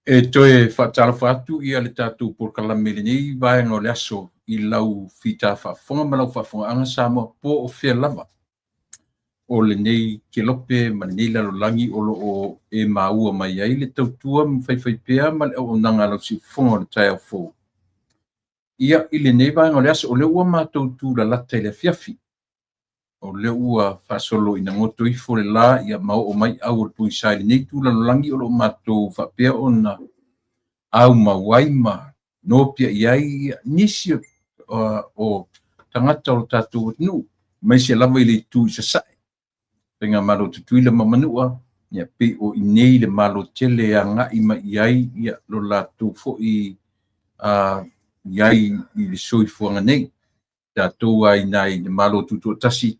E toe faatalofa atu ia le tatou polokalame i lenei vaega o le aso i lau fita faafofoga ma lau faafofogaaga Samoa po o fea lava o lenei kelope ma lenei lalolagi o lo o e maua mai ai le tautua ma faifaipea ma le auaunaga a lau siufofoga o le taeao fou. Ia, i lenei vaega o le aso, o lea ua matou tulalata i le afiafi, o lea ua faasolo ina goto ifo le la, ia ma oo mai au o le pogisa i lenei itu lalolagi o lo o matou faapea ona aumau ai ma nopiai ai nisi o tagata o le tatou atunuu, aemaise lava i le itu i Sasae, Faigamalo Tutuila ma Manua, ia pei o i inei le Malo tele e agai mai i ai ia lo latou foi i ai i le soifuaga nei. Tatou lava i ina i le Malo Tutoatasi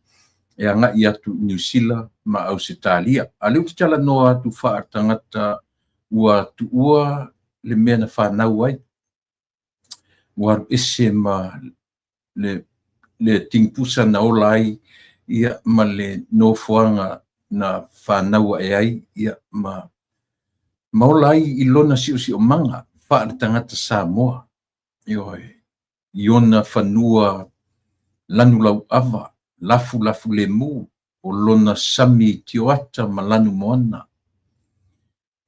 e agai atu i Niu Sila ma Ausetalia. A o lea ou te talanoa atu faa-tagata ua tuua le mea na fanau ai, ua alu ese ma le tigipusa na ola ai ia ma le nofoaga na fanau ae ai ia ma ola ai i lona siosiomaga faale-tagata Samoa. Ioe, i ona fanua lanulauava, lafulafu lemu, o lona sami tioata ma lanumoana.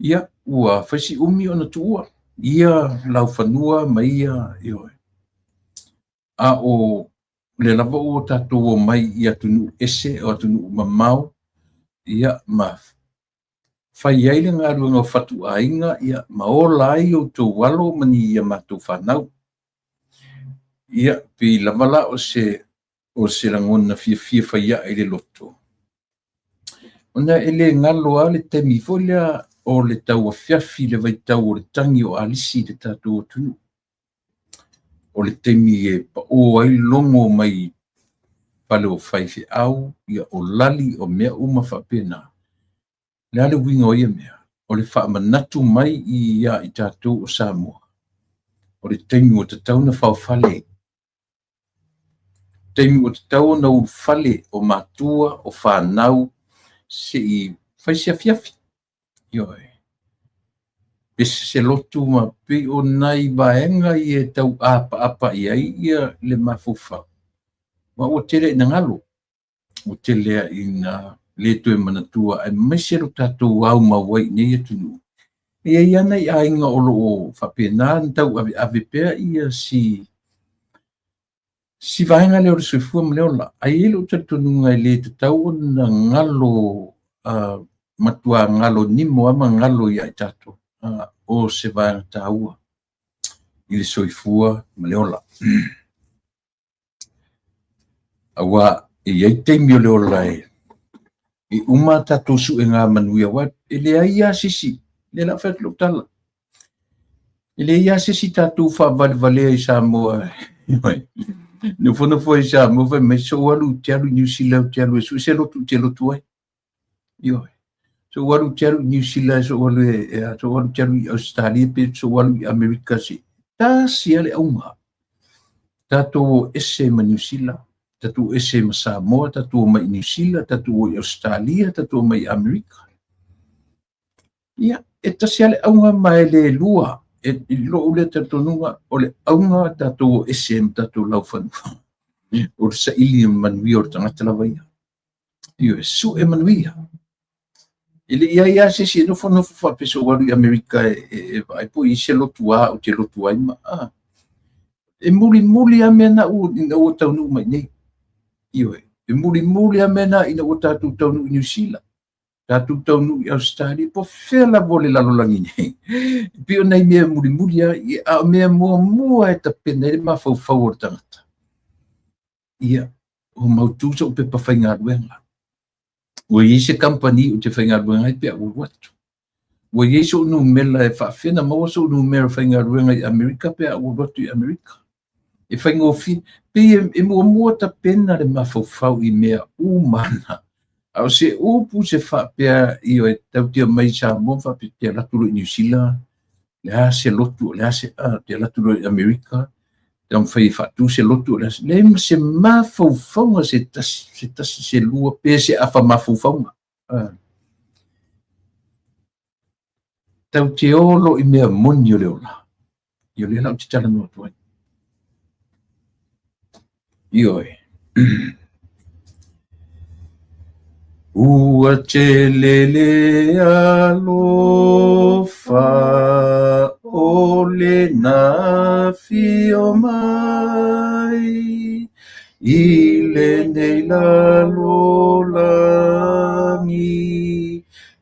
Ia, ua fai si umi ona tuua ia laufanua ma ia, ioe. A o lea lava ua tatou omai i atunuu ese, o atunuu mamao, ia, ma fai ai le galuega o fatuaiga, ia, ma ola ai outou alo ma ni a matou fanau. Ia, pei lava la o se lagona fiafia fai ae i le loto. Ona e le galo lava le taimi foi lea o le tauafiafi i le vaitau o le tagi o alisi i le tatou atunuu. O le taimi e pao ai logo mai fale o faifeau, ia o lali, o mea uma faapena. Le a le uiga o ia mea? O le faamanatu mai ia i tatou o Samoa, o le taimi ua tatau ona faofale, taimi ua tatau ona ulufale o matua, o fanau, se i fai se afiafi. Ioe. Pese se lotu ma pei o nai vaega ia e tau apaapa i ai ia le mafaufau. Ma ua tele ina galo, ua tele ina le toe manatua, aemaise lo tatou aumau ai i nei atunuu. E i ai lava nai aiga o lo o faapena ona tauaveave pea ia si vaega lea o le soifua ma le ola. Ae i ai lou talitonuga e le tatau ona galo, matua galo nimo lava ma galo ia i tatou, o se vaega taua i le soifua ma le ola. Aua e i ai taimi o le ola e uma tatou suega manuia, aua e leai lava se isi, lea o le a fai atu lau tala, e leai lava se isi tatou faavalevalea i Samoa. Nofonofo ai i Samoa fai mai, sou alu te alu i Niu Sila, ou te alu e sue se lotu ou te lotu ai. Ioe. Sou alu te alu i Niu Sila, sou alu e, sou alu te alu i Australia, pe sou alu i Amerika, se tasi lava le auga. Tatou o ese ma Niu Sila, tatou o ese ma Samoa, tatou o mai i Niu Sila, tatou o i Australia, tatou o mai i Amerika. Ia, e tasi lava le auga ma e le lua. E i lou lea talitonuga, o le auga tatou o ese ma tatou laufanua. O le saili o le manuia o le tagata lava ia. Ioe, sue manuia. E le i ai lava se isi e nofonofo faapea sou alu i Amerika e vaai po o i ai se lotu a ou te lotu ai ma a. E mulimuli lava mea na ina ua taunuu mai nei. Ioe, e mulimuli lava mea na ina ua tatou taunuu i Niu Sila, tatou taunuu i Ausetalia, po o fea lava o le lalolagi nei. E pei o nai mea mulimuli lava, a o mea muamua e tapena ai le mafaufau o le tagata. Ia, ua mautu so'u pepa faigaluega. Ua i ai se kamupani ou te faigaluega ai pe a ou alu atu. Ua i ai so'u numera e faafefea ona maua so'u numera faigaluega i Amerika pe a ou alu atu i Amerika. E faigofie, pei e muamua tapena le mafaufau i mea uma na. A o se upu se faapea, ioe, tatou te omai i Samoa ma faapea, te alu atu loa i Niu Sila, le a se lotu, o le a se, a, te alu atu loa i Amerika, taumafai e faatu se lotu, o le a se, leai ma se mafaufauga se tasi, se tasi, se lua, pe se afa mafaufauga. Tatou te o loa i mea moni o le ola. Ia o lea la ou te talanoa atu ai. Ioe. Ua tele le alofa o lena afio mai i lenei lalolagi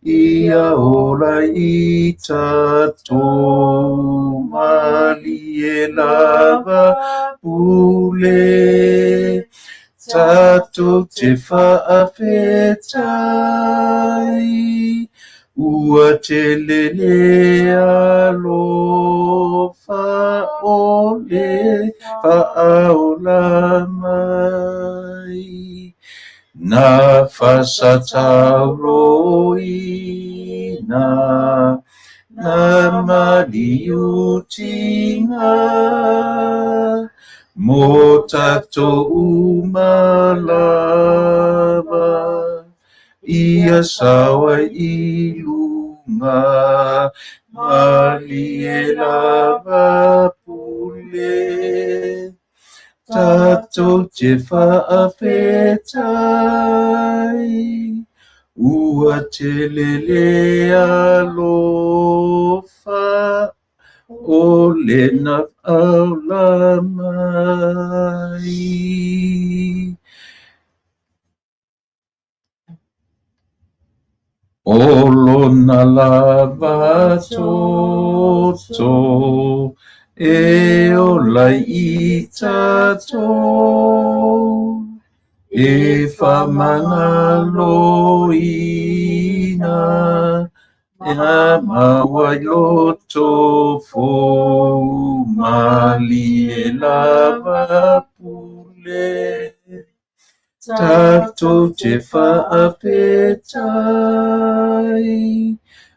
Ia ola i tatou malie lava pule, tatou te faafetai, ua tele le alofa o le faaola mai. Na fasatauloina, na maliu tiga, mo tatou uma lava, ia sao ai i luga, malie lava pule. Tatou te faafetai, ua tele le alofa o lena aola mai. O lona lava toto e ola ai i tatou, e faamagaloina, e maua ai loto fou, malie lava pule. Tatou te faafetai,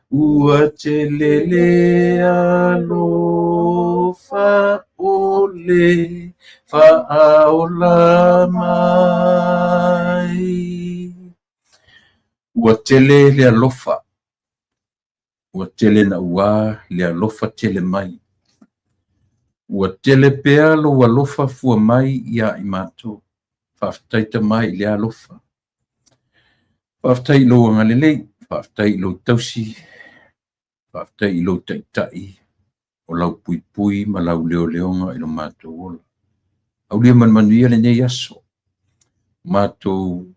ua tele le alofa o le faaola mai. Ua tele le alofa, ua tele naua le alofa tele mai. Ua tele pea lou alofa fua mai iā i matou. Faafetai Tama i le alofa. Faafetai i lou agalelei, faafetai i lou tausi, faafetai i lou taitai, o lau puipui ma lau leoleoga i lo matou ola. Aulia ma le manuia lenei aso. Matou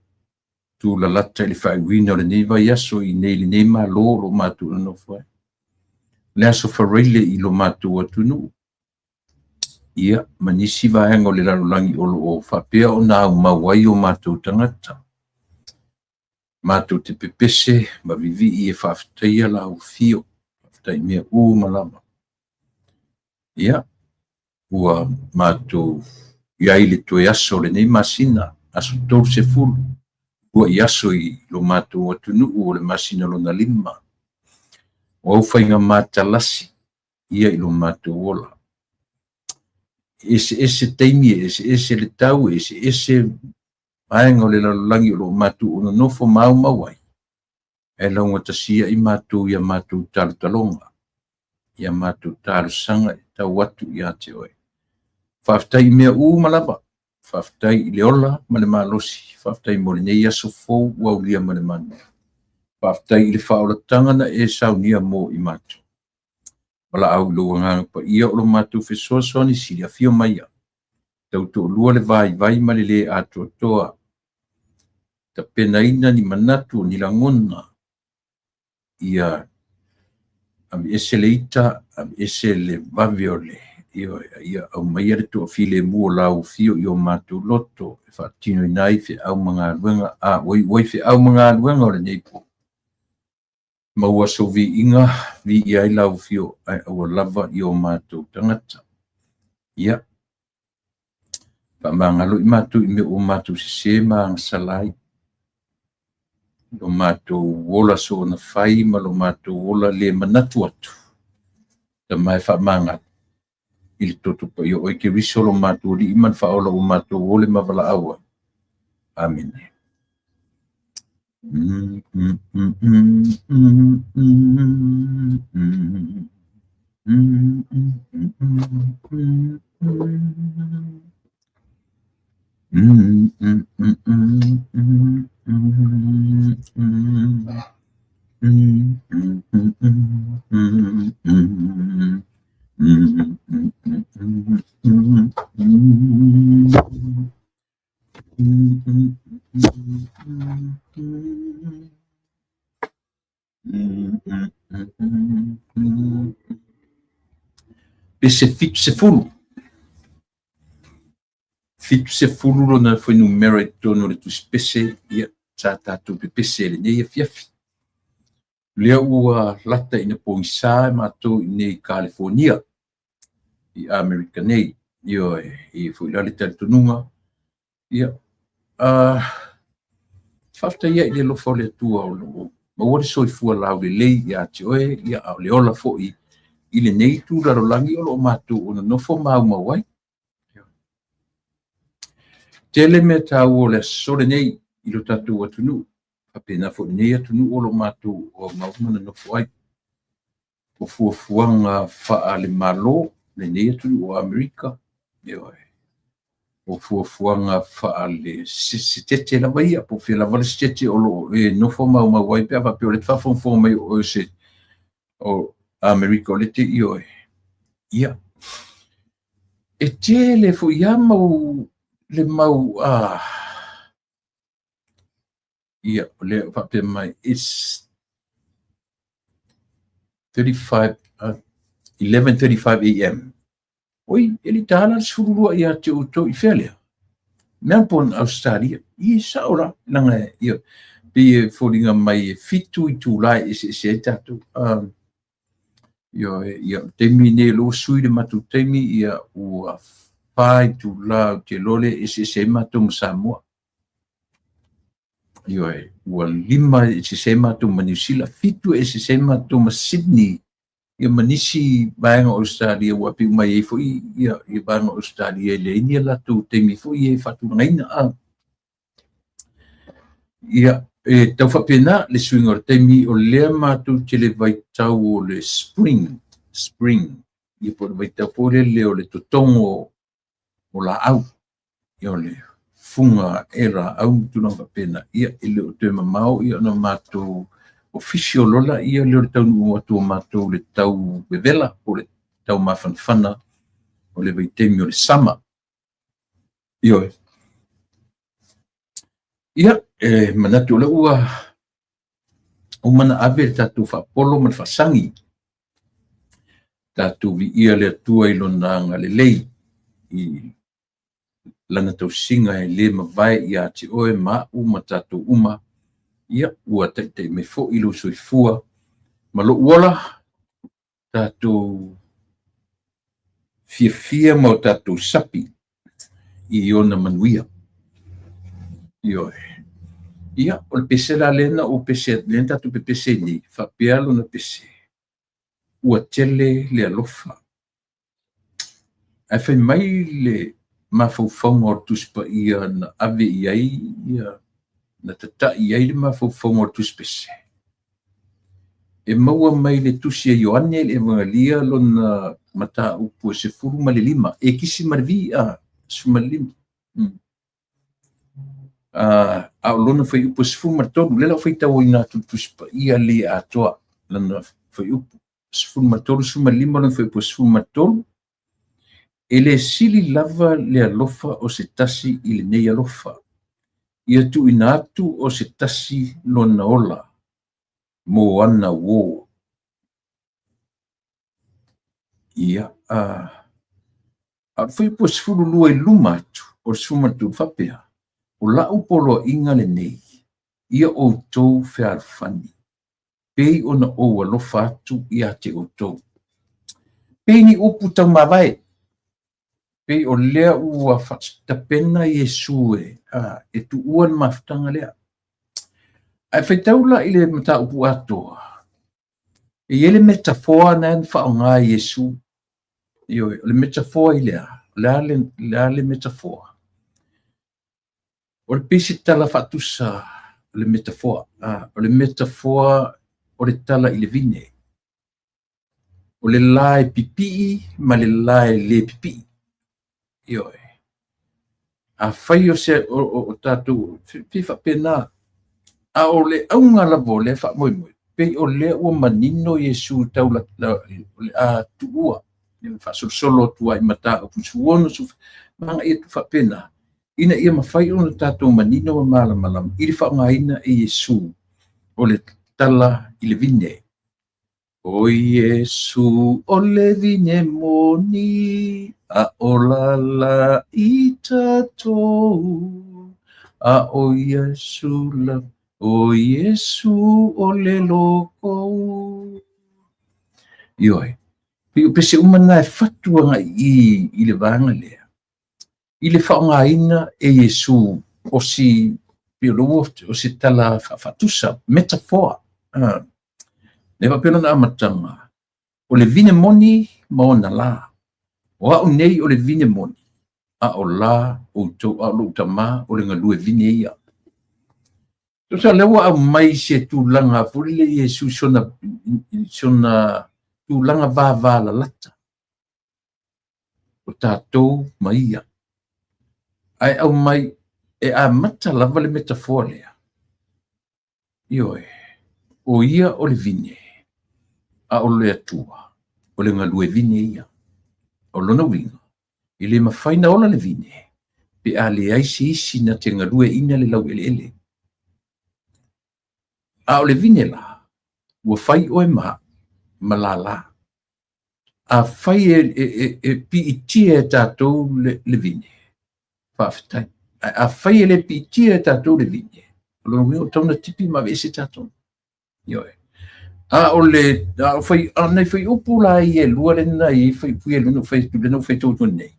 tulalata i le faaiuina o lenei vaiaso i inei i lenei Malo o lo o matou nonofo ai. Le aso Faraile i lo matou atunuu, ia, ma nisi vaega o le lalolagi o lo o faapea ona aumau ai o matou tagata. Matou te pepese ma vivii e faafetaia lau afio, faafetai i mea uma lava. Ia, ua matou i ai le toe aso o lenei masina, aso 30, uluai aso i lo matou atunuu o le masina lona 5. O au faiga matalasi ia i lo matou ola. E eseese taimi, e eseese le tau, e eseese vaega o le lalolagi o lo o matou nonofo ma aumau ai, ae laugatasia i matou ia matou talotaloga, ia matou talosaga e tau atu ia te oe. Faafetai i mea uma lava, faafetai i le ola ma le malosi, faafetai mo lenei aso fou ua aulia ma le manuia. Faafetai i le faaolataga na e saunia mo i matou. Valaau i lou agaga paia o lo matou fesoasoani sili afio maia. Tautoalua le vaivai ma le lē atoatoa. Tapenaina ni manatu o ni lagona. Ia aveese le ita, aveese le vave o le ioe, ia aumaia le toafilemu o lau afio i o matou loto e faatinoina ai feau ma galuega a ua iu ai feau ma galuega o lenei po. Maua sou viiga, viia ai lau afio ae aua lava i o matou tagata. Ia, faamagalo i matou i mea ua matou sesē ma agasala ai. Lo matou ola soona fai ma lo matou ola le manatu atu. Tama e faamagalo i le toto paia o oe Keriso lo matou Alii ma le Faaola ua matou ole ma valaau ai. Amene. Pese 70. 70 lona fuainumera i totonu o le Tusi Pese, ia, sa tatou pepese i lenei afiafi. Lea ua lata ina pogisa e matou i inei i Kalifonia, i Amerika nei. Ioe, e i ai foi la le talitonuga, ia, faafetai ai i le alofa o le Atua o lo o maua le soifua laulelei ia te oe, ia, a o le ola foi i lenei itu lalolagi o lo o matou o nonofo maumau ai. Tele mea taua o le aso lenei i lo tatou atunuu, faapena foi i lenei atunuu o lo o matou o aumau ma nonofo ai. O fuafuaga faale-Malo lenei atunuu o Amerika, ioe, o fuafuaga faale-setete lava ia, po o fea lava le setete o lo o e nofo maumau ai pe a faapea o lea e te faafogafoga mai o oe se o Amerika o lea te ioe. Ia, e tele foi lava mau le mau a ia o lea o faapea mai it's 35 11:35 am. Oi, e le ta la le 12 ia te outou i fea lea? Melbourne, Australia. I sao la, leaga ia pei e foliga mai e 7 itula e eseese ai tatou. Ioe, ia, o le taimi lenei o lea ua sui le matou taimi, ia ua 4 itula ou te iloa lea e eseese ai matou ma Samoa. Ioe, ua 5 e eseese ai matou ma Niu Sila, 7 e eseese ai matou ma Sydney, ia ma nisi vaega o Australia ua pei uma i ai foi ia vaega o Australia e leai ni a latou taimi foi e faatulagaina. Ia, e tau faapena le suiga o le taimi o lea matou te le vaitau o le spring, spring, ia po o le vaitau foi lele o le totogo o laau, ia o le fuga e laau ma tulaga faapena, ia e le o toe mamao ia ona matou official loa laia lea o le taunuu atu o matou le tau vevela po o le tau mafanafana o le vaitaimi o le summer. Ioe. Ia, e manatu o lea ua uma ona ave le tatou faapolo ma le faasagi. Tatou viia le Atua i lona agalelei i lana tausiga e le mavae ia te oe ma a'u ma tatou uma. Ia, ua taitai mai foi lou soifua ma lou ola, tatou fiafia ma o tatou sapi i ona manuia. Ioe. Ia, o le pese la lea na ou pese, lea na tatou pepese ai nei, faapea lona pese, ua tele le alofa. Ae fai mai le mafaufauga o le Tusi Paia na ave i ai ia, na tata'i i ai le mafaufauga o le Tusi Pese. E maua mai le Tusi a Ioane le Evagalia lona mataupu e 15, e kisi ma le vi, a, 15. A o lona fuaiupu e 13, lea la ua faitauina atu le Tusi Paia le atoa lona fuaiupu 13, 15 lona fuaiupu 13, e le sili lava le alofa o se tasi i lenei alofa, ia tuuina atu o se tasi lona ola mo ana uō. Ia, a o le fuaiupu e 12 i luma atu o le 13 faapea, o la'u poloaiga lenei, ia outou fealofani, pei ona ou alofa atu ia te outou. Pei ni upu taumavae, pei o lea ua faatapena Iesu e, a, e tuua le mafutaga lea. Ae faitau la i le mataupu atoa, e i ai le metafoa na na faaaoga e Iesu. Ioe, o le metafoa i le a? O le a le, le, a le metafoa? O le pei se tala faatusa. le metafoa. O le metafoa o le tala i le vine. O le la e pipii ma le la e le pipii. Ioe. Afai o se o tatou pei faapena, a o le auga lava o lea faamoemoe, pei o lea ua manino Iesu tau o le a tuua, faasolosolo atu ai i mataupu 16, ma agai atu faapena, ina ia mafai ona tatou manino ma malamalama i le faaaogaina e Iesu o le tala i le vine. O Iesu o le vine moni, a o lala i tatou, a o Iesu la, o Iesu o le loko. Ioe, pei o pese uma na e fatu agai i le vaega lea, i le faaaogaina e Iesu o si pei o se tala faatusa, metafoa. Le faapea lona amataga, o le vine moni ma ona la. O au nei o le vine moni, a o la outou, a o lou Tama o le galue vine ia. Tusa lea ua aumai se tulaga foi lele Iesu sona tulaga vavalalata o tatou ma ia. Ae aumai e amata lava le metafoa lea. Ioe, o ia o le vine, a o le Atua, o le galue vine ia. O lona uiga, e le mafai na ola le vine, pe a leai se isi na te galueaiina le laueleele. A o le vine la, ua fai oe ma ma lala. A fai e piitia e tatou le vine, faafetai. Ae a fai e le piitia e tatou le vine, o lona uiga ua tatau ona tipi ma aveese tatou. Ioe. A o le a o fai a nai fuaiupu la ia e lua lena e i ai fuaiupu ia e lua na ou fai atu lea na ou faitau atu nei.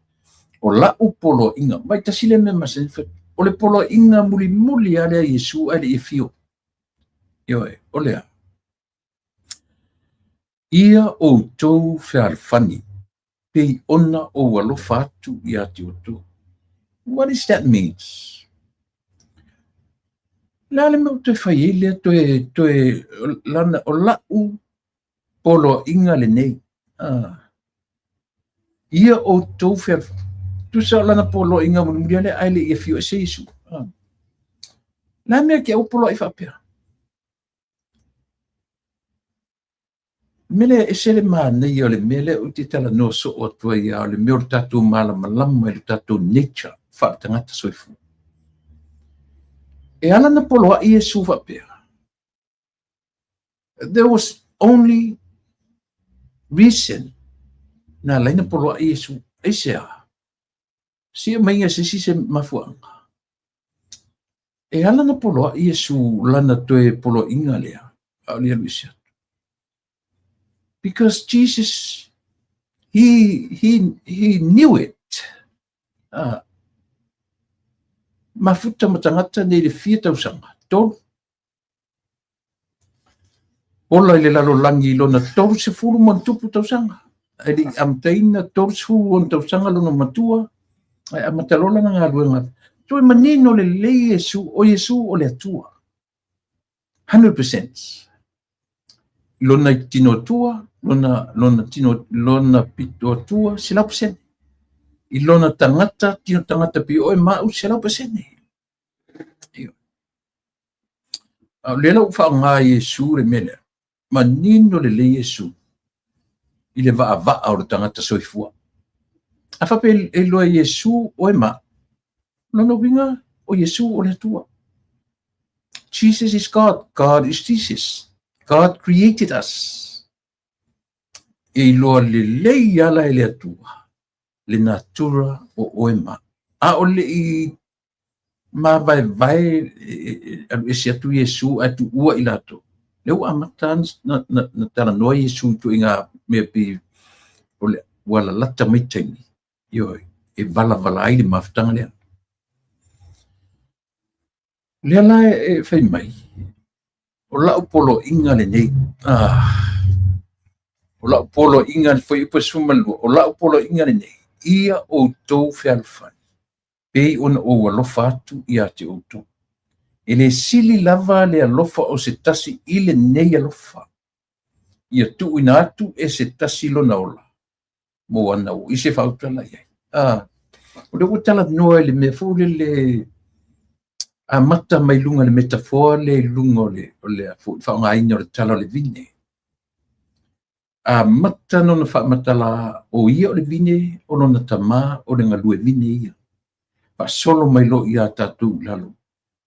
O lau poloaiga, mai tasi lea mea masani fai, o le poloaiga mulimuli lava lea a Iesu ae le i afio. Ioe, o le a? Ia outou fealofani, pei ona ou alofa atu ia te outou. What is that means? O le a le mea ua toe fai ai lea toe, toe, lana, o lau poloaiga lenei. Ia outou fealofani. Tusa o lana poloaiga mulimuli lea ae le i afio ese Iesu. O le a le mea ke au poloai faapea? Mea lea e ese le manaia o le mea lea ou te talanoa soo atu ai lava, o le mea o le tatou malamalama i le tatou nature faaletagata soifua. E ala na poloai Iesu faapea, there was only reason na ala ai na poloai Iesu. Aisea? Sia maiga e se isi se mafuaaga. E ala na poloai Iesu lana toe poloaiga lea, a o le alu ese atu. Because Jesus, he knew it. Mafuta ma tagata nei le fia tausaga, tolu. Ola i le lalolagi i lona 30 ma ona tupu tausaga. Ae le i amataina 36 tausaga lona matua, ae amata loa lana galuega. Toe manino lelei Iesu, o Iesu o le Atua. 100%. Lona tino atua, lona tino, lona pito atua, 100%. I lona tagata, tino tagata pei oe ma au, 100%. A o lea la ua faaaoga e Iesu le mea lea, manino lelei Iesu i le vaavaa o le tagata soifua. A faapea e iloa e Iesu oe ma au, lona uiga o Iesu o le Atua. Jesus is God, God is Jesus. God created us. E iloa lelei ala e le Atua le natura o oe ma au. A o le i mavaevae alu ese atu Iesu ae tuua i latou. Lea ua amata na talanoa Iesu i ituaiga mea pei o le ua lalata mai taimi, ioe, e valavala ai le mafutaga lea. Lea la e fai mai, o lau poloaiga lenei, o lau poloaiga, le fuaiupu e 12, o lau poloaiga lenei, ia outou fealofani, pei ona ou alofa atu ia te outou. E le sili lava le alofa o se tasi i lenei alofa, ia tuuina atu e se tasi lona ola mo ana uo. I se faautala i ai. Ah, o lea ua talanoa i le mea foi lele amata mai luga le metafoa lea i luga o le faaaogaina o le tala o le vine. Amata lona faamatala o ia o le vine, o lona tama o le galue vine ia. Faasolo mai loa ia tatou i lalo,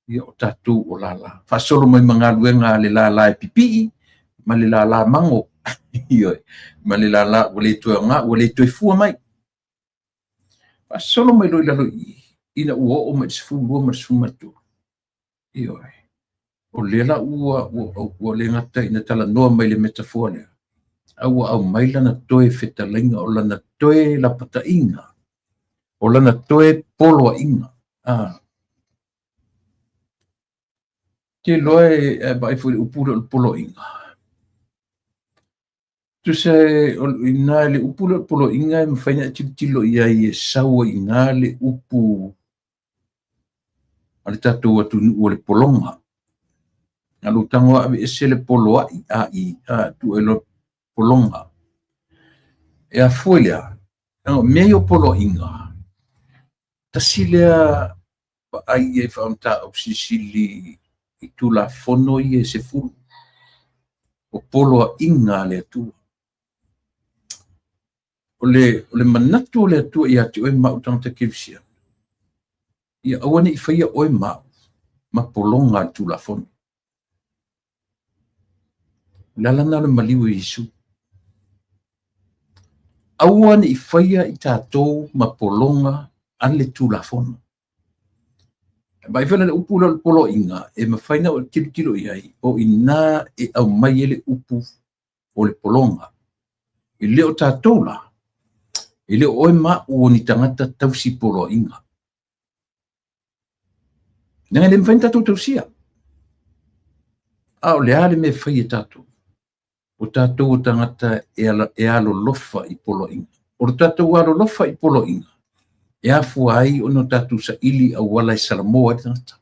ia o tatou o lala. Faasolo mai ma galuega a le lala e pipii ma le lala mago. Ioe, ma le lala ua le toe aoga, ua le toe fua mai. Faasolo mai loa i lalo i i, ina ua oo mai i le 12 ma le 13. Ioe. O lea la ua le gata ina talanoa mai le metafoa lea, a ua aumai lana toe fetalaiga, o lana toe lapataiga, o lana toe poloaiga. Ah. Te iloa e vaai foi i le upu lea o le poloaiga. Tusa i ina le upu lea o le poloaiga e mafai ona e tilotilo i ai e sau ai i ina le upu a le tatou atunuu o le pologa. A lou tago lava aveese le poloai a i a tuu ai loa pologa. E afua i le a? O mea ia o poloaiga, tasi lea vaai i ai faamataupu silisili i Tulafono ia e 10, o poloaiga a le Atua. O le manatu o le Atua ia te oe ma au tagata kerisiano, ia aua ne i faia oe ma au ma pologa a le Tulafono. O le ala lena o le maliu o Iesu. Aua ne i faia i tatou ma pologa a le Tulafono. Vaai foi la le upu lea o le poloaiga, e mafai ona tilotilo i ai, o i ina e aumai ai le upu o le pologa. E le o tatou la, e le o oe ma au o ni tagata tausi poloaiga. Leaga e le mafai ona tatou tausia. A o le a le mea e fai e tatou? O tatou o tagata e alolofa i poloaiga. O le tatou alolofa i poloaiga, e afua ai ona tatou saili auala e salamo ai le tagata.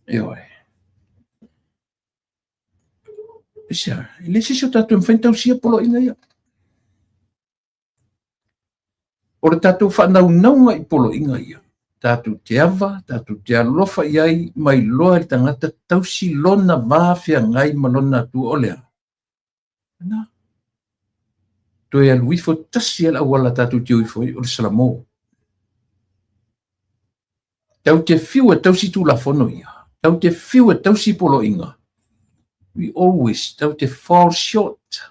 Ioe. Aisea? E leai se isi o tatou e mafai ona tausia poloaiga ia. O le tatou faanaunauga i poloaiga ia, tatou te ava, tatou te alofa i ai ma iloa e le tagata tausi lona va feagai ma lona Atua o le a? Na. Toe alu ifo tasi lava le auala tatou te o ifo ai, o le salamo. Tau te fiu e tausi tulafono ia. Tau te fiu e tausi poloaiga. We always tau te fall short.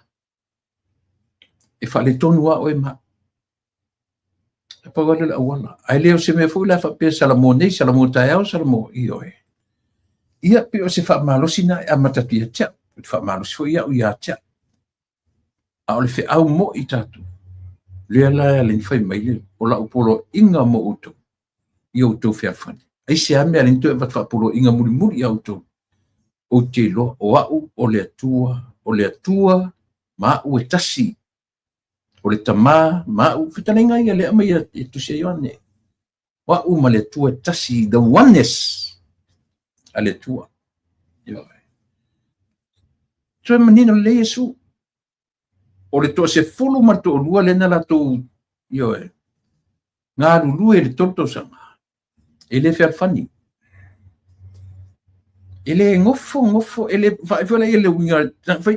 E faaletonu lava oe ma au. E pau lava lea o le auala. Ae le o se mea foi la faapea salamo nei, salamo taeao, salamo, ioe. Ia, pei o se faamalosi lena e amata atu ia te au. Ou te faamalosi foi au ia te au. A o le feau moi tatou, lea la e ala ai ona fai mai le, o lau poloaiga mo outou, ia outou fealofani. Aisea mea e ala ai ona toe avatu faapoloaiga mulimuli ia outou? Ou te iloa o au o le Atua, o le Atua ma au e tasi, o le Tama ma au, fetalaiga ia lea e aumai e Tusi a Ioane. O au ma le Atua e tasi, the oneness a le Atua. Ioe. Toe manino lelei Iesu. O le toasefulu ma le toalua lea na latou, ioe, galulue i le 3 tausaga. E le fealofani. E le gofo gofo, e le vaai foi la i le uiga,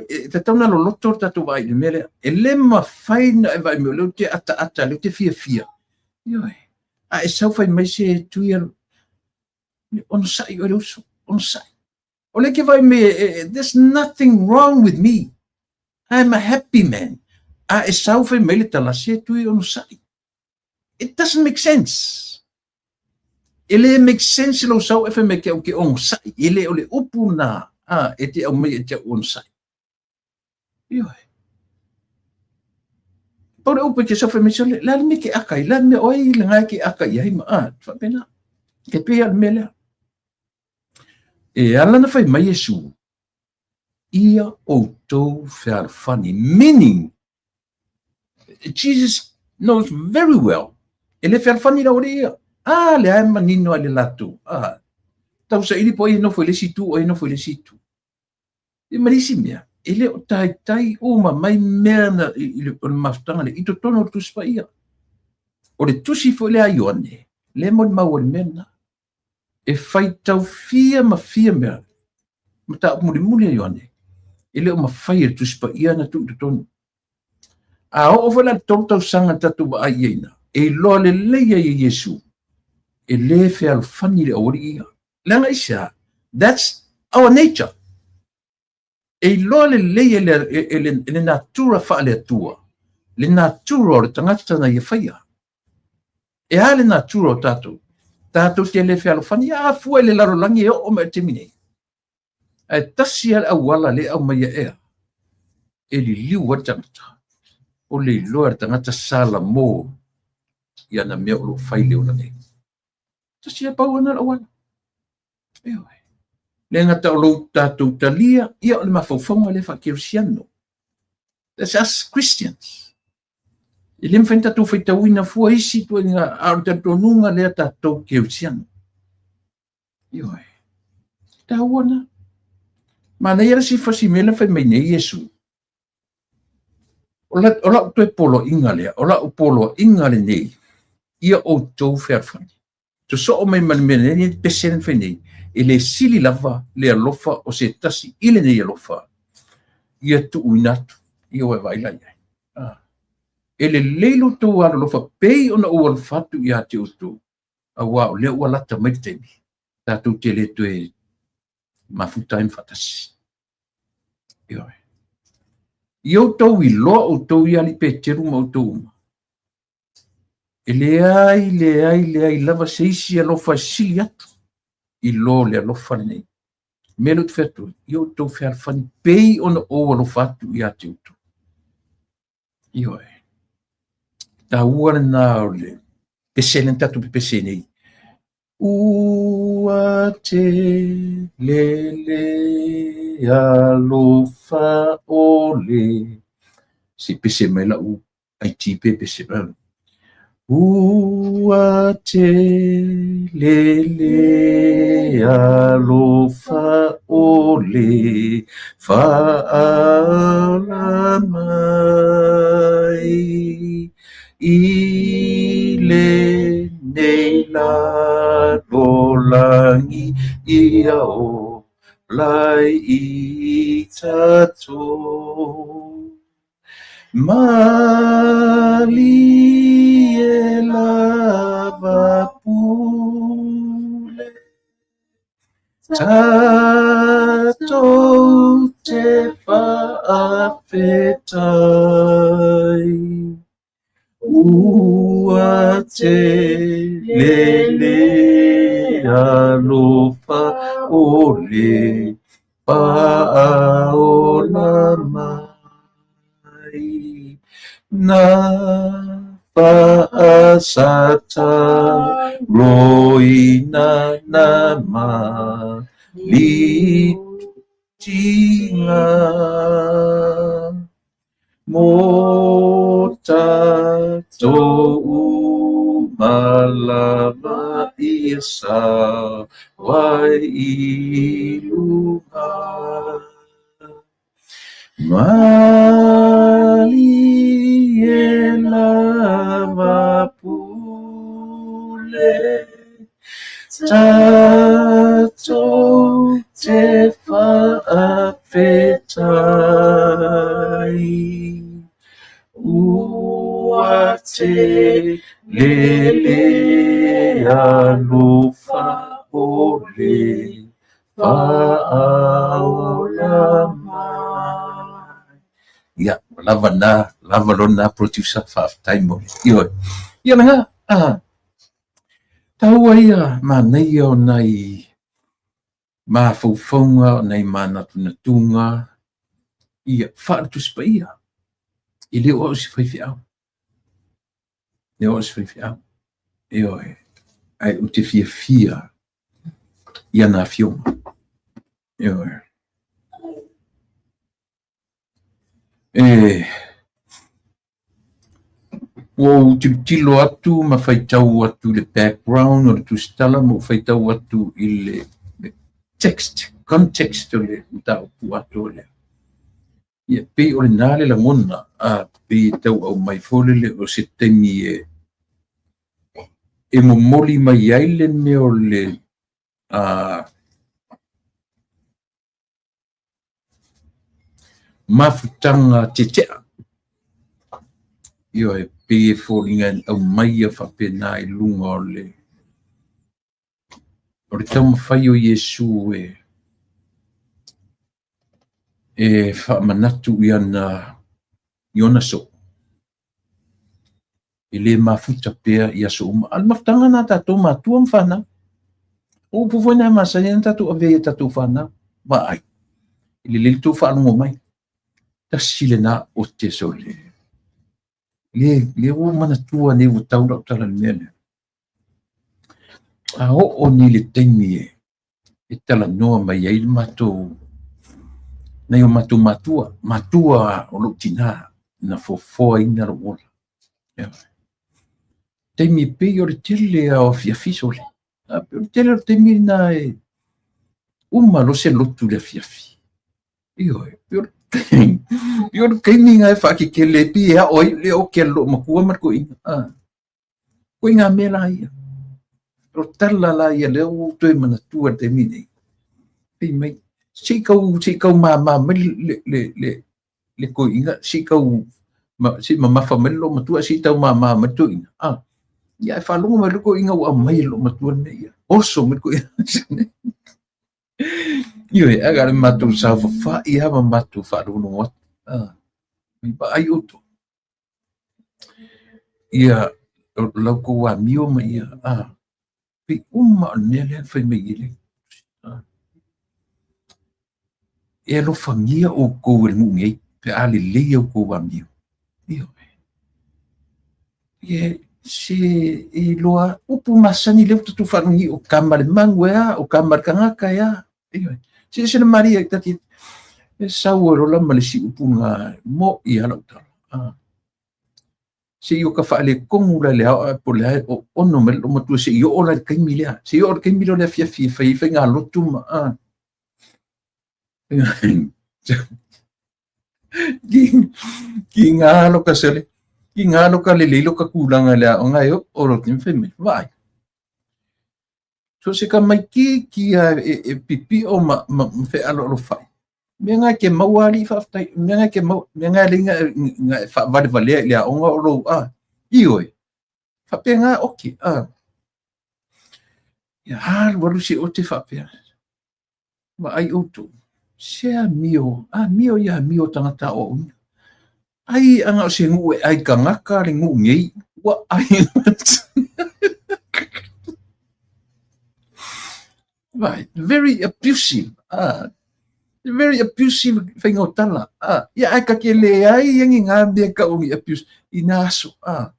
e tatau ona loloto le tatou vaai i le mea lea. E le mafai ona e vaai mai o lea ou te ataata, o lea ou te fiafia. Ioe. A e sau fai mai se tui onosai oe le uso, onosai. O lea e te vaai mai, there's nothing wrong with me. I'm a happy man. A e sau fai mai le tala, se tui onosai. It doesn't make sense. E le make sense lou sau e fai mai ke au ke onosai. E le o le upu na a, e te aumai e te au onosai. Ioe. Pau le upu e te sau fai mai sole, le a le mea ke aka ai, le a le mea o ai le ngai ke aka i ai ma a, faapena. Ke pei a le mea lea. E ala na fai mai Iesu, ia outou fealofani, meaning Jesus knows very well, e le fealofani le aualii ia. A, lea e manino ai le latou. A, Tausaili po o ai e nofo i le isi itu, o ai e nofo i le isi itu. Ia ma le isi mea, e le o taitai uma mai mea na, i, i le, o le mafutaga lea i totonu o le Tusi Paia. O le tusi foi lea a Ioane, lea e molimau ai i le mea lena. E faitau fia ma fia mea, mataupu mulimuli a Ioane, e le o mafai e le Tusi Paia ona tuu i totonu. A oo foi la i le 3 tausaga na tatou vaai i ai ina, e iloa lelei ai e Iesu, e le fealofani le aualii ia. Leaga aisea? That's our nature. E iloa lelei e le, e, e le, e le natura faale-Atua, le natura o le tagata na ia faia. E a le natura o tatou? Tatou te le fealofani, a fua i le lalolagi e oo mai i le taimi nei. Ae tasi lava le auala lea e aumaia ea e liliu ai le tagata, o le iloa e le tagata salamo i ana mea o lo o fai i le ola nei. Tasi lava pau lava lena o le auala. Ioe. Le gata o lou tatou talia, ia o le mafaufauga lea faakerisiano. That's us Christians. E le mafai ona tatou faitauina fua isi ituaiga, a o le talitonuga lea tatou kerisiano. Ioe. Taua na. Manaia le isi fasi mea lea fai mai nei Iesu. O, la, o lau toe poloaiga lea, o lau poloaiga lenei, ia outou fealofani. Sosoo mai ma le mea nei, le pese lea na fai nei, e le sili lava le alofa o se tasi i lenei alofa, ia tuuina atu, ia ua e vaai la i ai. Ah. E lelei lo outou alolofa pei ona ou alofa atu ia te outou, aua o lea ua lata mai le taimi, tatou te le toe mafuta ai ma faatasi. Ioe. Ia outou iloa outou ia alii Peteru ma outou uma, e leai, leai, leai lava se isi alofa e sili atu i lo le alofa lenei. Mea lea ou te fai atu ai, ia outou fealofani pei ona ou alofa atu ia te outou. Ioe. Taua lena o le pese lea na tatou pepese nei. Ua tele le alofa o le. Se i pese mai lau IT pe pese mai. Ua tele le alofa o le faaola mai i lenei lalolagi ia ola ai i tatou. Malie lava pule tatou te faafetai ua tele le alofa o le faaola mai na faasataroina na malitiga. Mō tātou uma lava ia sao ai i luga. Malie lava pule Tatou te faafetai Ua tele le alofa o le faaola mai. Ia, ua lava na, lava lona producer, faafetai mo le. Ioe. Ia lena, ah, Taua ia manaia o nai mafaufauga, o nai manatunatuga, ia faale Tusi Paia. E le o au se faifeau. E le o au se faifeau. Ioe. Ae ou te fiafia i ana afioga. Ioe. E ua ou tilotilo atu ma faitau atu i le background o le tusitala ma ou faitau atu i le text, context o le mataupu atoa lea. Ia, pei o lena le lagona, a pei e tau aumai foi lele o se taimi e e momoli mai ai le mea o le a mafutaga tetea. Ioe, pei e foliga e aumai ia faapena i luga o le O le taumafai o Iesu e faamanatu i ana i ona soo, e le mafuta pea i aso uma. A o le mafutaga lena a tatou matua ma fanau. O upu foi na e masani ai ona tatou avea i a tatou fanau. Vaai, e lelei le tou faalogo mai. Tasi lena ote sole. Le, le ua manatua nei ua tau lau tala i le mea lea. A oo nei le taimi e talanoa mai ai le matou, nai o matou matua, matua o lou tina na foafoaina lou ola. Taimi e pei o le tele lava o afiafi sole. A pei o le tele o le taimi lena e uma loa se lotu i le afiafi. Ioe, pei o le taimi lena e faakekele ai, pei e ao ai le oke a le loomatua ma le toeaina. Ko i ngā mea la ia. O tala la ia lea ua ou toe manatua i le taimi nei. Fai mai, se i tau, se i tau māmā mai le, le, le, le toeaina, se i tau, ma, se i mamafa mai le loomatua, se i tau māmā mai le toeaina. Ah, ia e faalogo mai le toeaina ua aumai e le loomatua le mea ia. Oso mai le toeaina. Ioe, ae le matou saofafai lava ma matou faalogologo atu. Ah, mai vaai outou. Ia la outou amio ma ia pei uma o le mea lea na fai mai ai le E alofagia outou e le nuu nei pe a lelei a outou amio. Ioe. Ia se e iloa upu masani lea ua tatou faalogo o kama le manu e a, o kama le tagata e a. Ioe. Silasila malie ta te e sau ai loa la ma le isi upu na mo'i lava lau tala. Se i o ka faaletonu la i le ao po o le a e ono mai le loomatua se i oo la i le taimi lea. Se i oo i le taimi lea o le afiafi e fai ai faigalotu ma Ki ngā loka sele, ki ngā loka lelei loka tulaga i le aoga e oo loa i le taimi fai mai, vaai. So se tamaitiiti a e pipio ma fealoalofai, mea na e te maua alii faafetai, mea na e te maua, mea na e alii na e faavalevalea i le aoga o lou a, ioe, faapena oke, a. Ia alualu se ote faapea. Vaai outou, se amio, amio ia amio tagata aoaoina. Ai ana o se nuu e ai tagata le nuu nei, ua ai. Right, very abusive. Ah, very abusive whainga o tala. Ah, ia ai ka ke le ai angi ngā mea ka o ni abuse i nā aso. Ah,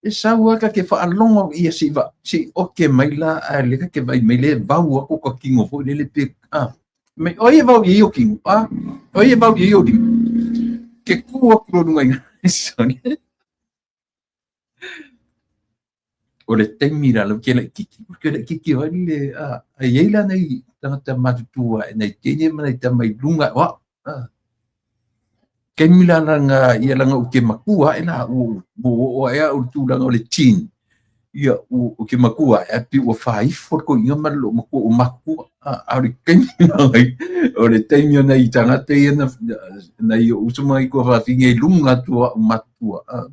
E sau a ka ke whaalongo ia si va si oke mai la a le ka ke vai mai le vau aku ka kingo foi le pe a mai oi e vau i o kingo a oi e vau i o lima ke ku aku lo lunga i sorry o le taimi la lau ke laititi ke laititi vai le a ai ai la nei tangata matutua e nei teine ma nei tama i lunga o a Taimi la langa ia langa u ke makua ae la ua ua oo ae au i le tulaga o le teen ia u ke makua ae pei ua faaifo le toeaina ma le loomatua ua matutua a o le taimi o le taimi o nai tagata ia na nai o'u uso ma nai tuafafine i luga atu o a'u matutua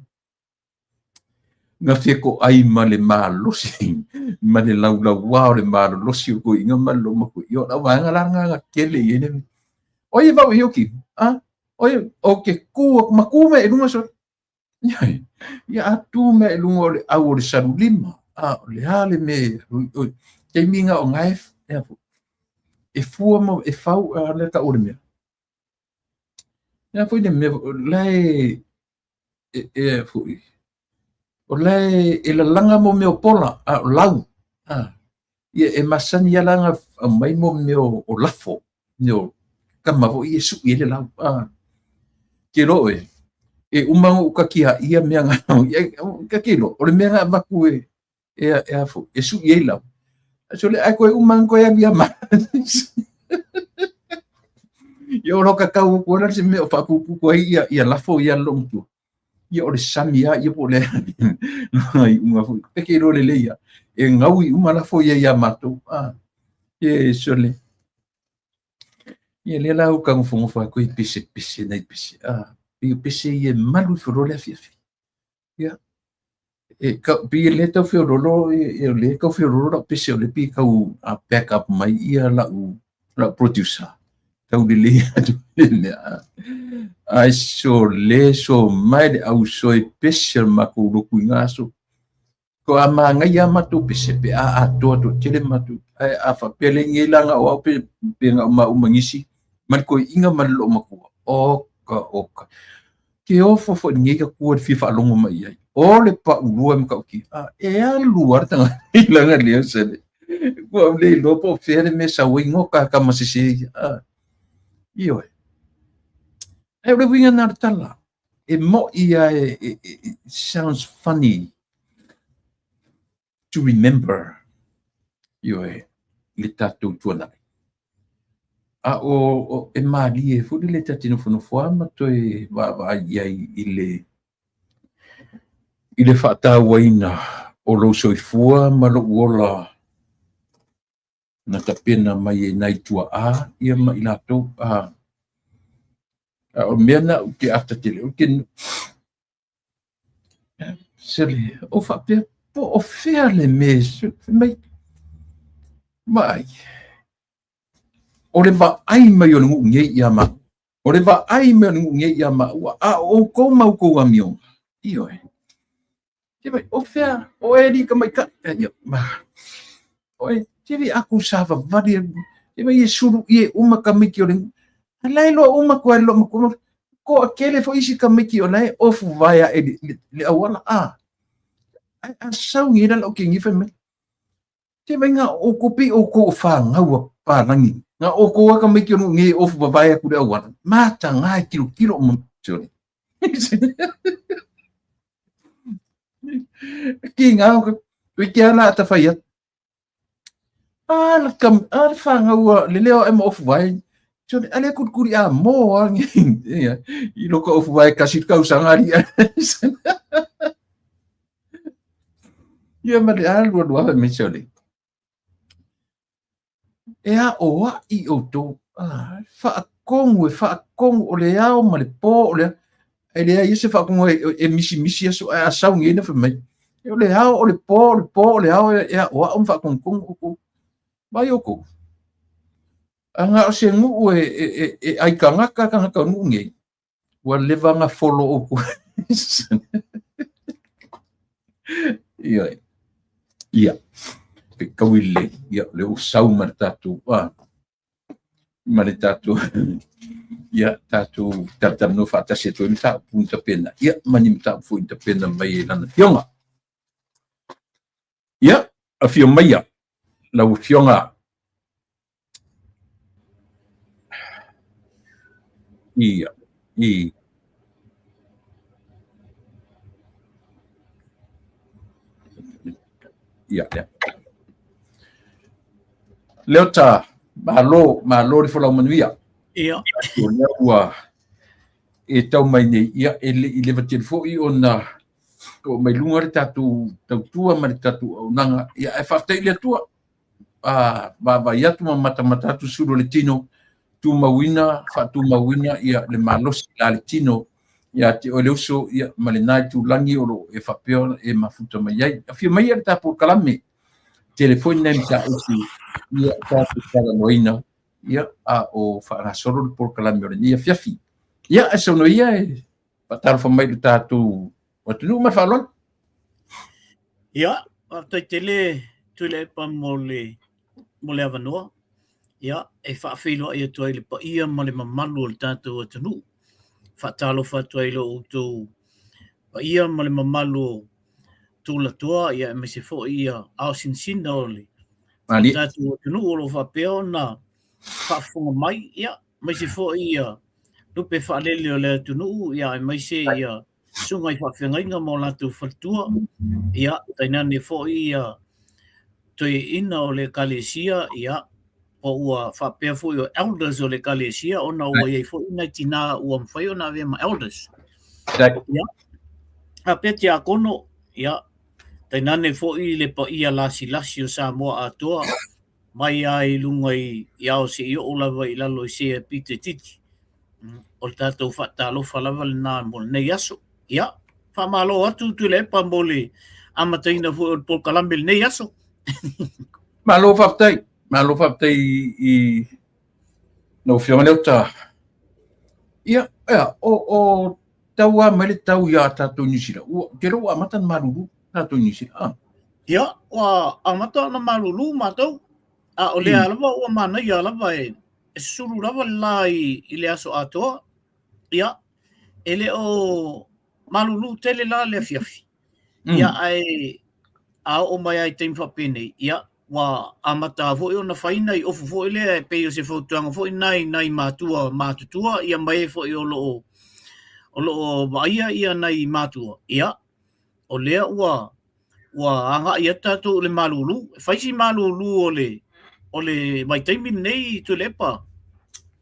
Na fetoai ma le malosi ma le laulauā o le malolosi o toeaiina ma le loomatua. Ia o lau vaega la lena na tele i ai le mea. O ai e vau i ai o kino? A? O ai o ke kū aku ma kū mai i luga sole. Ia a tū mai i luga o le au o le salulima. A, o le a le mea e taimi na o na e, e fua ma e fau a le tau o le mea. Lea foi le mea la e e foi o la e lalaga mo mea o pola a o lau a ia e masani lava la ona aumai mo mea o lafo mea o kama foi ia e sui ai le lau a ke iloa oe e uma ona ou tatiaia mea na ka te iloa o le mea na avatu e e a foi e sui ai lau. Sole ai koe uma koe alu ia ma. Ia o lo ka kau ko la se me o fa pu ko ia ia lafo ia lo mutu. Ia o le sami a ia po le no ai unga fu. Pe ke lo le le ia. E ngau i uma lafo ia ia matou. Ah. E sole. Ia le la u ka ngofongofa ko i pese pese nei pese. Ah. I pese ia malu fo le afiafi. Ia. E ka pi le tau feololo e le kau feololo lau pese o le pi kau a back up mai ia lau lau producer. Tau lelei atu le mea. Ai so le so mai le au soe pese o le makou loku i ngā aso. Ko a māngai a matou pese pe a atoa to tele matou. Ae a faapea le ngei la ngao au pe pe ngao ma uma ngisi ma le koiinga ma le loomatua. Oka oka. Ke ofo foi lenei ka kua le fia faalogo mai i ai. O le paulua e matautia. A e alu lava le tagata i lana leo sele. Ua ou le iloa po o fea le mea e sau ai goka kama sese ia. A ioe. Ae o le uiga lena o le tala. E mo'i lava e, it sounds funny to remember, ioe, le tatou tuanai. A o, o e malie foi lele ta te nofonofo lava ma toe vaavaai i ai i le i le faatauaina o lou soifua ma lou ola na tapena mai e nai tuaa ia ma i latou a a o mea na ou te ata tele ou te sele o faapea po o fea le mea fai mai vaai o le vaai mai o le nuu nei ia maua o le vaai mai o le nuu nei ia maua a o outou ma outou amioga ioe Te vai, o fea, o e li ka mai ka, ia, ma, o e, te vi aku sa vavali, te vai e sulu i e uma ka miki o le, a lai loa uma ko ai lo ma ko a kele fo isi ka miki o lai ofu vai a e le, le awala a. A, a sau ngi la lo ki ngi fai mai. Te vai ngā o ko pi o ko o whāngau a pārangi. Ngā o ko aka mai ki ono nge ofu vavae aku le auala. Māta ngā e kilo kilo o sorry. Ki ngā o ko ke ala ata whai atu. A la kam a le whāngau a le leo e ma ofu vai. Sorry, ale kurikuri a mō a nge. Ia, i loko ofu vai kasi kausanga ri. Ia ma le alualu awe me sole. E a o a i o tō, ah, whaakongu, e whaakongu o le ao ma le pō o le, e le ai se whaakongu e, e misi misi aso, e a sau ngi na mai. E o le ao o le pō, o le pō o le ao e a o a o whaakongu kongu o kou. Mai o kou. A ngā o se nguu e, e, e, e ai kangaka, kangaka o nuu ngei. Ua leva na folo o ku. Ia. Ia. Pe kaui le. Ia, le o sau ma le tātou. Ah, ma le tātou. Ia, tātou talatala no whaatasi atu e mata punta pena. Ia, mani mata punta pena mai e lana fionga. Ia, afio maia, lau afioga. Ia, i. Ia, ia. Leota, malo, malo le folau manuia. Ia. O lea ua e tau mai nei, ia, e le i leva tele foi ona oo mai luga le tatou tautua ma le tatou auaunaga. Ia, ae faafetai i le Atua, a vaavaai atu ma matamata atu sulu o le tino, tumauina, faatumauina ia le malosi la le tino ia te oe le uso ia ma lena itulagi o lo o e faapea ona e mafuta mai ai. Afio mai ia le tatou kalame, tele foi nai mataupu ia tatou talanoaina ia a o faagasolo le polokalame o lenei afiafi. Ia, e saunoa ia e faatalofa mai i lo tatou atunuu ma le faaaloalo. Ia, faafetai tele Tuilaepa mo le, mo le avanoa. Ia, e faafeiloai atu ai le paia ma le mamalu o le tatou atunuu. Faatalofa atu ai lo outou paia ma le mamalu o Tulatoa, ia aemaise foi ia aosinasina o le tatou atunuu o lo o faapea ona faafofoga mai, ia, aemaise foi ia lupe faalele o le atunuu, ia aemaise ia susuga i faafeagaiga ma o latou faletua, ia tainane foi ia toeaina o le Ekalesia, ia, po ua faapea foi o elders o le Ekalesia, ona ua i ai foi nai tinā ua mafai ona avea ma elders. Ia, faapea tiakono, ia, tainane foi le paia lasilasi o Samoa atoa, mai lava i luga i ao seia oo lava i lalo i Sea Pita Titi. O le tatou faatalofa lava lena mo lenei aso. Ia, faamalo atu Tuilaepa mo le amataina foi o le polokalame i lenei aso. Malo faafetai. Malo faafetai i lau Afioga Leota. Ia, ia, o tau lava mai le tau iā tatou i Niu Sila. Ua, ou te iloa ua amata ona malulu tatou i Niu Sila. Ah. Ia, ua amata ona malulu matou, a o lea lava ua manaia lava e e susulu lava le la i le aso atoa. Ia, e le o malulu tele la le afiafi. Ia, ae a oo mai lava i taimi faapenei, ia, ua amata foi ona fai nai ofu foi lea e pei o se fautuaga foi lena i nai matua matutua, ia ma e foi o lo o vaaia ia nai matua. Ia, o lea ua ua agai atu tatou i le malulu. E fai si malulu o le vaitaimi lenei Tuilaepa.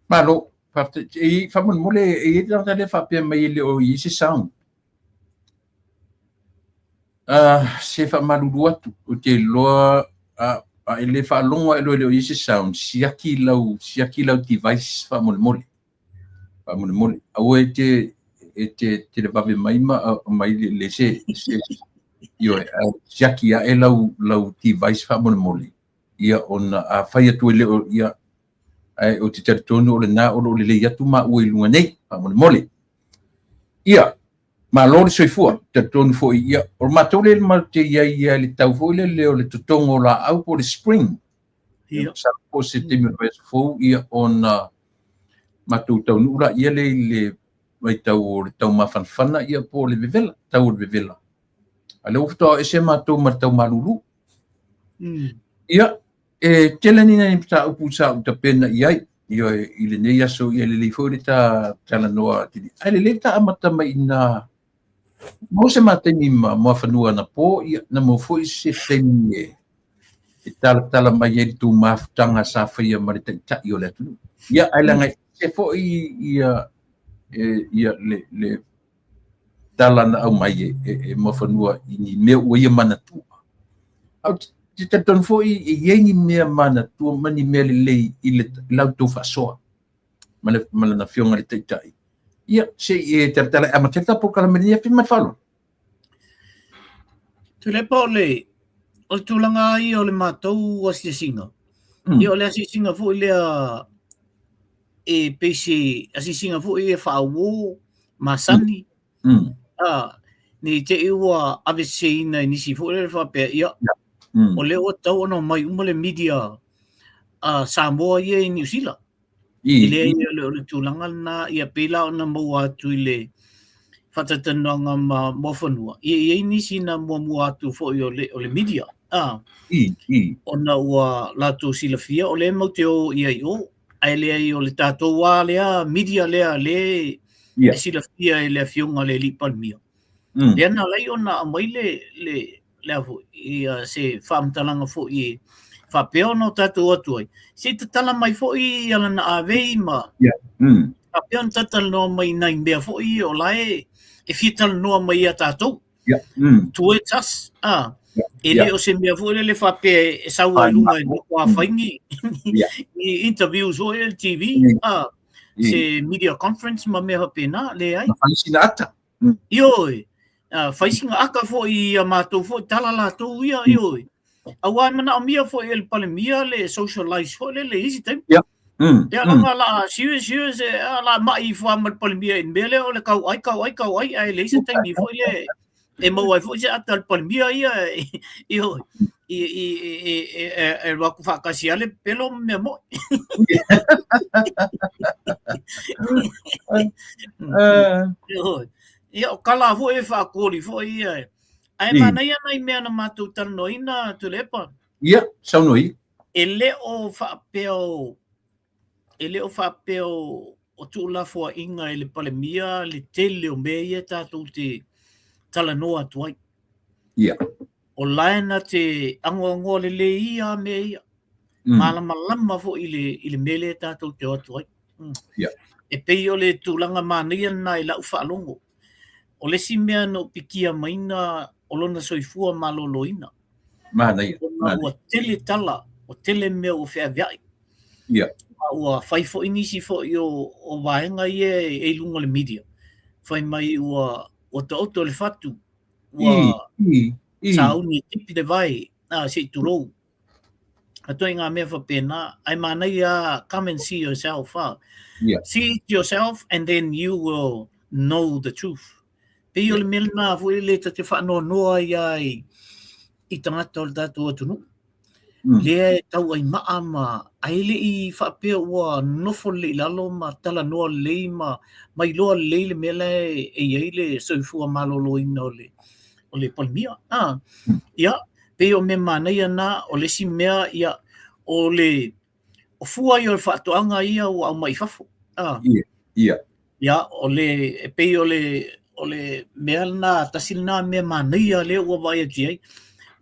Malo, faafetai. E faamolemole, e i ai le tagata lea e faapea mai e le o i ai se sound. Se faamalulu atu, ou te iloa a e le faalogo ae loa e le o i ai se sound, siaki lau device faamolemole. Faamolemole, aua e te e te televave mai ma aumai le, le se, se ioe, ae siaki ae lau device faamolemole, ia ona a fai atu e le o, ia, ae ou te talitonu o lena o lo o lelei atu maua i luga nei, faamolemole. Ia, malo le soifua, talitonu foi, ia, o le matou lea matou te i ai i le tau foi lele o le totogo o laau po o le spring. Ia, masalo po o se taimi o le vaiaso fou, ia, ona matou taunuu laia lea i le vaitau o le tau mafanafana, ia, po o le vevela, tau o le vevela. A lea ua faatoa o ese matou ma le tau malulu. Ia, e tele ni nai mataupu sa ou tapena i ai, ioe, i lenei aso, ia lelei foi le ta talanoa atili. Ae lelei le ta amata mai i nā Maua se ma taimi ma Muafanua anapo, ia, na maua foi se taimi e talatala mai ai le tou mafutaga sa faia ma le taitai o le atunuu. Ia, ae leaga e ese foi ia, e, ia le tala na aumai e Muafanua i ni mea ua ia manatua. Ae ou te talitonu foi e i ai ni mea manatua ma ni mea lelei i le la outou faasoa ma lana afioga i le taitai. Ia, se i e talatala e amata ai le ta polokalame i lenei afiafi ma le faaaloalo. Tuilaepa o le o le tulaga ia o le matou asiasiga. Ia o le asiasiga foi lea e pei se asiasiga foi e faauo masani. Ne i te i ua aveseseina e nisi foi lea faapea, ia, o lea ua tatau ona omai uma le media a Samoa ia i Niu Sila. E leai, o le tulaga lena, ia pei la ona maua atu i le faatalatalanoaga ma Muafanua, ia e i ai nisi na muamua atu foi o le media, ona ua latou silafia o lea matou te o i ai i o, ae leai o le tatou lava lea media lea lea e silafia e le Afioga i le Alii Palemia. Lea na ala ai ona aumai le le a foi, ia se faamatalaga foi e faapea ona o tatou o atu ai, se i tatala mai foi ia lana avei ma faapea ona talatalanoa mai i nai mea foi o la e e fia talanoa mai ia tatou. Towards us. Ah, e le o se mea foi lele faapea e sau ai i luga i le fai ni ni interviews foi le TV, ah, se media conference ma mea faapena, leai. Fai sina ata. Ioe, fai sina ata foi i a matou foi tala latou ia, ioe. Aua e manaomia foi e le Palemia le socialize foi lele i isi taimi. Ia leaga la serious serious e la mai ifo lava ma le Palemia i le mea lea o le tau ai tau ai tau ai ae leai se taimi foi lea e maua ai foi se ata a le Palemia ia ioe i i e e e alu atu faatasi lava le pepelo ma mea moni. Ia o tala foi e faakoli foi ia. Ae manaia nai mea na matou talanoaina Tuilaepa. Ia, saunoa ia. E le o faapea o e le o faapea o tuulafoaiga e le Palemia le tele o mea ia tatou te talanoa atu ai. Ia. O la e na te agoagoa lelei ia mea ia. Malamalama foi i le mea lea tatou te o atu ai. E pei o le tulaga manaia lena i lau faalogo. O le isi mea na ou pikia maina o lona soifua maloloina. Manaia. Ona ua tele tala, ua tele mea ua feaveai. Ma ua fai foi nisi foi o vaega ia e i luga o le media. Fai mai ua taoto le fatu, ua sauni e tipi le vai, se i tulou. Atoa i ngā mea whapena, ai manaia, come and see yourself. See it yourself and then you will know the truth. Pei o le mea lena foi le ta te whaanoanoa ai ai i tangata o le tātou atunuu. Lea e tau ai maa ma ai le i whaapea ua nofo le i lalo ma talanoa lelei ma mailoa lelei le mea la e i ai le soifua maloloina o le Palemia. Ia, pei o mea manaia na o le isi mea ia o le o fua ia o le faatoaga ia ua aumai i fafo. Ia. Ia, o le e pei o le mea lena, tasi lena mea manaia lea ua vaai atu i ai.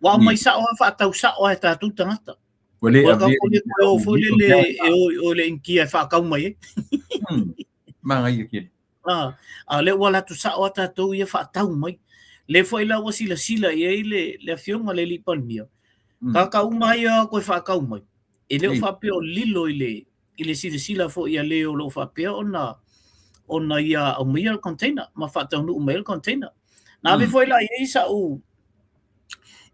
Ua aumai sao lava faatau sao lava e tatou tagata. Ua le Ua avea tatou le toe o foi lele e o i le Initia e faatau mai ai. Manaia tele. A lea ua alu atu sao lava tatou ia faatau mai. Lea foi la ua silasila i ai le afioga le alii Palemia. Tagata uma ia o atu e faatau mai. E le o faapea o lilo i le silasila foi a le o lo o faapea ona ia aumaia le container ma faataunuu mai ai le container. Na ave foi la i ai sau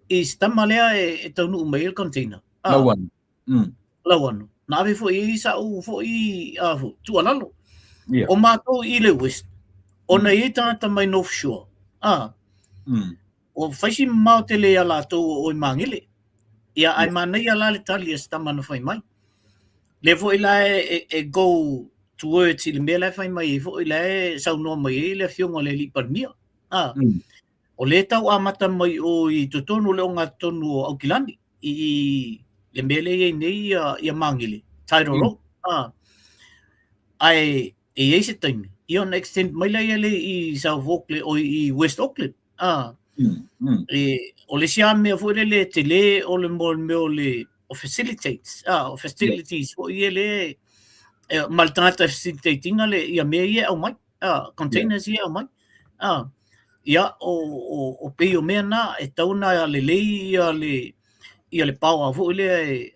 i se tama lea e taunuu mai ai le container. Lauano. Lauano. Na ave foi i ai sau foi tuualalo. O matou i le West, ona e i ai tagata mai North Shore. Ua fai si mamao tele ia latou o i Magele. Ia, ae manaia la le tali a se tama na fai mai. Lea foi la e go towards i le mea la e fai mai ai foi la e saunoa mai ai le afioga i le alii Palemia. O lea tau amata mai o i totonu o le ogatotonu o Aukilani i le mea lea e i ai nei ia Magele, Tidal Road. Ae e i ai se taimi, ia ona extend mai lea le i South Auckland o i West Auckland. E, o le isi lava mea foi lele tele o le mo le mea o le o facilitates, o facilities foi ia le ma le tagata e facilitate ina le ia mea ia e aumai, containers ia e aumai. Ia o pei o mea na e tatau ona lelei ia le power foi lea e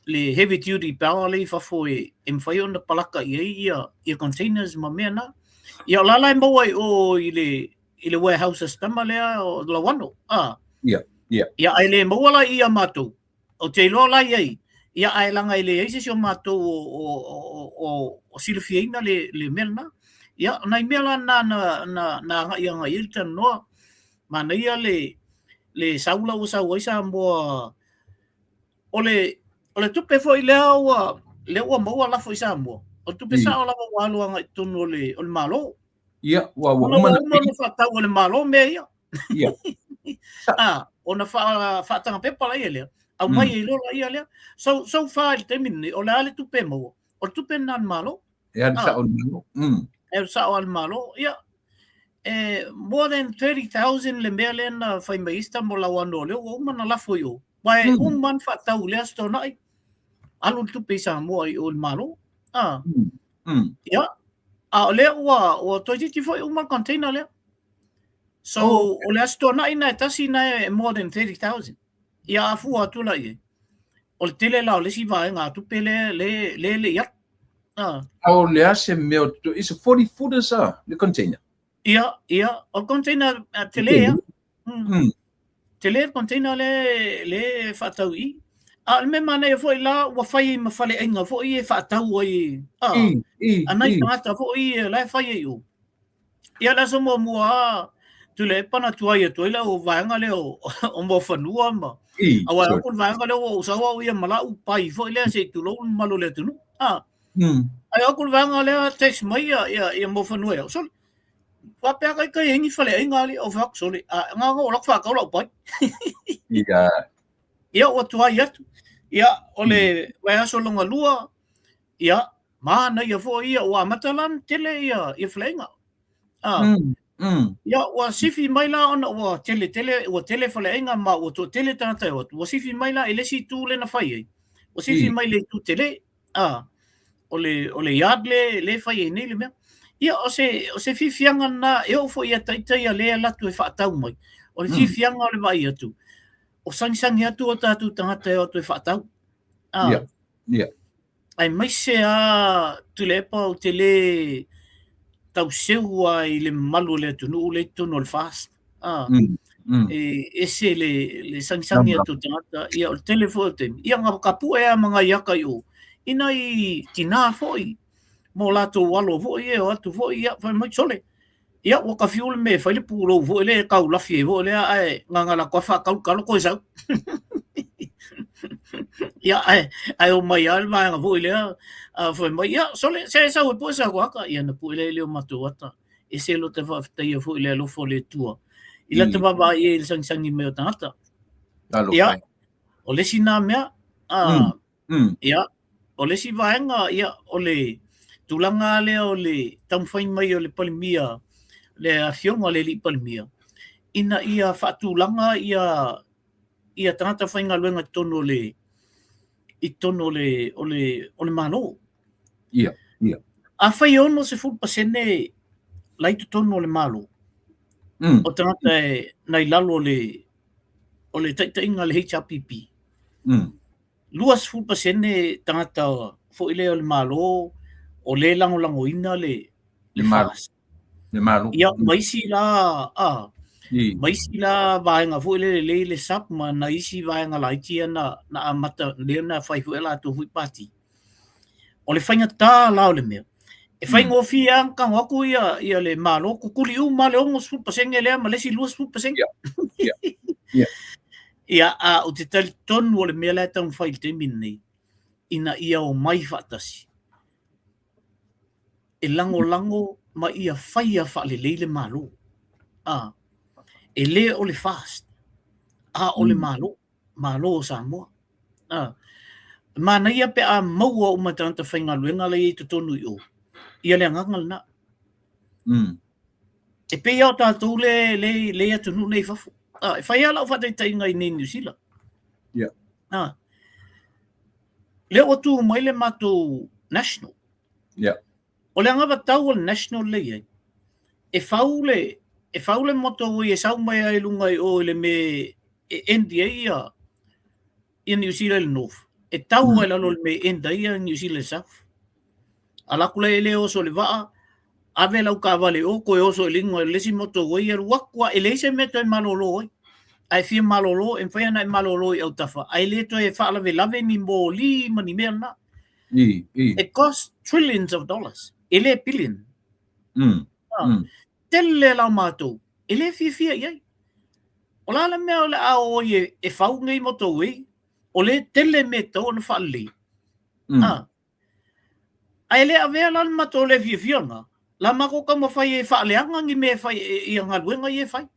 le heavy duty power lea i fafo e mafai ona palaka i ai ia containers ma mea na. Ia o la la e maua i o i le warehouse a se tama lea o Lauano. Ia, ia. Ia ae le maua la i ia matou. Ou te iloa la i ai, ia ae leaga e leai se isi o matou o silafiaina le mea lena. Ia, o nai mea la na na agai agai i ai le talanoa. Manaia le sau la ua sau ai Samoa. O le tupe foi lea ua maua lafo i Samoa. O le tupe sao lava ua alu agai i totonu o le Malo. Ia, ua uma ona faatau e le Malo mea ia. Ia. Ona faataga pepa la ia lea. Aumai ai loa ia lea. So far i le taimi lenei, o le a le tupe e maua? O le tupe lena a le Malo. E alu sao i le Malo. E alu sao i le Malo. Ia, more than 30,000 le mea lea na fai mai ai se tama o Lauano lea ua uma ona lafo i o. Aua e uma ona faatau i lea Aso Toonai, alu le tupe i Samoa i o i le Malo. Ia, a o lea ua toeitiiti foi uma le container lea. So, o le Aso Toonai na e tasi na e more than 30,000. Ia a fua atu la i ai. O le tele la o le isi vaega a tupe lea le i alu. A o le a se mea o tutu, is a 40 footers le container? Ia, ia, o le container tele ia. Tele le container le faatau i. A o le mea manaia foi la, ua fai ai ma faleaiga foi e faatau ai. A nai tagata foi la e fai ai o. Ia le aso muamua lava, Tuilaepa na tuai atu ai lau vaega lea o Muafanua ma aua e atu le vaega lea ua ou sau au ia ma lau pai foi lea se i tulou le mamalu o le atunuu. Ai atu le vaega lea text mai ia Muafanua ia, sole, faapea kai kai ai ni faleaiga alii, ou fai atu sole, a na ona ou alu atu faatau lau pai. Ia. Ia ua tuai atu. Ia o le vaiaso lona lua, ia manaia foi ia ua amata la ona tele ia faleaiga. Ia, ua sifi mai la ona ua tele tele, ua tele faleaiga ma ua toatele tagata e o atu, ua sifi mai la i le isi itu lea na fai ai, ua sifi mai le itu tele, a, o le yard le, le fai ai nei le mea. Ia, o se fiafiaga lena, e oo foi ia ita ia lea e alu atu e faatau mai, o le fiafiaga o le vaai atu, o sagisagi atu o tatou tagata e o atu e faatau. A, Aemaise lava Tuilaepa ou te le tau seu lava i le mamalu o le atunuu lea i totonu o le FAST. A, e ese le sagisagi atu o tagata, ia o le tele foi o taimi, ia na ka pue lava ma nai aka i o, i nai tinā foi ma o latou alo foi e o atu foi, ia fai mai, sole, Ia, ua ta fiu le mea e fai le pulou foi lea e taulafi ai foi lea, ae na ona latou faatau le talo toe sau. Ia, ae omai lava le vaega foi lea, fai mai, ia, sole, se e sau e pue sa ata. Ia, na pue lea i le o matou ata. Ese lo ta faafetaia foi i le alofa o le Atua. I lata vaavaai i ai i le sagisagi mai o tagata. Ia, o le isi na mea, Ia, o le isi vaega, ia, o le tulaga lea o le taumafai mai o le Palemia, le afioga i le alii Palemia, ina ia faatulaga ia tagata faigaluega i totonu o le i totonu o le o le o le Malo. Ia, ia. Afai e 60% la i totonu o le Malo, o tagata e nai lalo o le taitaiga a le HRPP, 20% tagata foi lea o le Malo o lea e lagolagoina le le Malo. Le Malo. Ia, ma isi la, a, ma isi la vaega foi lele lea i le SUPP ma nai isi vaega laiti ia na amata lea na fai foi e latou foi pati. O le faigata la o le mea, e faigofie lava ona tago atu ia le Malo tutuli uma le 60% lea ma le isi 20%. Ia, ia, ia. Ia, a ou te talitonu o le mea la e taumafai i le taimi lenei, ina ia omai faatasi, e lagolago ma ia faia faalelei le Malo. A, e le o le FAST, a o le Malo, Malo o Samoa. A, e manaia pe a maua uma e tagata faigaluega la e i ai i totonu i o, ia le agaga lena. E pei lava o tatou le, le, le atunuu nei i fafo. Ah, e fai lava lau faataitaiga i nei Niu Sila. Ah, lea ua tu mai le matou national. O le anavatau o le national lea i ai, e fau le, e fau le motorway e sau mai ai luga i o i le mea e end ai ia, ia Niu Sila i le north, e tau ai lalo i le mea e end ai ia Niu Sila i le south. Ala atu la e le oso i le vaa, ave lau taavale i o, toe oso i luga i le isi motorway, alu atu lava, e leai se mea e toe malolo ai. A e fia malolo, e mafai ona e malolo i autafa, ae le toe faalavelave ni moli ma ni mea na. It costs trillions of dollars, e le billion. Tele la o matou, e le fiafia i ai. O le a le mea o le a o ai e fau nei motorway, o lea e tele mea e tatau ona faalelei. Ae le avea la le matou le fiafia lena, la matou taumafai e faaleaga ni mea e fai ia galuega ia e fai.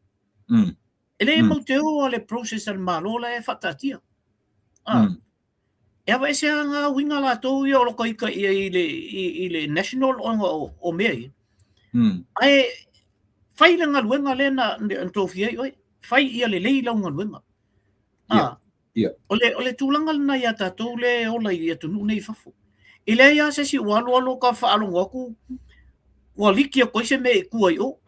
E le mauteo le process a le Malo la e faataatia. E aveese lava ngā uiga latou ia o lo ita ia i le national ona o mea ia. Ae fai le galuega lea na tofia ai oe. Fai ia lelei lau galuega. O le tulaga lena ia tatou lea e ola i atunuu nei i fafo. E leai lava se isi ua alu alu ka faalogo atu ua liki atu ai se mea i tua i o.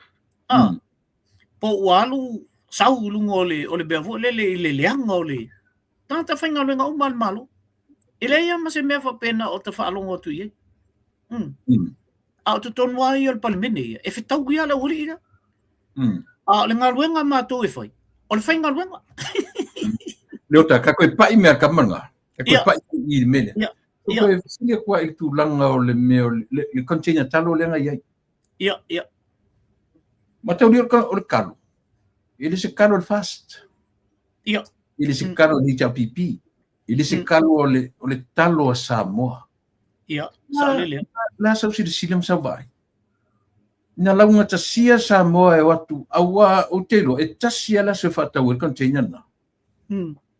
Po ua alu sau i luga o le mea foi lele i le leaga o le tagata faigaluega uma a le Malo. E leai lava ma se mea faapena o ta faalogo atu i ai. A o totonu lava ia o le Palemene ia, e fetaui lava le aualii lea. A o le galuega a matou e fai, o le faigaluega. Leota, ka koe pai mea ka manga. Ka koe pai i le mele. Ka koe fesili atu ai i le tulaga o le mea o le container talo lea na i ai. Ia, ia. Mataulia o le kalo. E le se kalo o le FAST. E le se kalo o le HRPP. E le se kalo o le talo a Samoa. Ia, saolele. La sau silasila ma sau vaai. Na laugatasia Samoa e o atu, auā ou te iloa, e tasi lava le aso e faatau ai le container lena.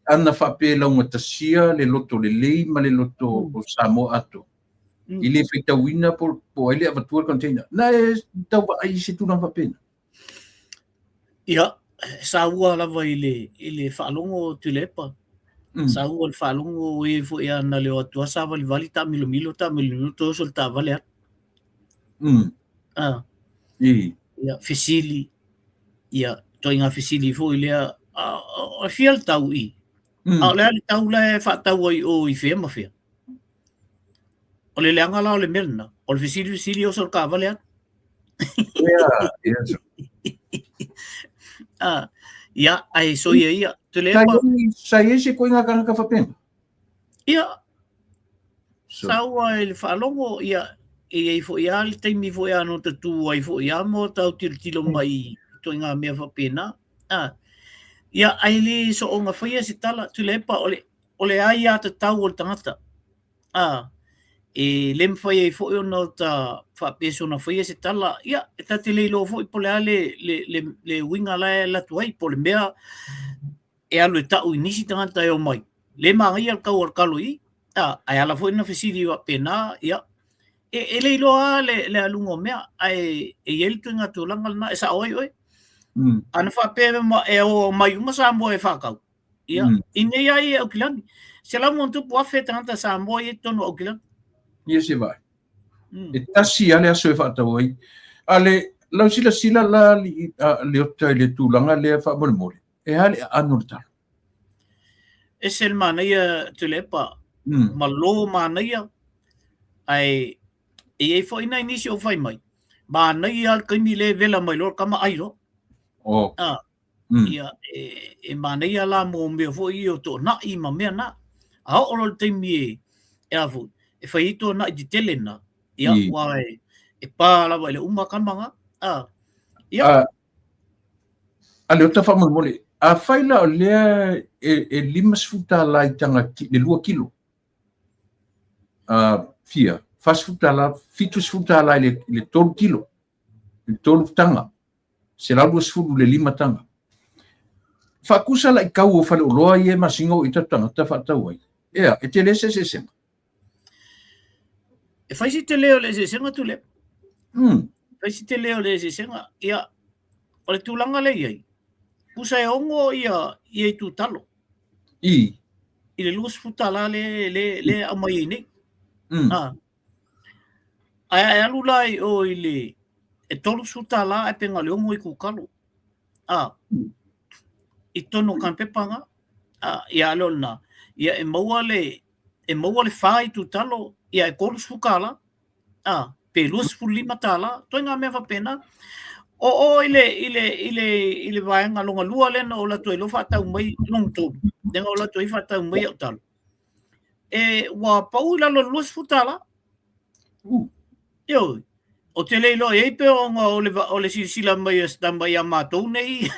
Ana faapea e laugatasia le loto lelei ma le loto o Samoa atoa, e le faitauina po o ai le avatua le container. Na e tau vaai i se tulaga faapena. Ia, saua lava i le, i le faalogo Tuilaepa. Saua i le faalogo o e foi a na le o atu a savalivali taamilomilo taamilomilo toe oso i le taavale alu. Ah. Ia, fesili, ia, ituaiga fesili foi lea, a, e fia le tau i? A o le a le tau la e faatau ai i o i fea ma fea? O le leaga la o le mea lena, o le fesili fesili oso i le taavale alu. Ia, Ah, ia, ae soia ia. Tuilaepa. Sa i ai se ituaiga tagata faapena? Ia, saua i le faalogo, ia, e i ai foi lava le taimi foi a no ta tu ai foi lava ma tau tilotilo mai i ituaiga mea faapena. Ah, ia, ae le soona faia se tala, Tuilaepa, o le, o le aiatatau o le tagata. Ah, e le mafai ai foi ona ta faapea soona faia se tala, ia, e ta te le iloa foi po o le a le, le, le, le uiga la e alu atu ai, po o le mea e alu e tau i nisi tagata e omai. Le manaia le tau o le talo i i, a, ae ala foi ona fesili faapena, ia, e, e le iloa lava le, le aluga o mea, ae e i ai le ituaiga tulaga lena, e sao ai oe. Ana faapea e omai uma Samoa e faatau, ia, i nei lava i Aukilani, 100+ tagata Samoa ia i totonu o Aukilani. Ia se vaai. E tasi lava le aso e faatau ai. A le lau silasila la Leota i le tulaga lea faamolemole, e a le aano o le talo? Ese le manaia Tuilaepa, malo manaia, ae e i ai foi nai nisi o fai mai, manaia le taimi le vela mai loa le tama ai loa. Oh. Ah, ia, e, e manaia la mō mea foi ia o toonai ma mea na. A oo loa le taimi e, e a foi, e fai ai toonai tetele na, ia, ua e, e pā lava i le uma tama na. Ah, ia. Ah, a Leota faamolemole, afai la o lea e, e $50 i taga le 2 kilo, fia, $40, $70 i le, i le 3 kilo, i le 3 taga, 120 le 5 taga. Faatusa la i tau o faleoloa ia e masina o i tatou tagata faatau ai. Ea, e tele se eseesega. E fai si tele o le eseesega Tuilaepa. E fai si tele o le eseesega. Ia, o le tulaga lea e i ai, pusa e 6 ia, ia itu talo. I. I le $20 le, le, le aumai ai nei. Ah. Ae a e alu la i o i le e $30 ae pe na o le 6 itu talo. Ah. I totonu o kanipepa na. Ah, ia a le o lena. Ia e maua le e maua le 4 itu talo, ia e $30, a, pe $25, ituaiga mea faapena. O o i le, i le, i le, i le vaega lona lua lea na ou alu atu ai loa faatau mai, lona tolu, lea na ou alu atu ai faatau mai au talo. E, ua pau i lalo o le $20. Ioe. Ou te le iloa i ai pe ona o le, o le silasila mai a se tama ia matou nei.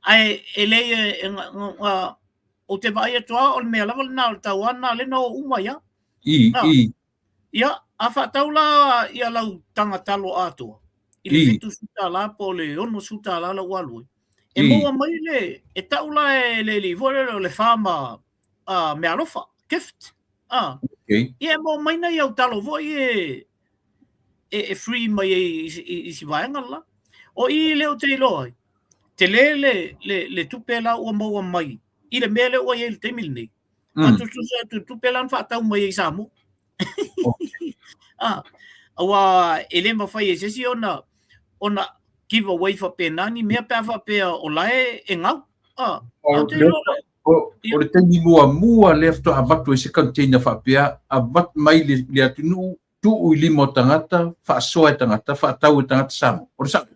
Ae e leai e, e, na, na, Ou te vaai atu lava o le mea lava lena o le tau lava lena lea na o uma ai lava. I, i. Ia, a faatau la ia lau taga talo atoa i le $70 po o le $60 la ua alu ai, e maua mai le, e tau la e le alii foi lele o le fa ma meaalofa, gift. Okay. Ia e maua mai nai au talo foi e, e, e free mai ai i, i si vaega la. O i lea ou te iloa ai, tele le, le, le tupe la ua maua mai i le mea lea ua i ai i le taimi lenei. Faatusatusa atu i le tupe la na faatau mai ai i Samoa. Okay. Ah, aua e le mafai e se isi ona, ona give away faapena ni mea pe a faapea o la e, e gau. Ah, o, le, o, o le taimi muamua lea faatoa avatu ai se container faapea, avatu mai le, le atunuu, tuu i lima o tagata, faasoa e tagata, faatau e tagata Samoa. O le sao?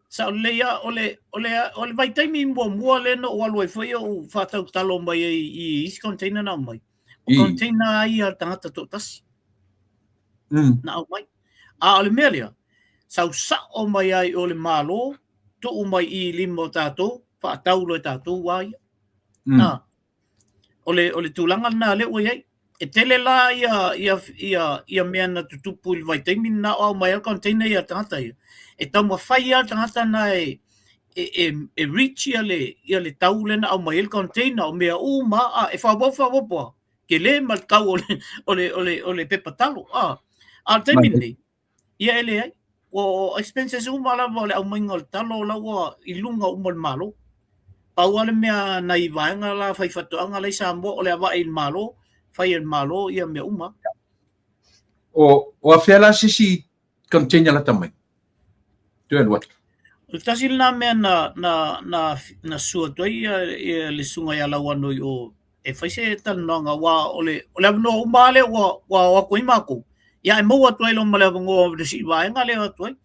Sao lelei lava, o le, o le, o le vaitaimi muamua lea na ou alu ai foi ou faatau talo mai ai i isi container na aumai. O container lava ia a le tagata toatasi. Na aumai. A o le mea lea, sau sao mai ai o le Malo, tuu mai i lima o tatou, faatau loa e tatou lava ia. O le, o le tulaga lena lea ua i ai. E tele la ia, ia, ia, ia mea na tutupu i le vaitaimi lena o aumai ai le container ia tagata ia. E taumafai lava le tagata na e, e, e, e reach ia le, ia le tau lea na aumai ai le container o mea uma, a, e faaopoopo faaopoopo lava, tele ma le tau o le, o le, o le, o le pepa talo. A, a o le taimi lenei, ia e leai. Ua expenses uma lava o le aumaiga o le talo la ua i luga uma o le Malo. Pau lava le mea nai vaega la faifaatoaga la i Samoa o le avae i le Malo, fai e le Malo ia mea uma. O afea la se isi container lata mai? Toe alu atu. O le tasi lena mea na, na, na, na susu atu ai ia, ia le susuga ia Lauano i o e fai se talanoaga aua o le, o le avanoa uma lava lea ua, ua o atu ai matou, ia e maua atu ai loa ma le avanoa o le sii vaega lea o atu ai.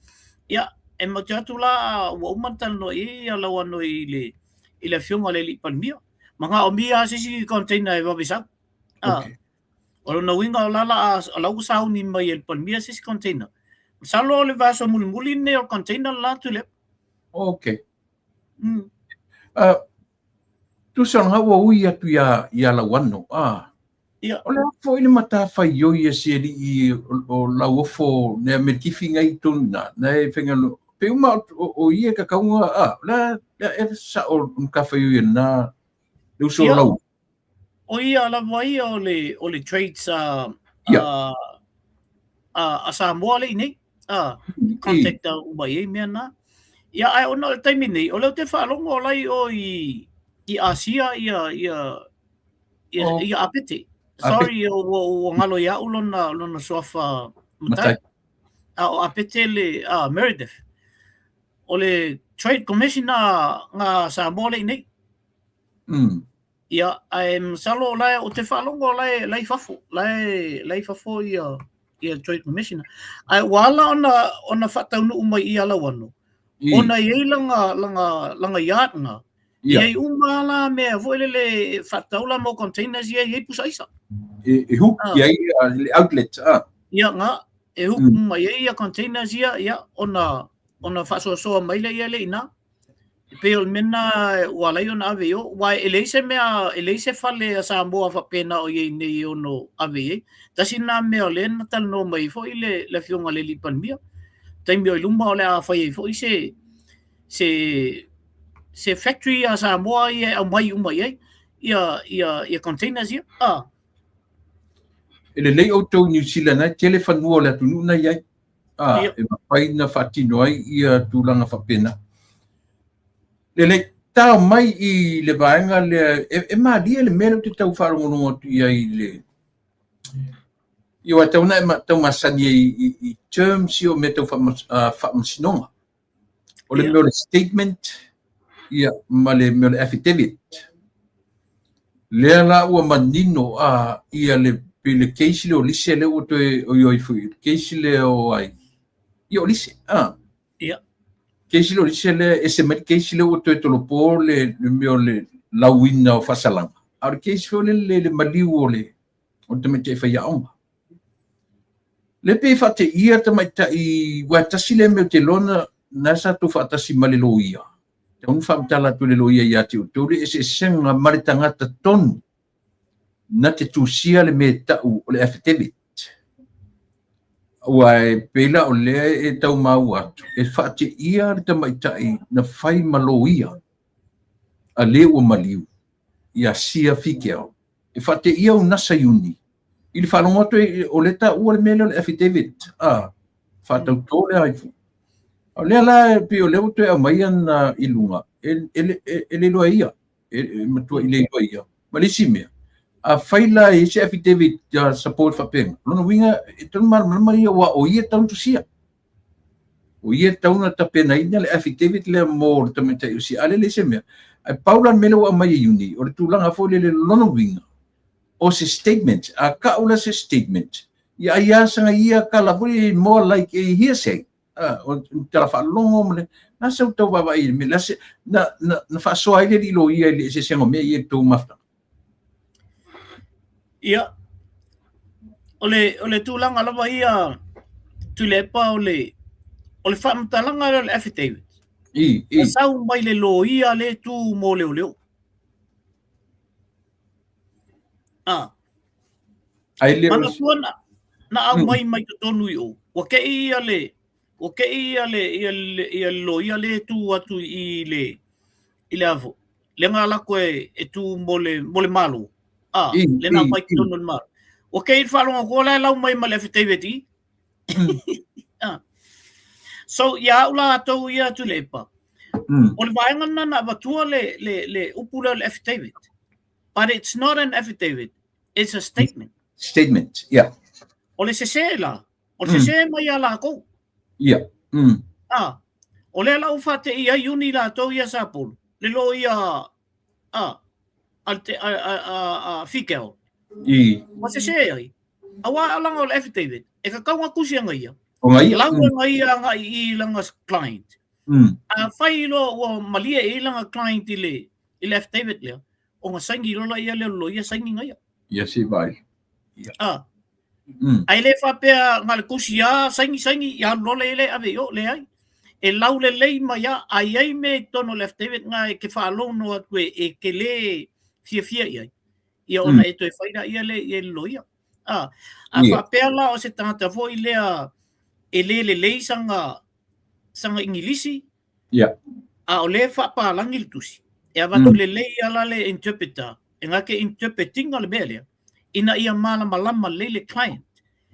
Ia, e matou te o atu la ua uma ona talanoa i ai ia Lauano i le, i le afioga i le Alii Palemia. Manaomia lava se isi container e vave sau. Ah, Okay. O lona uiga o la la o la ua sauni mai e le Palemia se isi container. Masalo o le vaiaso mulimuli lenei o le container le la atu lea. Okay. Tusa o ua ui atu ia, ia Lauano. Ah. Ia. O le a foi le matafaioi a si alii o Lauofo nea Melikifi ngai tonu na, na e whenga no, pe uma o ia ka kaunga, ah, la, la e sa o matafaioi na, le uso o lau. O ia lava ia o le, o le trades a, Ia. a, a, a Samoa le i nei. A, contact a uma i ai mea na. Ia, ae ona o le taimi nei, o lea ou te faalogo o la i o i, i Asia ia, ia, ia, Oh. ia Apete. Sorry, ua, ua ngalo ia au lona, lona suafa matai. Matai. A o Apete le, a, Meredith. O le Trade Commissioner nga Samoa le i nei. Ia, ae masalo la ou te faalogo la e la i fafo, la e la i fafo ia ia Trade Commissioner. Ae ua ala ona ona faataunuu mai ia Lauano. Ona i ai langa langa langa yard nga. I ai uma la mea foi lele e faatatau la mo containers ia i ai pusa aisa. E, e hook i ai le outlet. Ah. Ia nga, e hook uma i ai ia containers ia, ia ona ona faasoasoa mai lea ia le ina. E pei o le mea lena ua ala ai ona ave i o, aua e leai se mea, e leai se fale a Samoa faapena o i ai nei e ono ave i ai. Tasi lena mea o lea na talanoa mai ai foi le, le Afioga i le Alii Palemia, taimi o i luma o le a fai ai foi se, se, se factory a Samoa ia e aumai uma i ai ia, ia, ia containers ia. Ah. E lelei outou i New Zealand ai, tele fanua o le atunuu na i ai. A, Ia. e mafai na faatino ai ia tulaga faapena. Lelei, tao mai i le vaega lea, e, e malie le mea lea ou te tau faalogologo atu i ai i le... Ia, aua e tatau ona e tau masani ai i, i terms ia o mea tau faamasinoga. O le mea o le statement, ia, ma le mea o le affidavit. Lea la ua manino a ia le pei le case lea o Lise lea ua toe oi foi, le case lea o ai. Ia o Lise, a. Ia. Case lea o Lise lea ese mai le case lea ua toe tolopo le, le mea o le lauina o faasalaga. A o le case foi lele le, le maliu o le o le tamaitai faiaoga. Le pei e faateia le tamaitai, aua e tasi lea mea ou te iloa na, na sa tou faatasi ma le loia. Tatau ona faamatala atu e le loia ia te outou le eseesega ma le tagata tonu na te tusia le mea e tau o le affidavit. Aua e pei la o lea e tau maua atu, e faateia le tamaitai na fai ma loia a le ua maliu ia Sia Figel. E faateia au nasa iuni i le faalogo atu o lea taua le mea lea o le affidavit, a, faatautō le ai foi. O lea la e pei o lea ua toe aumai ana i luga, e, e, e, e le iloa e ia, e, e matuai le iloa e ia. Ma le isi mea, afai la e i ai se affidavit support faapena, o lona uiga e tatau ona malamalama ia aua o ia e tatau ona tusia. O ia e tatau ona tapenaina le affidavit lea mo le tamaitai o Sia. A lea e leai se mea. Ae pau la le mea lea ua aumai e Iuni, o le tulaga foi lele lona uiga, o se statement, a ka'u la se statement, ia ai a saga ia kala foi more like a hearsay, a, o tala faalogo ma le, na sau tau vaavaai i le mea, na, na, na, na faasoa ai le alii loia i le eseesega o mea ia i le tou mafutaga. Ia, o le, o le tulaga lava ia, Tuilaepa, o le, o le faamatalaga lea o le affidavit. I, i. Na sau mai le loia le tu mo leoleo. Ah. Ai le Manatua na, na aumai mai totonu i o. Ua kei ia le, ua kei ia le, ia le, ia le loia le tu atu i le, i le avo. Le ngā lako e, e tu mo le, mo le malo. Ah, I, le nā i, mai i. totonu o le malo. Ua kei i le faalogo atu, o la e lau mai ma le affidavit i. Ah. So, ia au latou ia Tuilaepa, o le vaega lena na avatua le, le, le upu lea o le affidavit. But it's not an affidavit, it's a statement. Statement, yeah. O le sese la, o le sese mai ia lakou. Yeah. Ah, o lea la ua faate'i ai Iuni latou ia Sapulu, le loia a a te a a a, a Figel. I. Ua sese ai. Aua langa o le affidavit, e kakau nga tusi a ngaia. O ngaia. Lau e ngaia nga i langa client. A fai loa ua malie i langa client i le i le affidavit lea, o nga saini loa la ia lea o le loia saini ngaia. Ia se vai. Ia. Ah. Ae le faapea na o le tusi lava saini saini ia alu loa lea le ave i o, leai. E laulelei mai lava, a i ai mea i totonu o le affidavit na e te faalogo atu e te le fiafia i ai, ia ona e toe fai laia lea i ai le loia. A, a faapea la o se tagata foi lea e le lelei sana sana Igilisi, a o lea e faapalagi le tusi, e avatu lelei lava la le interpreter, e na te interpret ina le mea lea, ina ia malamalama lelei le client.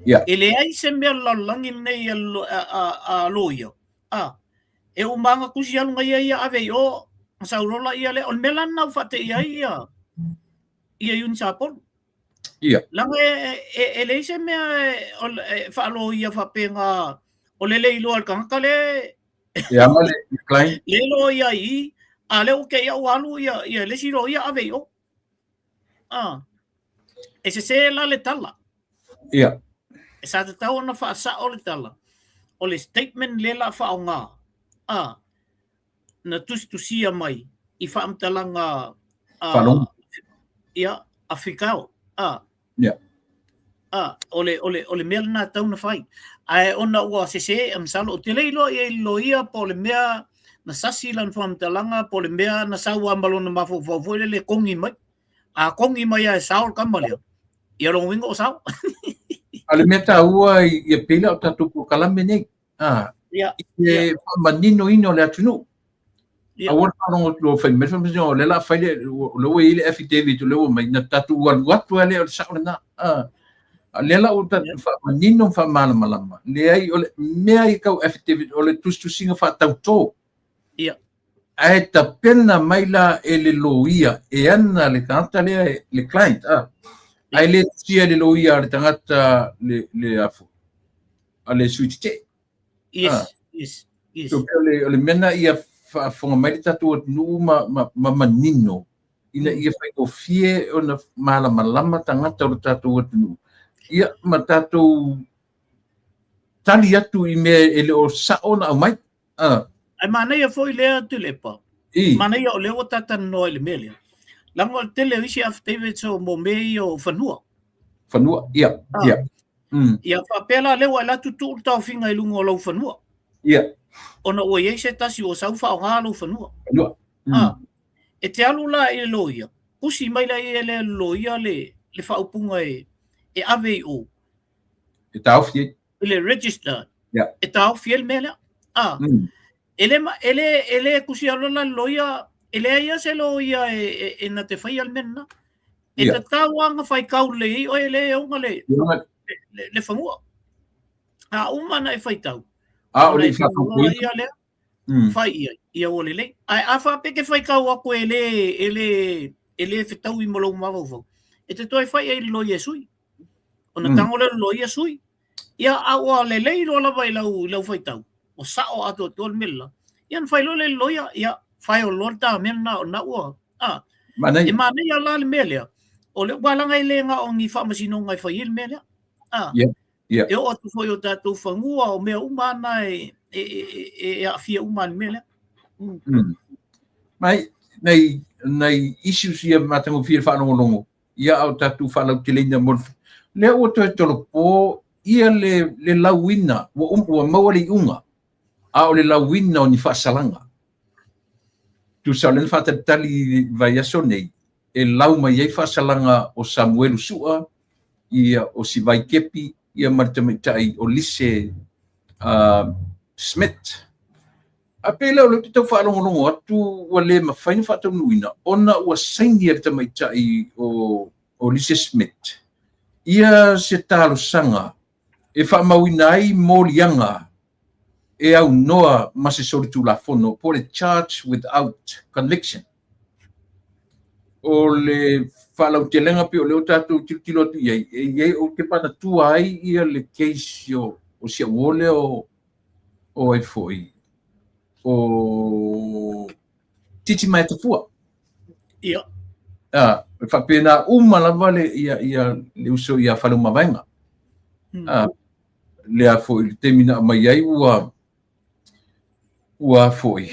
E leai se mea o le lalolagi lenei a loia, a, e uma lava ona tusi alu ngaia ia ave i o, ona sau loa laia lea. O le mea la lena ua faateia ai ia ia Iuni Sapolu. Leaga e leai se mea e faaloia faapea o le le iloa e le tagata lea E ama le client. Le loia i i, a lea ua te i au alu ia, ia le isi loia ave i o. Ah. E sese la le tala. E sa tatau ona faasao le tala. O le statement lea la faaaoga. Ah. Na tusitusia mai i faamatalaga a Faalogo. Ia, a Fikao. Ah. Ah, o le, o le, o le mea lena e tatau ona fai. Ae ona ua sese, e masalo, ou te le iloa i ai le loia po o le mea na sasi lana faamatalaga po o le mea na sau lava ma lona mafaufau foi lele e kogi mai. A kogi mai lava e sao le tama lea, ia lona uiga o sao. A o le mea taua ia pei la o tatou polokalame nei, a, i le faamaninoina o le atunuu. Aua le faalogo atu loa fai mai le faamasinoga o lea o le a fai le, o lea ua i ai le affidavit o lea ua aumai, na tatou alu atu lava lea o le sao lena. A lea la ua tatou faamanino ma faamalamalama, leai o le mea ia tau affidavit o le tusitusiga faatautō. Ae tapena mai la e le loia e ana le tagata lea le client, a. Ae le tusia e le loia a le tagata le, le a foi, a le sui tetee. Yes, yes, yes. So, o le, o le mea na ia faafofoga mai le tatou atunuu ma, ma, ma manino ina ia faigofie ona malamalama tagata o le tatou atunuu. Ia, ma tatou tali atu i mea e le o sao ona aumai. Ah. Ae manaia foi lea Tuilaepa. Manaia o lea ua ta talanoa i le mea lea. Leaga o le tele o isi affidavits o mo mea ia o fanua. Fanua, ia, ia. Ia faapea la lea ua e alu atu tuu le taofiga i luga o lou fanua. Ia. Ona ua i ai se tasi ua sau faaaoga lou fanua. Fanua. E te alu la i le loia, tusi mai la ia le loia le, le faaupuga e, e ave i o. E taofi ai. I le register. E taofi ai le mea lea. E le, e le, e le tusi aloa la le loia, e leai lava se loia e, e, e na te faia le mea lena. E tatau lava ona faitau lelei ai oe lea e ona le, le, le fanua. A uma ona e faitau, A o le i faatautoina. Ia lea, fai i ai, ia ua lelei. Ae a faapea e te faitau atu e le, e le, e le fetaui ma lou mafaufau, e te toe fai ai i le loia e sui. Ona tago lea o le loia sui. Ia, a ua lelei loa lava i lau, i lau faitau, ua sao atoatoa le mea lela, ia ona fai loa lea i le loia, ia, file loa le ta mea lena, o lena ua, a. Manaia. E manaia la le mea lea, o le, aua leaga e le na o ni faamasinoga e fai ai le mea lea. A. Yeah. E oo atu foi i o tatou fanua, o mea uma lava na e, e, e, e aafia uma i le mea lea. Mai, nai, nai issues ia matagofie le faalogologo, ia a o tatou faalauteleina mo le lea ua toe tolopo ia le, le lauina, ua, um, ua maua le iuga, a o le lauina o ni faasalaga. Tusa o lea na faatalitali i vaiaso nei, e lau mai ai faasalaga o Samuelu Sua, ia o Sivai Kepi, ia ma le tamaitai o Lise uh, Smith. A pei lea o lea ou te tau faalogologo atu ua le mafai ona faataunuuina ona ua saini e le tamaitai o, o Lise Smith ia se talosaga e faamauina ai moliaga e aunoa ma se solitulafono po o le charge without conviction. O le faalautelega pei o lea ua tatou tilotilo atu i ai, e i ai ou te manatua ai ia le case o, o si au uo lea o, o ai foi, o Titimaea-Tafua. Ia. Ah, e faapena uma lava le, ia, ia, le uso ia Faleomavaega. Ah, lea foi i le taimi na aumai ai ua ua foi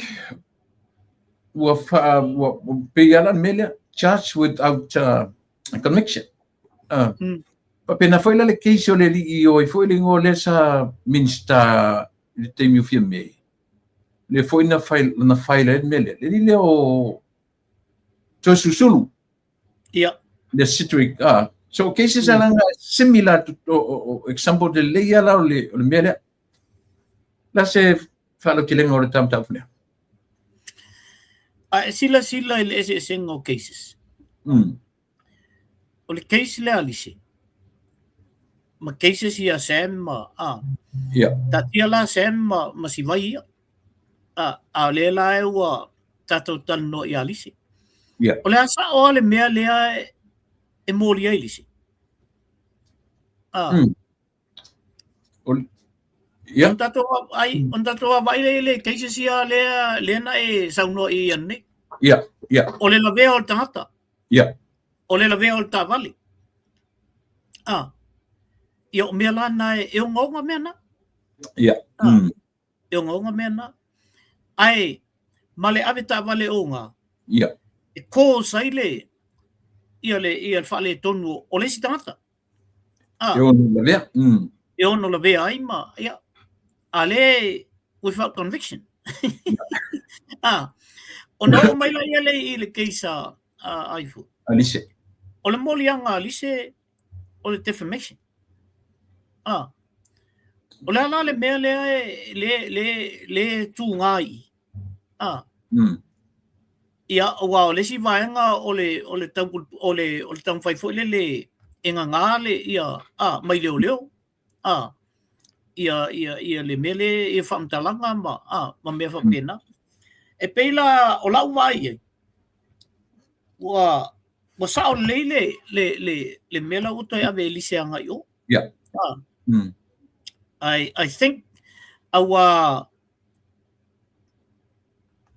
ua fa ua pei lava la le mea lea charge without conviction. Faapena foi la le case o le alii o ai foi le igoa lea sa Minista i le taimi o Fiame, lea foi na file na file ai le mea lea, le alii lea o Toeolesulusulu. Ia. Le Cedric, ah. So cases mm. alanga similar to o, o, o, example de lei ala o le, o le mea lea. La se faalautelega o le mataupu lea. A e silasila i le eseesega o cases. O le case lea a Lise, ma cases ia Sam ma, a, yeah. Taatia la Sam ma, ma Sivai ia. A, a o lea la e ua tatou talanoa ia Lise. Yeah. O le a sa'o a le mea lea e, e moli ai Lise? A. O, yeah. Ona tatou ai, ona tatou vaavaai lea i le cases ia lea, lea na e saunoa i ai nei. Yeah. O le lavea o le tagata. O le lavea o le taavale. A. Ia o mea la na e, e ogaoga mea na. A. E ogaoga mea na. Ae, ma le ave taavale oga. E cause ai le, ia le, ia le faaletonu o le isi tagata. Ah. E ono lavea. E ono lavea ai ma, ia, a le without conviction. Ah. Ona oo mai la ia le i le case a, a ai foi. Alice. O le moliaga a Alice, o le defamation. Ah. O le a la le mea lea e, le, le, le tūgā i. Ah. Ia, aua o le isi vaega o le, o le tau, o le, o le taumafai foi lele e gagā le, ia, a, mai leoleo, a, ia, ia, ia le mea le, ia faamatalaga ma, a, ma mea faapena. E pei la, o lau vaai i ai, ua, ua sao lelei le, le, le, le mea la ua toe ave e Lise agai i o. A. I think, aua,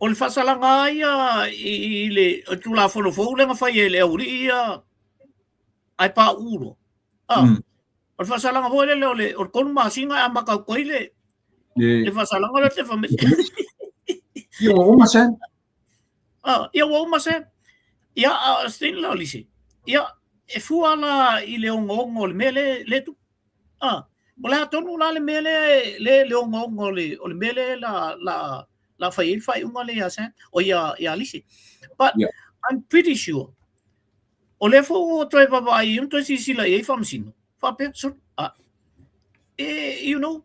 O le faasalaga lava ia i le Tulafono fou lea na fai e le aualii ia ae pauu loa. Ah, O le faasalaga foi lele o le, o le 3 masina e amata atu ai le, le faasalaga lea te whame. Ia ua uma Sam. Ah, ia ua uma Sam. Ia, a Steve la o Lise. Ia, e fua la i le ogaoga o le mea le, le tu. Ah, o le a tonu la le mea lea, le, le ogaoga o le, o le mea lea la, la, la fai ai le faaiuga lea ia Sam, o ia, ia Lise. But I'm pretty sure, o lea foi ua toe vaavaai i ai ma toe silasila i ai faamasino, faapea, so, ah, e, you know,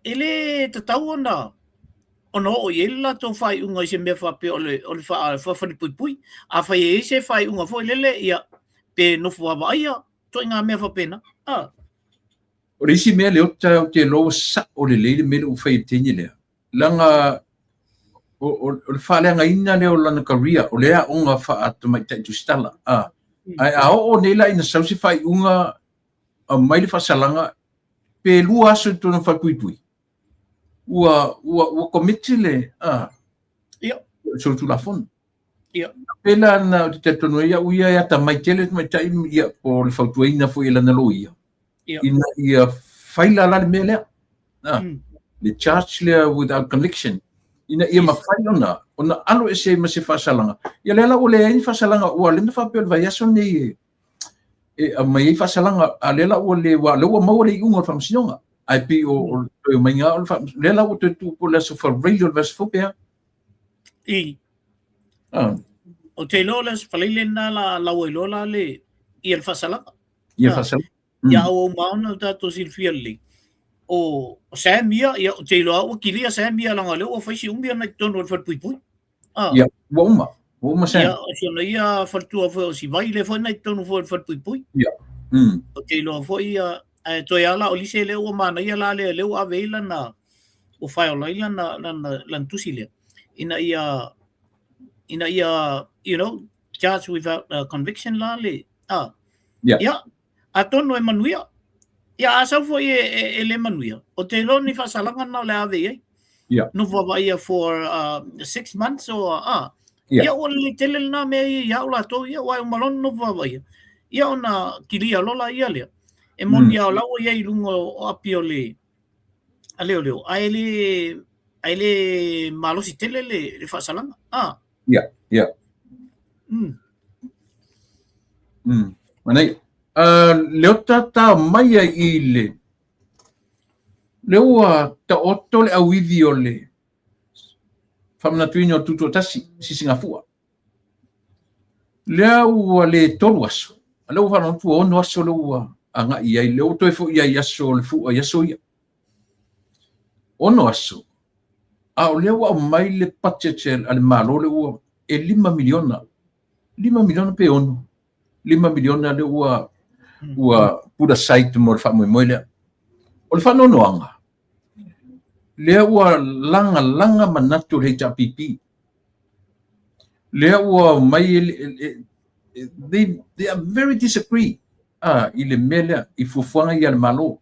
e le tatau ona, ona oo i ai le latou faaiuga i se mea faapea o le, o le faafalepuipui. Afai e i ai se faaiuga foi lele, ia, pe nofo vaavaaia, ituaiga mea faapena. Ah. O le isi mea lea ou te iloa ua sao lelei le mea lea ua fai e le teine lea, leaga o, o, o le faaleagaina lea o lana career, o le aoga faa-tamaitai tusitala. Ah. Ae a oo nei la ina sau se faaiuga aumai le faasalaga, pe 2 aso i totonu o le falepuipui, ua, ua, ua commit le, ah, Ia. solitulafono. Ia. Pēlā na ou te talitonu ai au ia e atamai tele le tamaitai ia po o le fautuaina foi e lana loia. Ia. Ina ia fai la la le mea lea. Ah, Le charge lea without conviction. Ina ia mafai ona, ona alo ese ai ma se faasalaga. Ia lea la ua leai ni faasalaga, ua lea na faapea o le vaiaso lenei e, e aumai ai faasalaga, a lea la ua le, ua, lea ua maua le iuga o le faamasinoga. Ae pei o, o le toe omaiga o le faamasinoga, lea la ua toe tuu po o le aso Faraile o le vaiaso fou pe a. I. Ou te iloa o le aso Faraile lena la lau ai loa la le, ia le faasalaga. Ia faasalaga. Ia auau ma ona o tatou silafia lelei. O, o Sam ia, ia, ou te iloa ua kilia Sam ia leaga o lea ua fai si umi ona i totonu o le falepuipui. Ah. Ia, ua uma. Ua uma Sam. Ia, o si ona ia faletua foi o Sivai, lea foi na i totonu foi o le falepuipui. Ia. Ou te iloa foi ia, ae toe lava la o Lise lea ua manaia la lea, lea ua ave ai lana, ua file ai lana lana lana tusi lea ina ia ina ia you know charge without uh, conviction la le a yeah. ia atonu e manuia ia a sau foi e, e, e le manuia o te iloa ni faasalaga na o le ave i ai yeah. nofo vaaia for uh, six months or uh, yeah. ia ua lelei tele lena mea ia ia au latou ia ua e uma loa ona nofo vaavaia ia ona kilia loa la ia lea e moni mm. a o la ua i ai i luga o api o le a leoleo ae le ae le malosi tele le, le faasalaga ah yeah yeah mm. Mm. Manai, uh, leo tata mai ai i le lea ua taoto le auivi o le faamanatuina o le Tutoatasi, Sisigafua. Lea ua le tolu aso, a lea ua faalogo atu ua ono aso lea ua agai i ai, lea ua toe foi ai i aso o le fua i aso ia. Ono aso, a o lea ua aumai le budget a le Malo lea ua e lima miliona, lima miliona pe ono, lima miliona lea ua ua put aside mo le faamoemoe lea. O le faanoanoaga, lea ua lagalaga manatu o le HRPP. Lea ua aumai they, they are very disagree ah, i le mea lea, i fuafuaga ia a le Malo.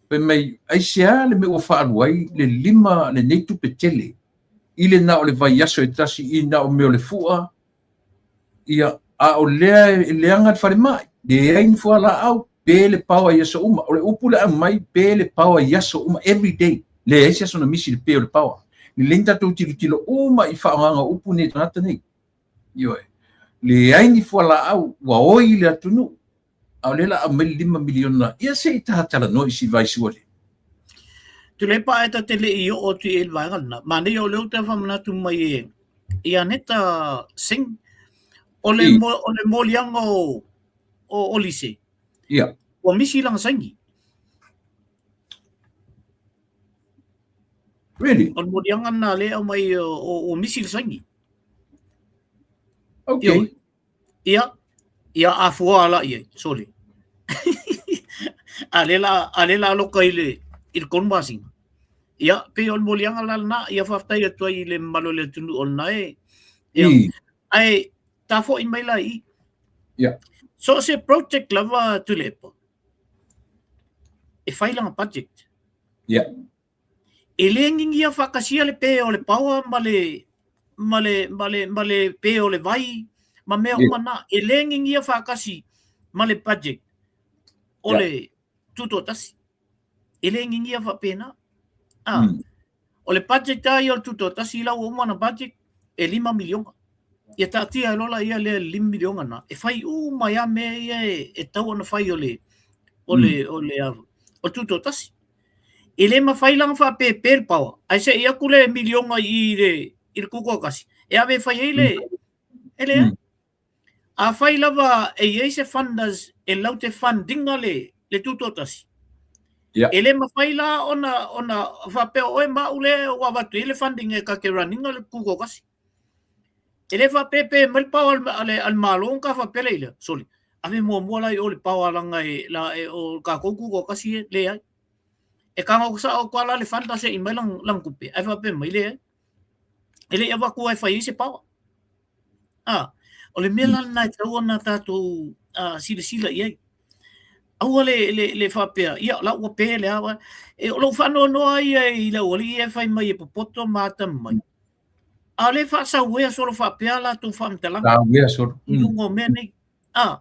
Fai mai, aisea le mea ua faaalu ai le lima lenei tupe tele i le na o le vaiaso e tasi i na o mea o le fua, Ia, a o lea e leaga le falemai, leai ni fualaau, pe le power i aso uma. O le upu le aumai, pe le power i aso uma, every day. Leai se aso na misi le pe o le power. Lelei ni tatou tilotilo uma i faaaogaga o upu nei e tagata nei. Ioe. Leai ni fualaau, ua oi le atunuu. A o lea la aumai le lima miliona, ia se i ta talanoa i si vaisua lea. Tuilaepa ae ta te le i oo atu i le vaega lena. Manaia o lea ou te faamanatu mai e i Aneta Singh, o le, mo, o le moliaga o, o Olise, Ia. ua misi lana saini. Really? O le moliaga lena lea e aumai o, o, ua misi le saini. Okay. Ioe. Ia, ia afua ala i ai, sole. a le la, a le la loka i le, i le konu masina. Ia, pei o le moliaga la lena, ia faafetai atu ai i le mamalu o le atunuu o lena e. Ia, I. ae ta foi mai la i. Ia. So se project lava Tuilaepa, e fai lana budget. Ia. E le ngigia faatasia le pe o le paoa ma le ma le ma le ma le pe o le vai ma mea uma na. E le ngigia faatasi ma le budget o le tutoatasi. E le ngigia faapena. Ah. O le budget a ia o le tutoatasi la ua uma ona budget e lima miliona. Ia taatia ai loa la ia lea lima miliona na e fai uma ai a mea ia e, e tau ona fai o le o le o le o le tutoatasi. E le mafai la ona faapepe le paoa, ae se i atu le miliona i le, i le tutoatasi, e ave e fai ai le, e leai. Afai lava e i ai se funders e laute fund ina le, le tutoatasi, Yeah. e le mafai la ona, ona faapea o oe ma au lea ua avatu i ai le funding e ta te run ina le tutoatasi. E le faapepe mai le paoa a le, a le Malo ona ta faapea lea i lea, sole, ave muamua la i o le paoa leaga e, la, e, o tatou tutoatasi e, leai. E kago sao atu lava la le fund se i mai lana, lana tupe, ae faapea mai, leai. E le i avatu e fai ai se paoa. Ah, o le mea la lena e tatau ona tatou ah, silasila i ai. Aua le, le, le faapea, ia, la ua pe le awa. E, o lou faanoanoa ia i le aualii ia e fai mai e popoto ma atamamai. A o lea e faasauea solo faapea a latou faamatalaga. Sauea solo. I luga o mea nei. A,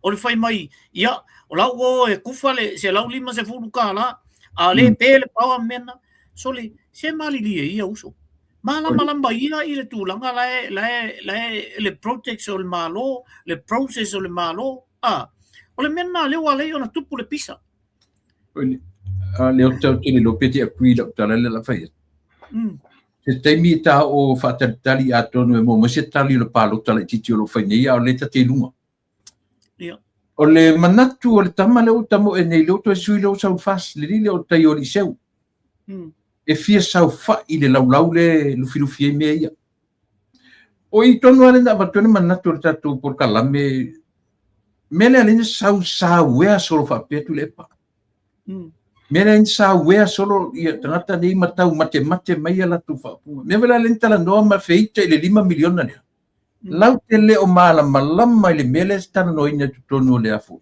o le fai mai, ia, o la ua o e kufa le $150, a o lea e pe le paoa ma mea na. Sole, se malilie ia uso. Malamalama ia i le tulaga la e, la e, la e, le projects o le Malo, le process o le Malo. A, o le mea lena lea ua ala ai ona tupu le pisa. A lea ou te tau tele iloa pe te agree lau tala lea la fai atu. Se taimi e ta o faatalitali atonu e maua mai se tali o le palota laitiiti o lo o fai nei, a o lea ta te i luga. Ia. O le manatu o le tama lea ua tamoe nei, lea ua toe sui lea ua sau i le FAST, le alii lea o le tai o Aliiseu. E fia saofai i le laulau lea e lufilufi ai mea ia. O i tonu lava lea na avatu ai le manatu o le tatou polokalame, mea lea lea na sau sauea solo faapea Tuilaepa. Mea lea na sauea solo ia tagata nei ma tau matemate mai a latou faaupuga. Mea foi la lea na talanoa ma feita i le $5 miliona lea. Lau te le o malamalama i le mea lea e talanoaina i totonu o le afu.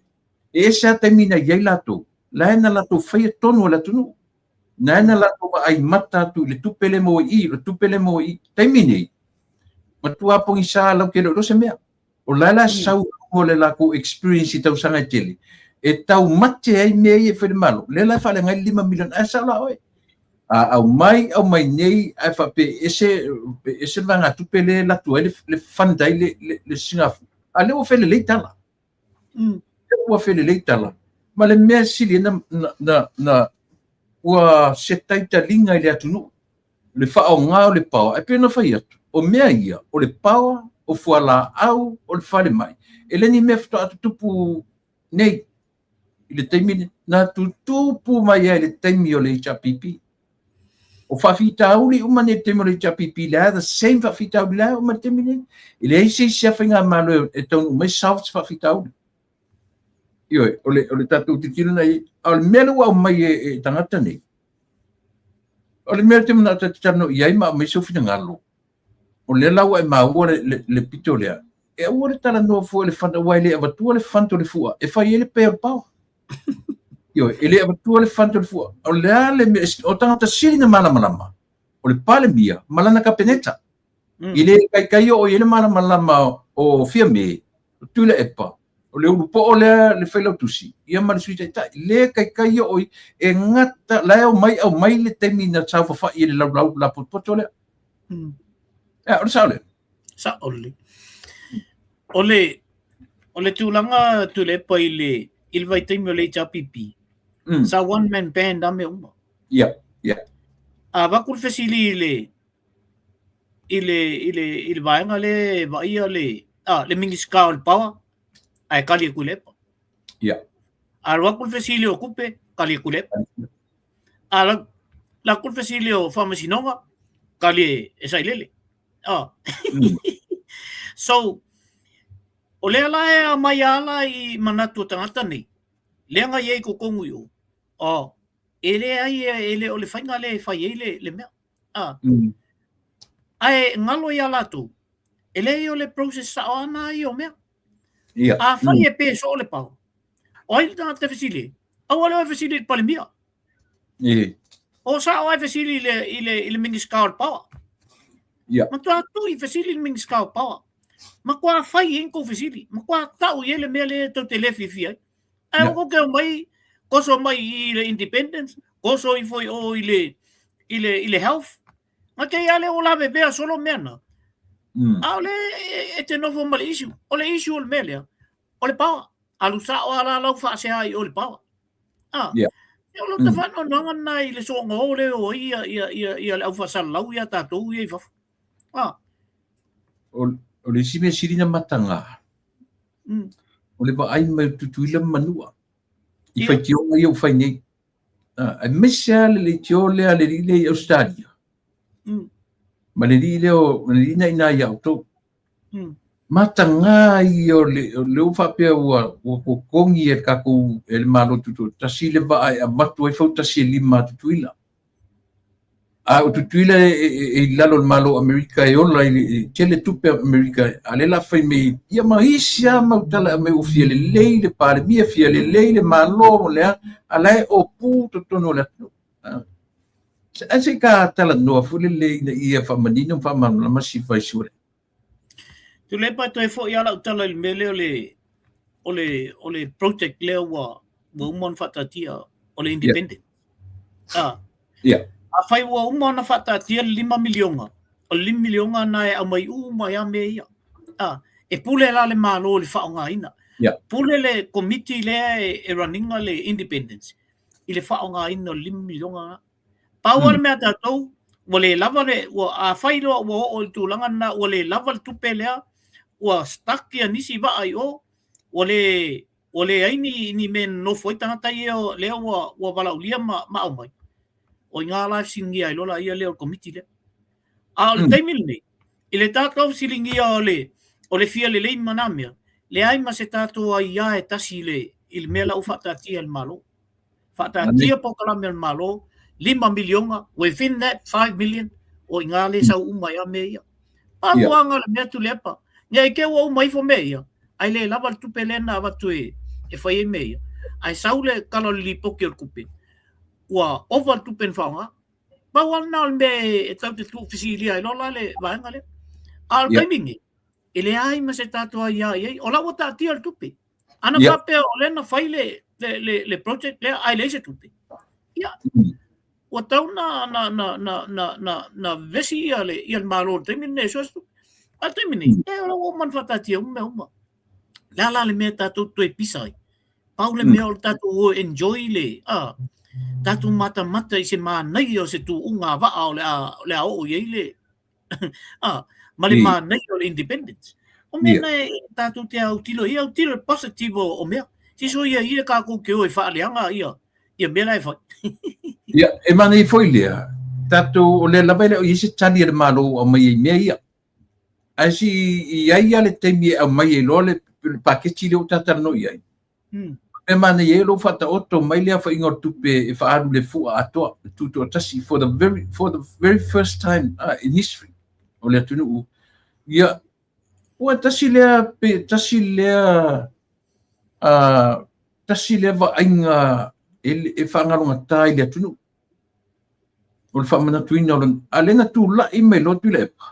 E ese lava taimi na i ai latou, la e na latou faia tonu a le atunuu. Na e na latou vaai mata atu i le tupe lea e maua i i, o le tupe lea e maua i i. Taimi nei, matua pogisa lau te le o iloa se mea. O la e la sau i luga o le latou experience i tausaga e tele, e taumate ai mea ia e fai le Malo, lea la e faaleaga ai le $5 miliona, ae sao la oe. A aumai, aumai nei, ae faapea e ese, e ese le vaegatupe lea e alu atu ai le fund ai le Singafua. A lea ua felelei tala. Lea ua felelei tala. Ma le mea sili na, na, na, na ua se taitaliga i le atunuu le faaaoga o le power, ae pei ona fai atu, o mea ia, o le power, o fualaau, o le falemai, e le ni mea faatoa tutupu nei i le taimi lenei, na tutupu mai ai i le taimi o le HRPP. O faafitauli uma nei i le taimi o le HRPP, lea the same faafitauli la e uma i le taimi lenei. E leai se isi lava faigamalo e taunuu mai solve se faafitauli. Ioe, o le tatou tilotilo lena i ai. A o le mea lea ua aumai e tagata nei, o le mea ou te manao ta te talanoa i ai ma aumai sou finagalo, o lea la ua e maua le pito lea, e aua le talanoa fua i le fund, aua e le avatua le fund o le fua e fai ai le pay o le power. Ioe, e le avatua le fund o le fua. O le a le mea, o tagata sili na malamalama, o le Palemia ma lana Kapeneta. I le kaikai oo i ai le malamalama o Fiame, o Tuilaepa, o le ulupoo lea le failautusi, ia ma le Sui Taitai. Le kaikai oo i, e gata, la e omai aumai le taimi na saofafai i le laulau lapotopoto lea. Ia, o le sao lea? Sao lelei. O le tulaga Tuilaepa i le, i le vaitaimi o le HRPP, sa one man band a mea uma. Ia, ia. A avatu le fesili i le, i le, i le, i le vaega lea e vaaia le, ah, le Minisita o le Power, ae tali e Tuilaepa. Ia. A alu atu le fesili o tupe, tali e Tuilaepa. A alu atu le fesili o faamasinoga, tali e Sailele. Ah. So, o lea la e aumai ala i manatu o tagata nei, lea na i ai i totonu i o, oh, e leai, e le o le faiga lea e fai ai le mea. Ah. Ae galo iā latou, e leai o le process sao lava na ia o mea. Ia. Afai e pe soo le power, o ai le tagata e fesili ai? Aua le o e fesili i le Palemia. E. O sao lava e fesili i le, i le, i le Minisita o le Power. Ia. Matua tuu i fesili i le Minisita o Power. Matua fai i ai ni tou fesili. Matua tau i ai le mea lea tou te le fiafia ai. Ae aua tou te omai, koso mai i le Independence, koso ifo i o i le, i le, i le Health. Na te i a lea ua lavevea solo mea na. A o lea e te nofo ma le issue. O le issue o le mea lea, o le power. Alu sao a la lau faasea i o le power. Ah, Yeah. O lota faanoanoaga lena i le soona o lea o ai ia, ia, ia, ia le au faasalalau ia tatou ia i fafo. Ah. O le isi mea sili na mataga, o le vaai mai o Tutuila ma Manua i faitioga ia ua fai nei. Aemaise lava le leitio lea a le alii lea i Ausetalia ma le alii lea o le alii na i ina ia outou. Mataga ia o le ua faapea ua totogi e le tatou e le Malo Tutoatasi le vaa e avatu ai fautasi e lima a Tutuila. A o Tutuila e i lalo o le Malo o Amerika e ola i le tele tupe a Amerika, a lea la fai mai ia ma isi lava mau tala e aumai ua fia lelei le Palemia, fia lelei le Malo ma le a, a la e opu totonu o le atunuu. Ae se i ta talanoa foi lele ina ia faamanino ma faamalamalama si vaisua lea. Tuilaepa toe foi lava lau tala i le mea lea o le, o le, o le project lea ua, ua uma ona faataatia o le independent. Yeah. Ah. Yeah. Afai ua uma ona faataatia le $5 miliona, o le $5 miliona na e aumai uma ai lava mea ia. Ah, e pule la le Malo i le faaaogaina. Yeah. Pule le komiti lea e run ina le independence i le faaaogaina o le $5 miliona na. Pau lava le mea a tatou, ua le lava le, ua, afai loa ua oo i le tulaga lena ua le lava le tupe lea, ua stuck ia nisi vaa i o, ua le, ua leai ni, ni mea e nonofo ai tagata ia lea ua, ua valaaulia ma, ma aumai. O i ina la e fesiligia ai loa laia lea o le komiti lea. A o le taimi lenei, i le tatou fesiligia o le, o le fia lelei ma na mea, leai ma se tatou aia e tasi i le, i le mea la ua faataatia e le Malo. Faataatia polokalame a le Malo, $5 miliona, within that 5 million, o i ina lea e sau uma ai lava mea ia. Pau lava na o le mea Tuilaepa. Ne i te i ua uma ifo mea ia, ae le lava le tupe lea na avatu e fai ai mea ia. Ae sau le tala o le lipoti o le tupe, ua ova le tupe na faaaoga. Pau lava lena o le mea e tatou te tuufesilia ai loa la le vaega lea. A o le taimi lenei, e leai ma se tatou aia i ai. O la ua taatia le tupe. Ana faapea o lea na fai le, le, le, le project lea ae leai se tupe. Ia, ua tau na, na, na, na, na, na, na vevesi ia le, ia le Malo i le taimi lenei e sue se tupe. A le taimi nei, e o la ua uma ona faataatia uma mea uma. Le a la le mea tatou toe pisa ai? Pau le mea o le tatou o enjoy le, a, tatou matamata i se manaia o se tuuga vaa o le a, o le a oo i ai le, ah, ma le manaia o le independence. O mea na e tatou te autilo i, autilo i le positive o mea. Siso ia ia tatou te o e faaleaga ia, ia mea la e fai. Ia, e manaia foi lea, tatou, o lea lava e le o i ai se tali a le Malo ua aumai ai i mea ia. Ae se i ai lava le taimi e aumai ai loa le paketi lea ua ta talanoa i ai. Mea manaia ai o lea ua faataoto mai le aofaiga o le tupe e faaalu i le fua atoa, le tutoatasi, for the very, for the very first time in history o le atunuu. Ia, ua tasi lea, pe tasi lea, tasi lea vaaiga e, e faagalogata i le atunuu. O le faamanatuina o lona, a lea na tulai mai loa Tuilaepa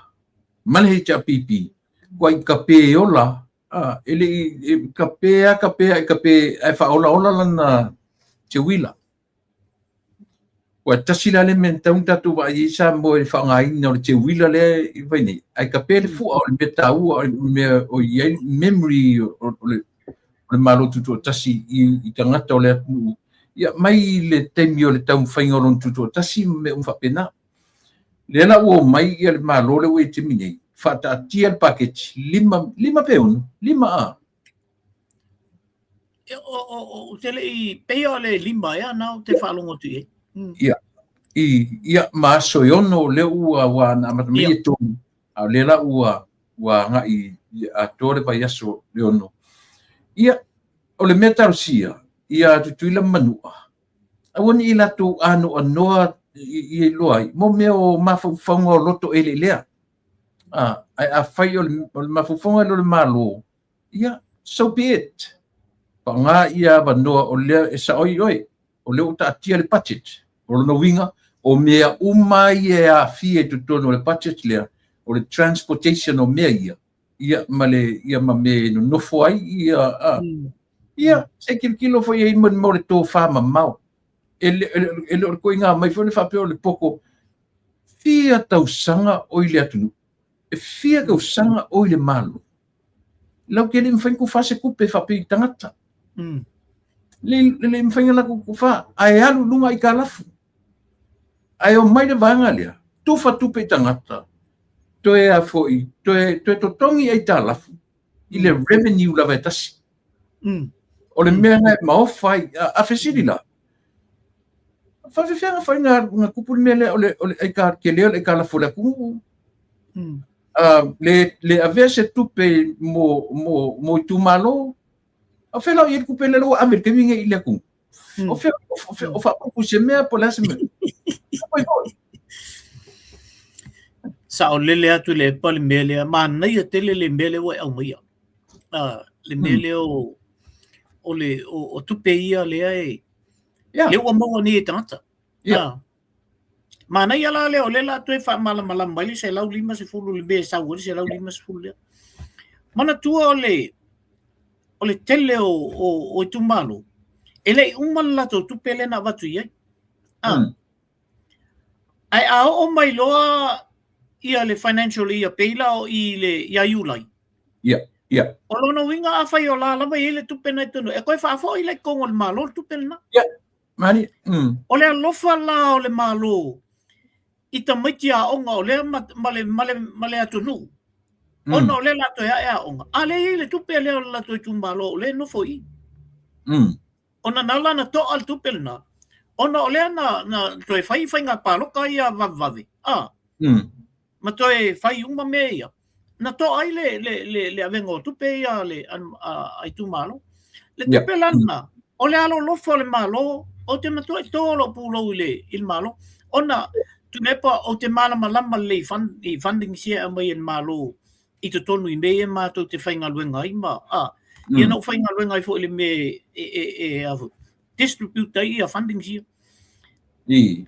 ma le HRPP, ua i kape ola A, e le i, e kape a kape a e kape ae faaolaola lana teuila. Ua tasi la le mea na tatau ona tatou vaai ai Samoa i le faaaogaina o le teuila lea i fai nei, ae kape le fua o le mea taua o le mea o i ai memory o le o le Malo Tutoatasi i, i tagata o le atunuu, ia mai le taimi o le taumafaiga o lona tutoatasi ma mea uma faapena. Lea la ua omai ia le Malo lea ua i ai i le taimi nei, faataatia le paketi, lima pe ono, lima a? Ou te le i, pei o le lima ea na ou te faalogo atu i ai. Ia, i, ia, ma aso e ono lea ua, ua na amata mai e tolu, a o lea la ua, ua agai i atoa le vaiaso le ono. Ia, o le mea talosia, ia Tutuila ma Manua, Aua ne i latou anoanoa i iloa ai mo mea o mafaufauga o loto eleelea. A, ae afai o le, o le mafaufauga lea o le Malo, ia, so be it. Faaaoga ia avanoa o lea e sao ai oe, o lea ua taatia le budget. O lona uiga, o mea uma ia e aafia i totonu o le budget lea, o le transportation o mea ia, ia ma le ia ma mea e nonofo ai ia a ia se tilotilo foi ai mo le tofa mamao e le e le o le koiga mai foi le faapea o le poko fia tausaga o i le atunuu e fia tausaga o i le Malo lau te le mafai ona tufa se tupe faapea i tagata le le mafai ona latou tufa ae alu i luga aitalafu Ae omai le vaega lea, tufa tupe i tagata, toe a foi, toe, toe totogi aitalafu i le revenue lava e tasi. O le mea lena e maofa ai. A, a fesili la, faafefea na fai na, na tupu le mea lea o le, o le aita, tele o le aitalafu o le atunuu. Le, le avea se tupe mo, mo, mo itumalo. A o fea la o i ai le tupe lea ua ave i le taimi lenei i le atunuu? O fea, o fea, o faapupu se mea po o le a se mea. Foi foi. Saolele atu le epa le mea lea, manaia tele le mea lea ua e aumaia. Le mea lea o, o le o, o tupe ia lea e lea ua maua nei e tagata. Manaia la lea o lea la toe faamalamalama mai le 150 le mea e sau ai le 150 lea. Manatua o le o le tele o, o, o itumalo, e le i uma le latou tupe lea na avatu i ai. Ae a oo mai loa ia le financial year pei la o i le ia Iulai. Ia, ia. O lona uiga afai o la lava i ai le tupe na i totonu, e toe faafoi la i totonu o le Malo le tupe lena. Ia, mani. O le alofa la o le Malo i tamaiti aoga o lea ma, ma, le, ma, le, ma le atunuu, ona o lea la toe ae aoga, a lea e i ai le tupe lea o le latou itumalo o lea e nofo i i. Ona na la na toa le tupe lena, ona o lea na, na toe fai faiga palota ia vavevave, a. Ma toe fai uma mea ia, na toa ai le, le, le, le avega o tupe ia a le a, a itumalo. Le tupe la lena, o le alolofa o le Malo Ou te matuai tō lou pulou i le, i le Malo. Ona, Tuilaepa, ou te malamalama lelei i, fund, i fundings ia e aumai e le Malo i totonu i mea ia matou te faigaluega ai ma, a, ia na ou faigaluega ai foi i le mea e, e, e, a foi, distribute ai ia fundings ia.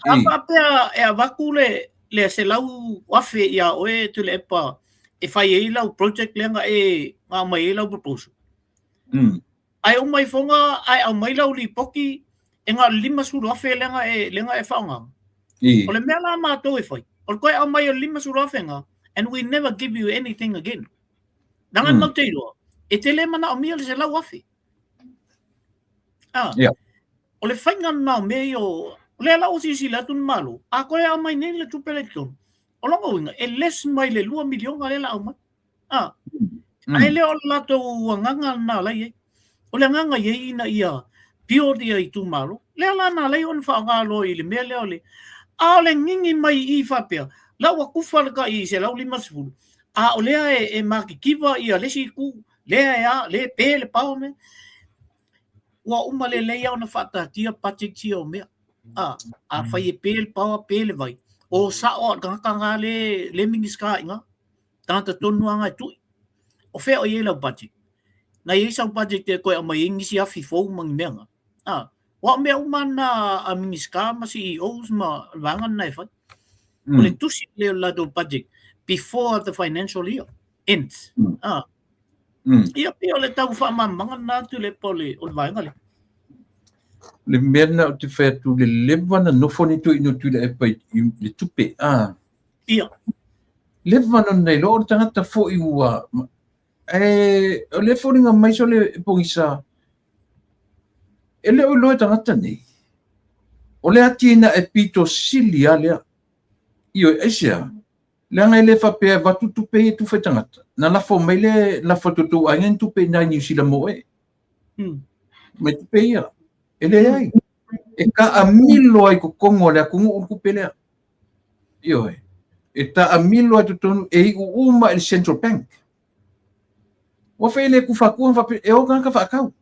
A faapea e avatu le, le 100,000 ia oe Tuilaepa e fai ai lau project lea na e na aumai ai lau proposal. Ae uma ifoga ae aumai lau lipoti e na o le 50,000 lea na e, lea na e faaaogaina. O le mea la matou e fai, o le toe aumai o le 50,000 na, and we never give you anything again. Leaga e matou te iloa, e te le manaomia le 100,000. Ah. O le faiga lena o mea ia o... O lea la ua silasila atu le Malo, a toe aumai nei le tupe lea i totonu, o lona uiga, e less mai le $2 miliona lea o le a aumai. Ah. Ae le o le latou agaga lena la i ai. O le agaga i ai ina ia build ia itumalo. Lea la na ala ai ona faaaoga loa i le mea lea o le... A o le gigi mai i i faapea, la ua kufa le tai 150, a o lea e matitiva ia le isi itu, lea e a, lea e pe le power me. Ua uma lelei lava ona faataatia budget ia o mea. A, afai e pe le power, pe le vai, o sao lava o le tagata lena lea e Minisita i ina. Tagata tonu lava na e tui. O fea o i ai lau budget? Na i ai sau budget e toe aumai ai nisi afi fou ma ni mea na? A, aua o mea uma na a Minisita ma CEOs ma le vaega lena e fai. O le tusi lea o le latou budget before the financial year ends. A, ia pei o le tau faamalamalamaga lena atu le o le, o le vaega lea. Le mea lena ou te fai atu, le leva na nofo ni toeaina o Tuilaepa i le tupe, a. Ia. Leva na iloa o le tagata foi ua e o le foliga mai sole pogisa e le o iloa e tagata nei. O le atinae pito sili lava lea. Ioe, aisea? Leaga e le faapea e avatu tupe ia e tufa i tagata. Na lafo mai le lafo atu e tou aiga ni tupe i ina i Niu Sila mo oe. Mai tupe ia. E leai. E taamilo ai i totonu o le atunuu le tupe lea. Ioe. E taamilo ai totonu, e iu uma i le Central Bank. Ua fai e le tufa atua ma faapea, e o tagata faatau.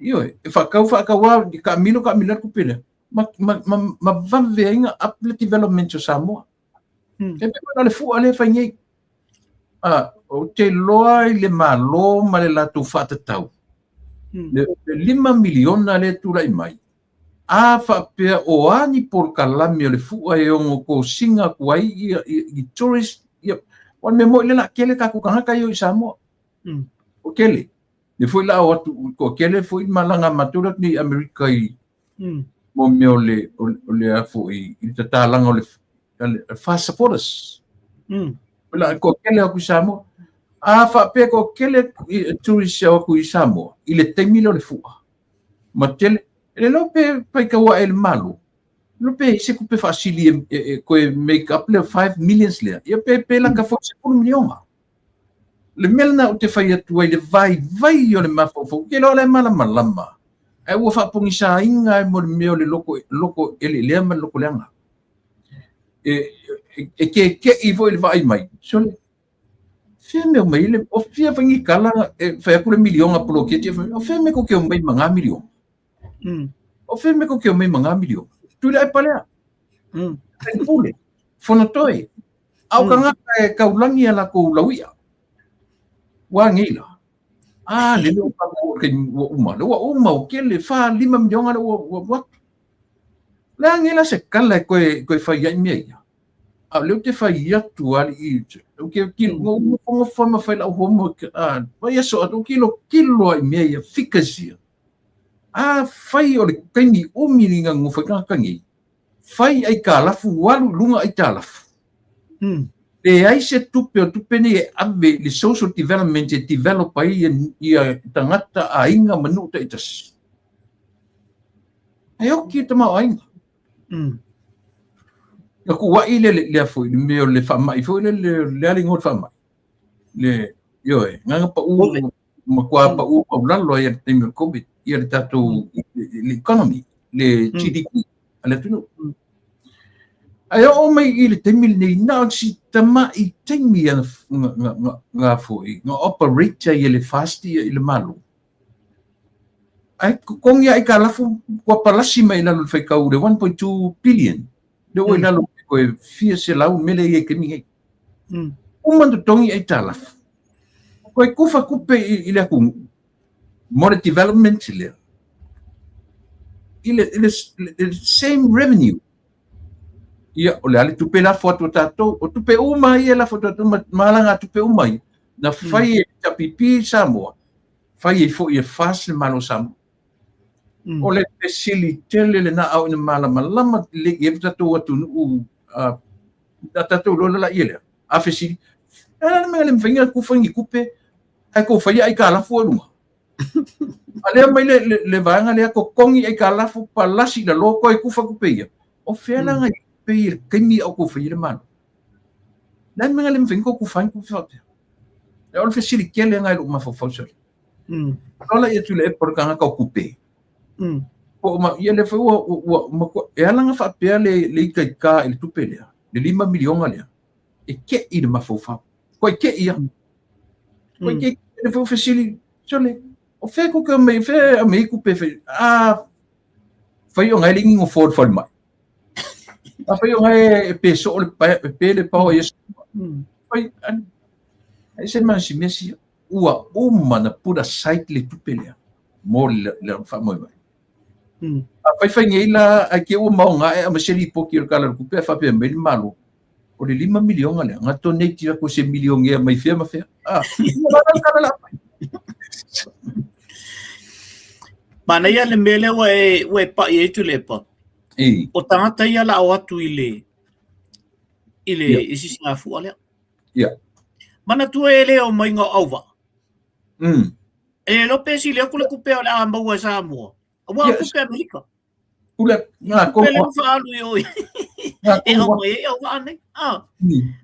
Ioe, e faatau faatau lava, taamilo taamilo le tupe lea. Ma, ma, ma, ma vave ai na up le development o Samoa. E pei o le fua lea e fai nei. Ah, ou te iloa i le Malo ma le latou faatatau. Le $5 miliona lea e tulai mai, a faapea o a ni polokalame o le fua e ono kosina atu ai ia, ia, i tourist, ia, o le mea moni le la tele tatou tagata ia i Samoa. O tele. Le foi la o atu, ko tele foi malaga a matou le atu nei i Amerika i, mo mea o le, o le a foi, i le tatalaga o le, le fast supporters. La ko tele atu i Samoa. A faapea ko tele tourist e o atu i Samoa, i le taimi lea o le fua. Ma tele, e le iloa pe faitau ae le Malo, iloa pe i se tupe faasili e, e, e toe make up le 5 millions lea, ia pe, pe lata foi 10 miliona. Le mea lena ou te fai atu ai le vaivai o le mafaufau, ou te iloa o la e malamalama, ae ua faapogisaina ai mo le mea o le loko, loko eleelea ma le loko leaga. E, e, e keke'i foi le vaai mai, sole, fea mea o mai le, o fea fai ni tala, e fai atu le miliona poloketi, o fea mea tou te omai ma ngā miliona? O fea mea tou te omai ma ngā miliona? Tuilaepa lea. Pule, Fonotoe, a o tagata e taulagi a latou lauia. Ua nei la. A, le leo ka ua uma. Le ua uma o kele, fa lima miliona le ua ua atu. Le a nei la se kala e koe, koe fai ai mea ia. A o lea ou te fai atu alii, ou te kilo, mm. nofo nofo ma fai lau homework, a, vai aso atu, kilo kilo ai mea ia, figures ia. A fai o le taimi umi ni nga ngofo i tagata nei, fai aitalafu, alu i luga aitalafu. Leai se tupe o tupe nei e ave i le social development e develop ai ia, ia tagata, aiga ma nuu taitasi. E oki e tamaoaiga. Na kuaʻi le lea foi le mea o le faamai foi le le ale igoa o le faamai. Le ioe, gaga pau matua pau maualalo ai i le taimi o le COVID ia le tatou le economy, le GDP a le atunuu. Ae oo mai i le taimi lenei, na o si tama'i taimi a nga foi, nga operate ai e le FAST i le Malo. Ae totogi aitalafu ua palasi mai i lalo i le faitau i le 1.2 billion lea ua i lalo toe fia selau mea lea e i ai i le taimi nei. Uma ona totogi aitalafu, toe tufa tupe i le atunuu mo le development lea i le same revenue. Ia, o le a le tupe e lafo atu e tatou? O tupe uma ia e lafo atu e tatou, ma alagatupe uma ia, na fai e le HRPP Samoa, fai ai foi e FAST le Malo o Samoa. O le fesili tele lena a oo ina malamalama lelei i ai le tatou atunuu, a tatou iloa la ia lea. A fesili, e a le mea e le mafai ona tufa ni tupe ae tou faia aitalafu i luga? A lea mai le vaega lea totogi aitalafu palasi i lalo toe tufa tupe ia. O fea la nai tupe ia i le taimi a o tou faia le Malo? Le a le mea e le mafai ona tou tufa ai ni tupe faapea? O le fesili tele lena i lou mafaufau sole. Lola ia Tuilaepa o le tagata o tupe. Po o ma, ia lea foi ua matua, e ala ona faapea le itaita i le tupe lea, le $5 miliona lea, e te'i i le mafaufau. Koe te'i ia. Koe te'i, lea foi ua fesili, sole, o fea tou te omai, fea e aumai ai tupe e fai, a, fai o na e leai ni nofoa o le falemai. A fai o na e pe soo le pae, e pe le paoa i Fai, ai se masimesi, ua uma na put aside le tupe lea mo le faamoemoe. A fai fai nei la, ai te i ua maoga e aumai se lipoti o le Tala o le Tupe ae faapea mai le Malo, o le $5 miliona lea, na donate atu e se milionea mai fea ma fea. Ah, ua la le tala la fai. Manaia le mea lea ua e pai ai Tuilaepa. O tagata ia la o atu i le i le i sisigafua lea. Manatua e le o mai ngā auvaa. E le iloa pe sili atu le tupe o le a maua e Samoa. Aua o tupe Amerika. Pule, ngā Tupe lea ua faaalu i o i. E aumai ai auvaa nei. Ah.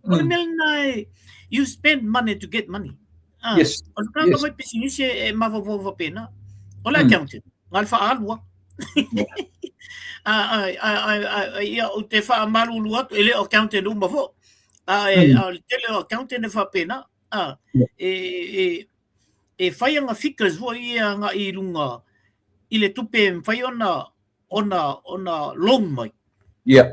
O le mea lena e, you spend money to get money. Ah. Yes. O le tagata fai pisinisi e mafaufau faapena. O le accountant, ngā le faaalu a. Ia, ou te faamalulu atu, e le o accountant uma foi. A e, a o le tele o accountant e faapena. A, e, e, e fai ana figures foi ia agai i lunga i le tupe e mafai ona, ona, ona loan mai.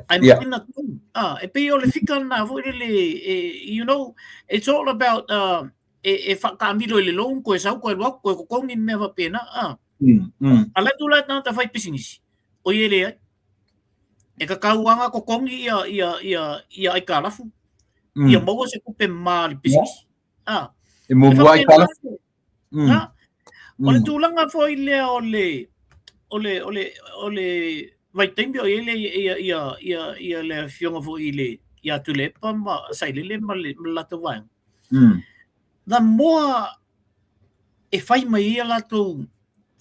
Ai mafai ona loan. A, e pei o le figure lena foi lele, e, you know, it's all about, uh, e, e whakaamilo i le loan, koe sau, koe alu atu, koe totogi ni mea faapena. A. A le atu la e tagata fai pisinisi, o ia e leai. E kakau anga totogi ia, ia, ia, ia aitalafu, ia maua se tupe ma le pisinisi. A. E muamua aitalafu. A. O le tulaga foi lea o le, o le, o le, o le vaitaimi o i ai le, ia, ia, ia, ia le afioga foi i le, ia Tuilaepa ma Sailele ma le, ma le latou vaega. The more e fai mai ai a latou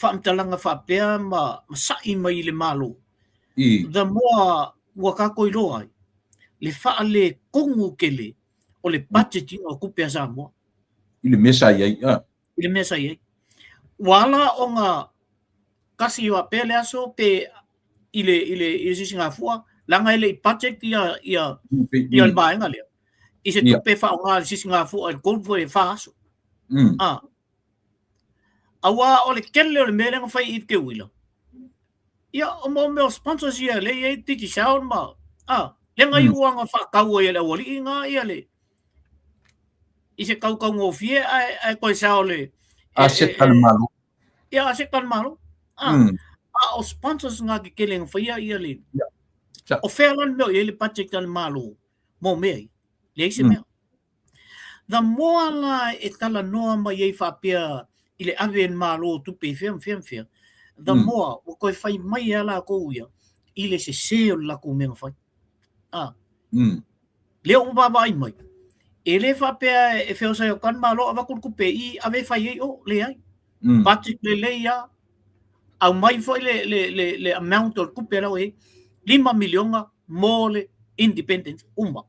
faamatalaga faapea ma, ma sa'i mai i le Malo, the more ua tatou iloa ai le faaletonu tele o le budget ina o tupe a Samoa. I le mea sa i ai. Ah. I le mea sa i ai. Ua ala ona kasi faapea le aso pe i le, i le, i le sisigafua, leaga e le i budget ia, ia, ia le vaega lea. I se tupe faaaoga i le sisigafua i le 3 pe 4 aso. Ah. Aua o le tele o le mea lea na fai i te uila. Ia, o mo mea o sponsors ia lea i ai Digicel ma, ah, lea na iu anga faatau ai e le aualii nga ia le, i se kaukaugofie ae, ae toe sao le, Aseta a le Malo. Ia, aseta a le Malo. Ah, a o sponsors nga kekele na faia ia le, o fea la le mea o i ai le budget a le Malo mo mea ia? Leai se mea. The more la e talanoa mai ai faapea i le ave e le Malo o tupe i fea ma fea ma fea, the more ua toe fai mai lava latou ia i le sese o le latou mea na fai. Ah. Lea ua vaavaai mai, e le faapea e feosai atu lava le Malo avatu le tupe i i ave e fai ai o, leai. Budget lelei lava, aumai foi le, le, le, le amount o le tupe la ua i ai, $5 miliona mo le independence uma.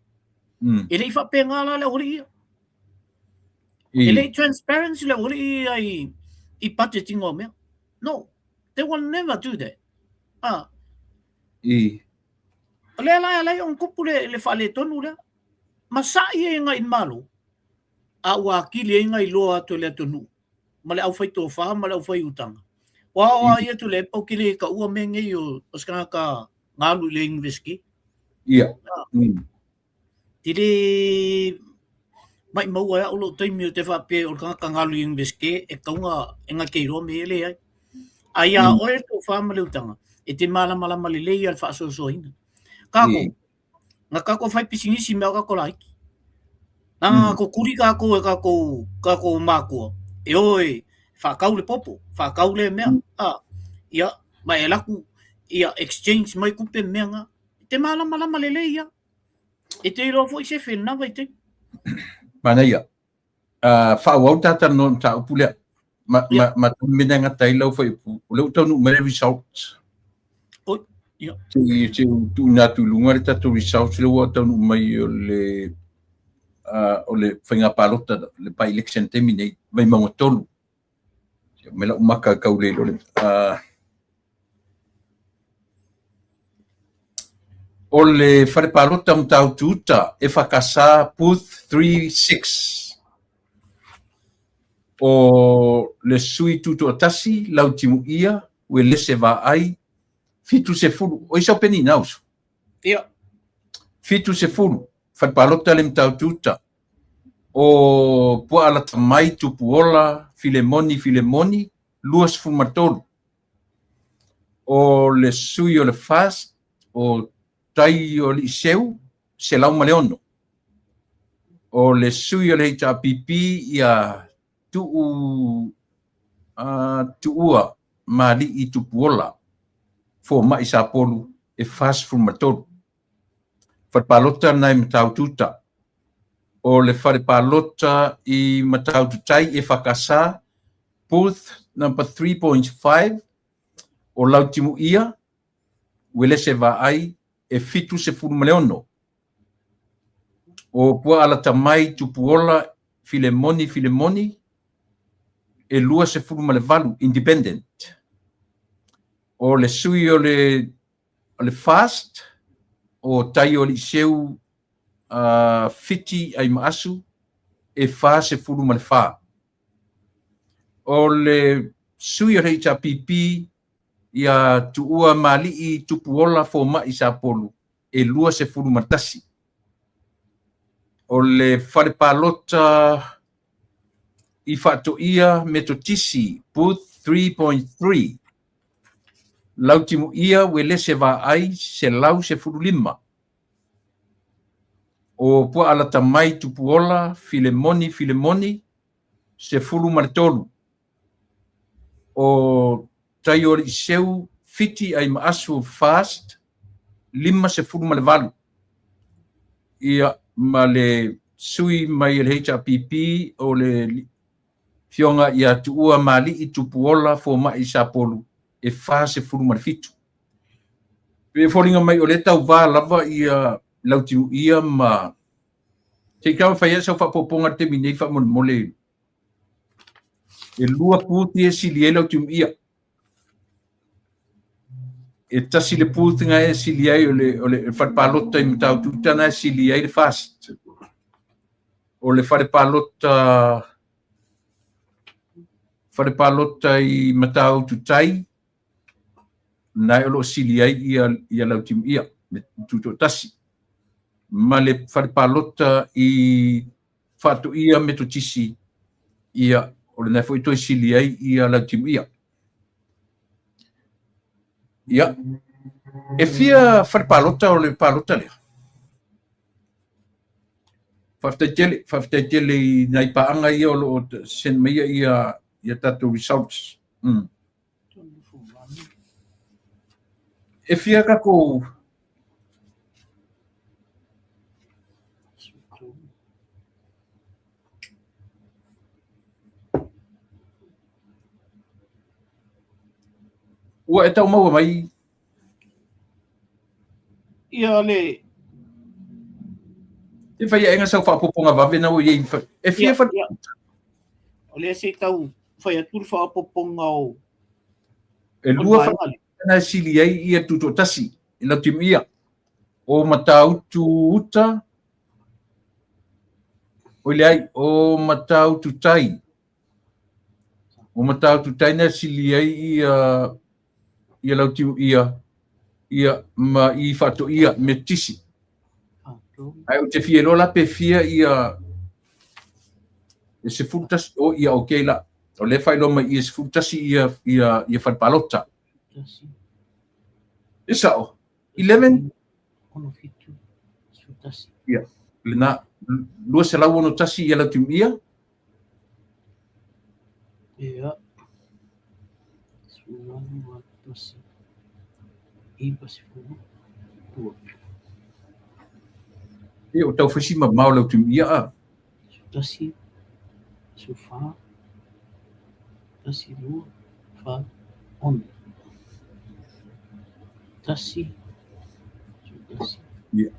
E le i faapena la le aualii ia. E le i transparency le aualii ia i budgeting o mea. No, they will never do that. Ah. O lea la e ala ai ona tupu le faaletonu lea. Ma sa'i ai agai i le Malo, a ua atili ai ona iloa atu e le atunuu ma le aufai tofa ma le aufai utaga. Ua o a ia Tuilaepa ou te le taua mea nei o se tagata na alu i le University. Ia. Te le maumau ai au lou taimi ou te faapea o le tagata na alu i le University e tatau ona e na te iloa mea ia e leai. A iā oe le tofa ma le utaga, e te malamalama lelei lava i le faasoasoaina. Kākou, na tatou fai pisinisi mea o tatou laiti. Na mm. tutuli tatou e tatou, tatou mātua, e o e whakau le popo, whakau le mea, mm. a, ia, ma e laku, ia, exchange mai kupe mea nga. Te malamalama lelei ia. E te iloa foi se whenua vai te. Manaia. Faaauau ta talanoa i le mataupu lea. Ma, ma, ma mea gata ai lau fuaiupu, o lea ua taunuu mai le results. Oi, ia. Se i tuuina atu i luga le tatou results lea ua taunuu mai o le o le faiga palota, le by-election taimi nei, Vaimauga 3. Me lau maka kau le le o le fale palota Matautu Uta EFKS Booth 36 o le sui tutoatasi Lautimuia Uelese Vaai 70 o isau peni na uso. Ia. 70 fale palota le Matautu Uta o Puaalatamai Tupuola Filemoni Filemoni 23. O le sui o le FAST o Taioaliiseu 106. O le sui o le HRPP ia Tuu Tuua Mali'i Tupuola Fomai Sapolu e 43. Fale palota lena i Matautu Uta. O le fale palota i Matautu Tai EFKS, Booth number 3.5, o Lautimuia, Uelese Vaai, e 76. O Puaalatamai Tupuola Filemoni Filemoni, e 28, Independent. O le sui o le O le FAST, o Taioaliiseu Fiti Aimaasu e 44. O le sui o le HRPP ia Tuua Mali'i Tupuola Fomai Sapolu e 21. O le fale palota i Faatoia Metotisi Booth 3.3 Lautimuia Uelese Vaai 115. O Puaalatamai Tupuola Filemoni Filemoni 13. O Taioaliiseu Fiti Aimaasu Fast 58. Ia ma le sui mai e le HRPP o le Afioga ia Tuua Mali'i Tupuola Fomai Sapolu e 47. E foliga mai o lea e tauva lava ia Lautimuia ma se i taumafai ai sau faaopoopoga i le taimi nei faamolemole e lua booth ia e sili ai Lautimuia. E tasi le booth na e sili ai o le fale palota i Matautu Uta na e sili ai le FAST. O le fale palota fale palota i Matautu Tai na e o lo o sili ai ia ia Lautimuia le Tutoatasi ma le fale palota i Faatoia Metotisi ia o lena foi toe sili ai ia Lautimuia. Ia e fia fale palota o le palota lea? Faafetai tele, faafetai tele i nai paaga ia o lo o send mai ia ia tatou results. E fia tatou Ua e tau maua mai Ia le Te whai enga sau whaapoponga vave na o iei. E fia wha... O lea se tau whai atu le whaapoponga o... E lua wha... Na e sili ai ia tutoatasi i lau timu ia. O Matautu uta. O le ai, o Matautu tai. O Matautu tai na sili ai ia ia Lautiu ia ia ma i Faatoia Metisi. Ae ou te fia iloa la pe fia ia e 11 o ia okay la. O lea e faailoa mai ia 11 ia ia ia fale palota. E sao. 11 Ia, lena 261 ia Lautiu ia. Ia. 18 1, 90, 2. Ia, o tau fai si mamao Lautimuia a. 11, 14, 1, 2, 4, 6. 1, 11. Ia.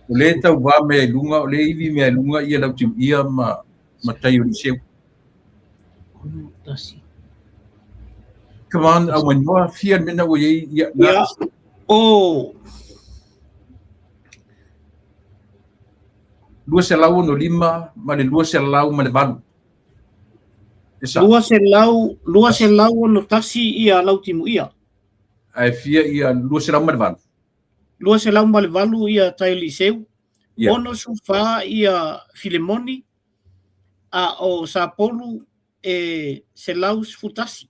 O lea e tauvā mea i luga, o lea e ivi mea i luga ia Lautimuia ma, ma tai o Liceu. 1. Come on, Aumanoa, fia le mea na ua i ai ia, na, Ia, o 265 ma le 208. E sao. 200, 261 ia Lautimuia. Ae fia ia 208. 208 ia Taeliseu. Ia. 64 ia Filemoni. A o Sapolu e 111.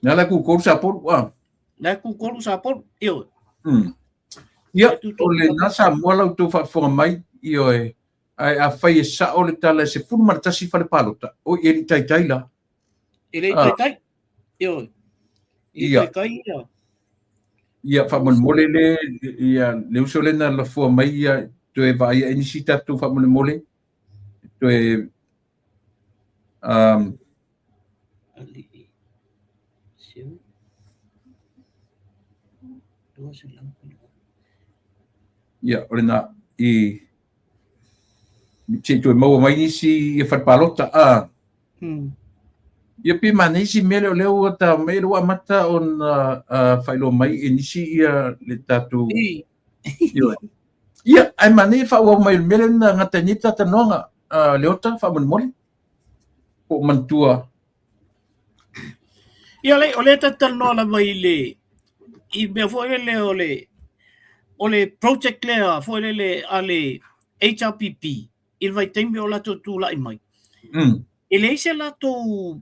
Na la kukolu Sapolu a. Na kukolu Sapolu, ioe. Ia, o le na Samoa la outou faafofoga mai, ioe, ae afai e sao le tala e 11 fale palota, oi e le i taitai la. E le i taitai, ioe. E le i taitai ia. Ia, faamolemole le, ia, le uso lea na lafoa mai ia, toe vaai ae nisi tatou faamolemole, toe, Alii, Seu, 200. Ia, o lena, i, se i toe maua mai nisi ia fale palota, a. Ia pe manaia isi mea lea o lea ua ta mai lea ua amata ona faailoa mai e nisi ia le tatou Ioe. Ia, ae manaia faaauau mai o le mea lea na gata ai nei le talatalanoaga, Leota, faamolemole, po o manatua. Ia, o lea ta te talanoa lava i le i mea foi lele o le o le project lea foi lele a le HRPP i le vaitaimi o latou tulai mai. E leai se latou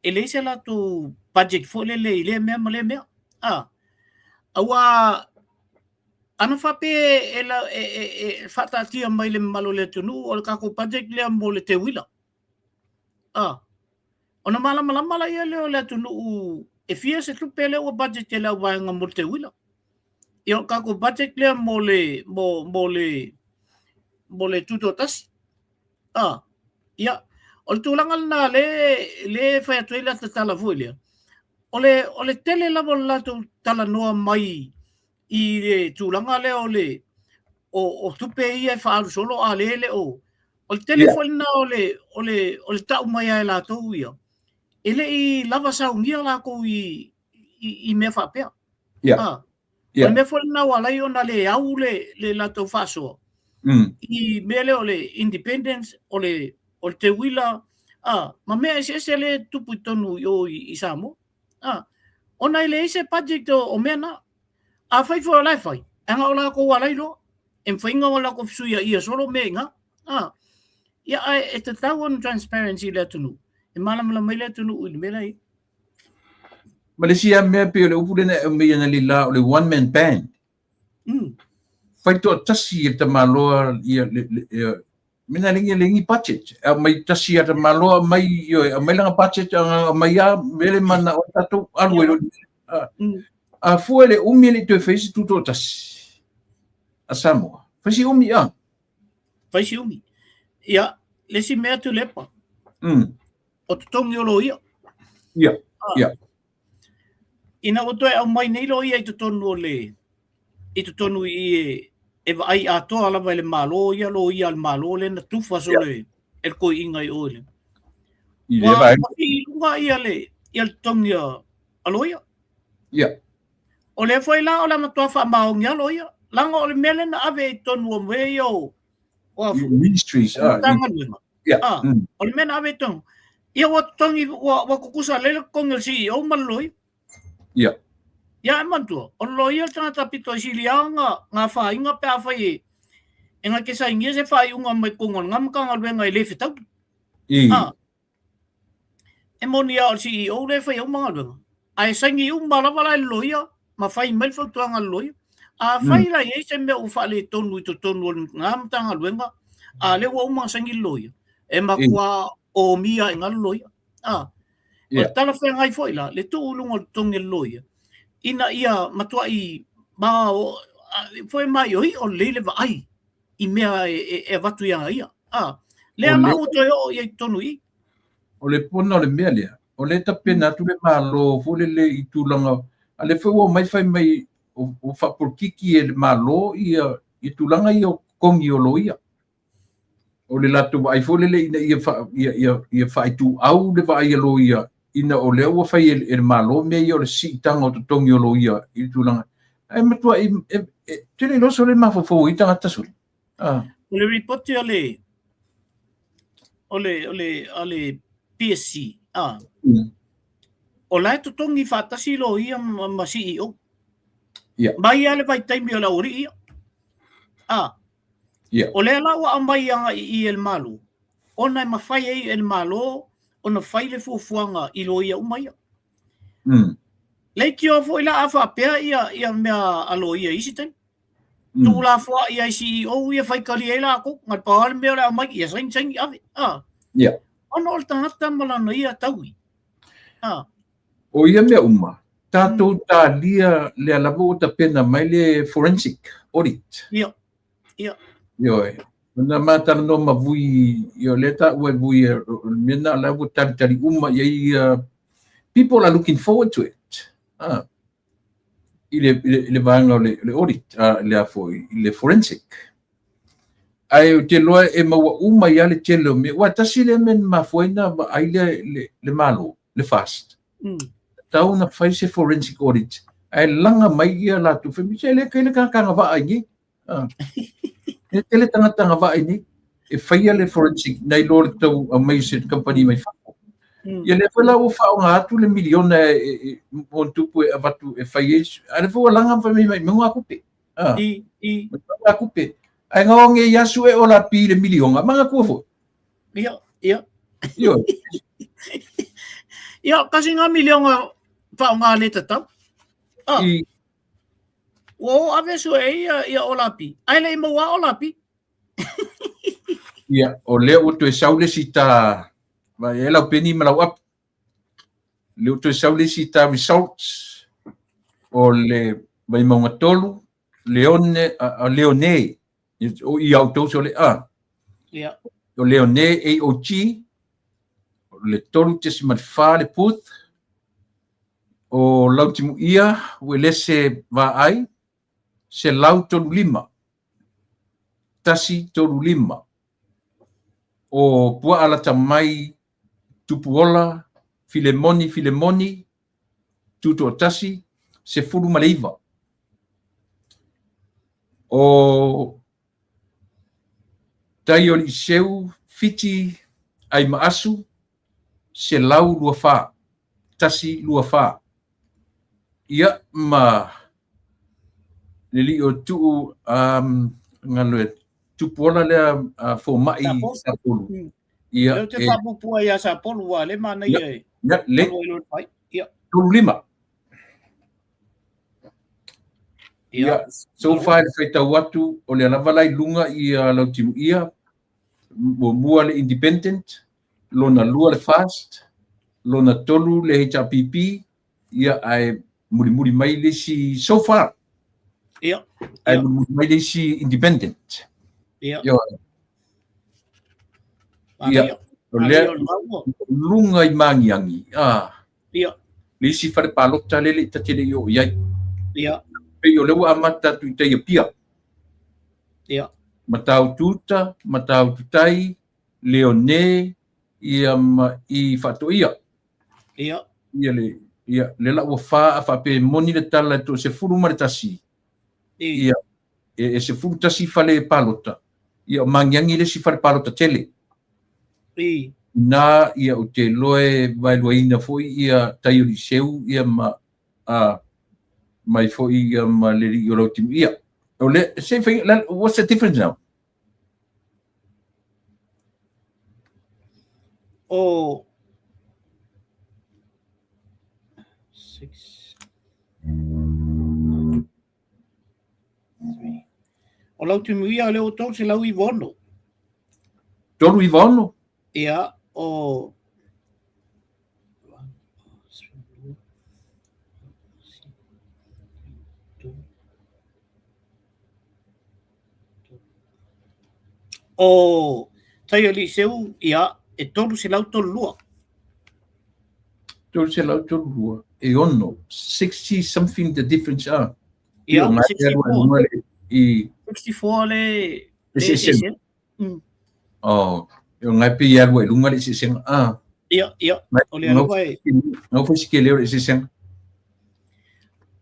e leai se latou budget foi lele i lea mea ma lea mea. A aua ana faapea e, la, e, e, e faataatia mai le mamalu o le atunuu o le tatou budget lea mo le teuila. A ona malamalama laia lea o le atunuu e fia se tupe lea ua budget e le auvaega mo le teuila. Ia o le tatou budget lea mo le mo mo le mo le tutoatasi. A ia o le tulaga lena le le fai atu ai le ata tala foi lea. O le o le tele lava o le latou talanoa mai i le tulaga lea o le o, o tupe ia e faaalu solo a le le o o le tele foi lena o le o le o le tau mai a e latou ia e le i lava saunia latou i i, i mea faapea. Yeah. Ah. O le mea foi lena ua ala ai ona le au le, le latou faasoa i mea lea o le independence, o le, o le teuila, ah, ma mea eseese lea e tupu i totonu i o i, i Samoa. Ah, ona e leai se budget o, o mea na. Afai foi o la e fai, ae na o latou ala ai loa. E mafai ona latou fesuiaia solo mea i ina. Ah, ia, ae e tatau ona transparency i le atunuu. E malamalama ai le atunuu i le mea la e i ai. Ma le isi lava mea pei o le upu lea na e aumaia analeila o le one man band. Fai toatasi e le tamaloa ia le, le, ia, mena le le ni budget. Aumai tasi a tamaloa aumai ioe, aumai lana budget aumai a mea le manao ai tatou alu ai loa. A fua i le umi e le i toe fai se tutoatasi a Samoa. Fai si umi a. Fai si umi. Ia, le isi mea Tuilaepa. O totogi o loia. Ia, ia. Ina ua toe aumai nei loia i totonu o le i totonu i i e, e vaai atoa lava e le Malo ia loia a le Malo lea na tufa solo e, e le toeaina i o i le. I le Ua vaega. ua sii i luga ia le ia le totogi a, a loia. Ia. O lea foi la o le a matua faamaoni lava loia. Leaga o le mea lea na ave i totonu o mea ia o o a I ministries, o ah, i, Matagaluega. Ia. Ah, o le mea na ave i totonu. Ia ua totogi, ua tutusa lelei le totogi o le CEO ma le loia. Ia. Ia e manatua, o le loia le tagata pito i sili lava ona afaina pe afai e na te sainia se faaiuga mai totonu o lena Matagaluega e le fetaui. Ah, e moni lava o le CEO lea e faia uma galuega, ae saini uma lava la e le loia ma fai mai le fautuaga a le loia. Afai la e i ai se mea ua faaletonu i totonu o lena Matagaluega, a lea ua uma ona saini le loia, e matua omia ai i ina le loia. Ah, o le talafeagai foi la, le tuu i luga o le totogi o le loia, ina ia matuai ma foi maioio lelei le vaai i mea e avatu ia ia. Ah, lea la ua toe oo i ai i totonu i i. O le pona o le mea lea, o lea e tapena atu le Malo foi lele i tulaga, a lea foi ua omai fai mai ua faapolokiki e le Malo ia tulaga ia o totogi o loia. O le latou vaai foi lele ina ia ia faaituau le vaai a loia ina o lea ua fai e le Malo mea ia o le siitaga o totogi o loia i le tulaga. Ae matuai tele iloa sole mafaufau ai tagata sole. Ah. O le ripoti a le o le o le a le PSC, ah. O la e totogi faatasi loia ma CEO. Yeah. Mai lava le vaitaimi o le aualii ia. Ah. Yeah. O lea la ua aumai agai i i e le Malo, ona e mafai ai e le Malo ona fai le fuafuaga i loia uma ia. Leitioa foi la a faapea ia mea a loia i isi taimi. Tuulafoai ai CEO ia faitalia ai latou, na pau lava le mea o le aumai, ia saini saini ave. Ah. Yeah. Ona o le tagata ma lana ia taui. Ah. O ia mea uma, tatou talia lea lava ua tapena mai le forensic audit. Ia. Ia. Ioe. Na matalanoa ma Vui, ia lea taua e Vui, o le mea lena la ua talitali uma i ai ia, people are looking forward to it. Ah. I le vaega o le audit, le a foi, i le forensic. Ae ou te iloa e maua uma ai lava le tele o mea. Aua e tasi lea mea na mafua ai ona vaai le Malo, le FAST. Tatau ona fai se forensic audit, ae laga mai ia latou fai mai, se le tele tagata agavaa i inei. E tele tagata agavaa i inei e faia le forensic nai lo le tau aumai o se kamupani mai fafo. Ia lea foi la ua faaaoga atu le miliona e mo tupu e avatu e fai ai, a lea foi ua laga ma fai mai mai mai tupe. Ah. I, i. Mai tupe. Ae ngao nge ia su e o la pi le miliona, manatua foi. Ia, ia. Ioe. Ia, kasi ngā miliona whaonga le tatau. Ah. I. Ua o ave sue e ia, ia o la pi. Ai le i maua o la pi. Ia, o lea ua toe sau le isi ta, vaai ai lau peni ma lau apu. Lea ua toe sau le isi ta results o le Vaimauga 3, Leone, Leone, o ia outou sole, a. Ia. O Leone AOG, le 3.4 le Puth, o Lautimuia, Uelese Vaai, 135, 135. O Puaa lata mai Tupuola, Filemoni Filemoni, Tutoatasi, 19. O Tai o Liiseu, Fiti, Aimaasu, 124, 124. Ia ma le lii o Tuu, galo e Tupuola lea fomai Sapolu. Ia, Lea ou te faapuupuu ai ia Sapolu, aua o lea e manaia e Ia, le. alu ai loa i le fai. Ia. 35. Ia. Ia, so far le faitau atu, o lea lava la i luga ia Lautimuia, muamua le Independent, lona lua le FAST, lona tolu le HRPP, ia ae mulimuli mai le isi so far. Ia. Ae mulimuli mai le isi Independent. Ia. Ia. Ia. O lea luga i Magiagi. Ah. Ia. Le isi fale palota lele ta te le i oo i ai. Ia. Pei o lea ua amata atu i tai Apia. Ia. Mataututa, Mataututai, Leone, ia ma i Faatoia. Ia. Ia le, ia, le la ua fa a faapea e moni le tala e 11. I. Ia, e 11 fale palota. Ia, o Magiagi le isi fale palota tele. I. Na ia ou te iloa e vaeluaina foi ia tai o Liseu ia ma a mai foi ia ma le alii o Lautimuia. O le same thing, what's the difference now? O 6 9 3. O Lautimuia lea ua 396. 396? Ia, o O Taialii-seu, ia, e 332. 332, e ono, 60 something the difference ah. Ia, 64. I 64 le le Mm. Oh, e ngai pe ia lua i lunga le eseesega. Ah. Ia, ia, o le alua e. Ngau foi si ke leo le eseesega.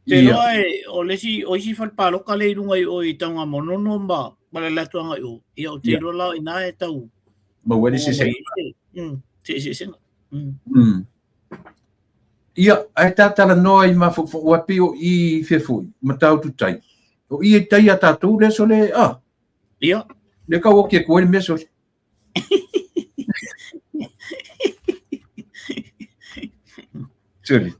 Te loa e, o le si, o isi fale pāloka le i lunga i o i taunga monono ma, ma le latu anga i o. Ia, o te loa la i nā e tau. Ma ua le eseesega. Mm, te eseesega. Mm. Mm. Ia, ae tātalanoa i mafaufau, ua pei o i fea foi, Matautu tai. O i e tai a tātou le aso le, ah. Ia. Le kau o ke koe le mea sole. Sole.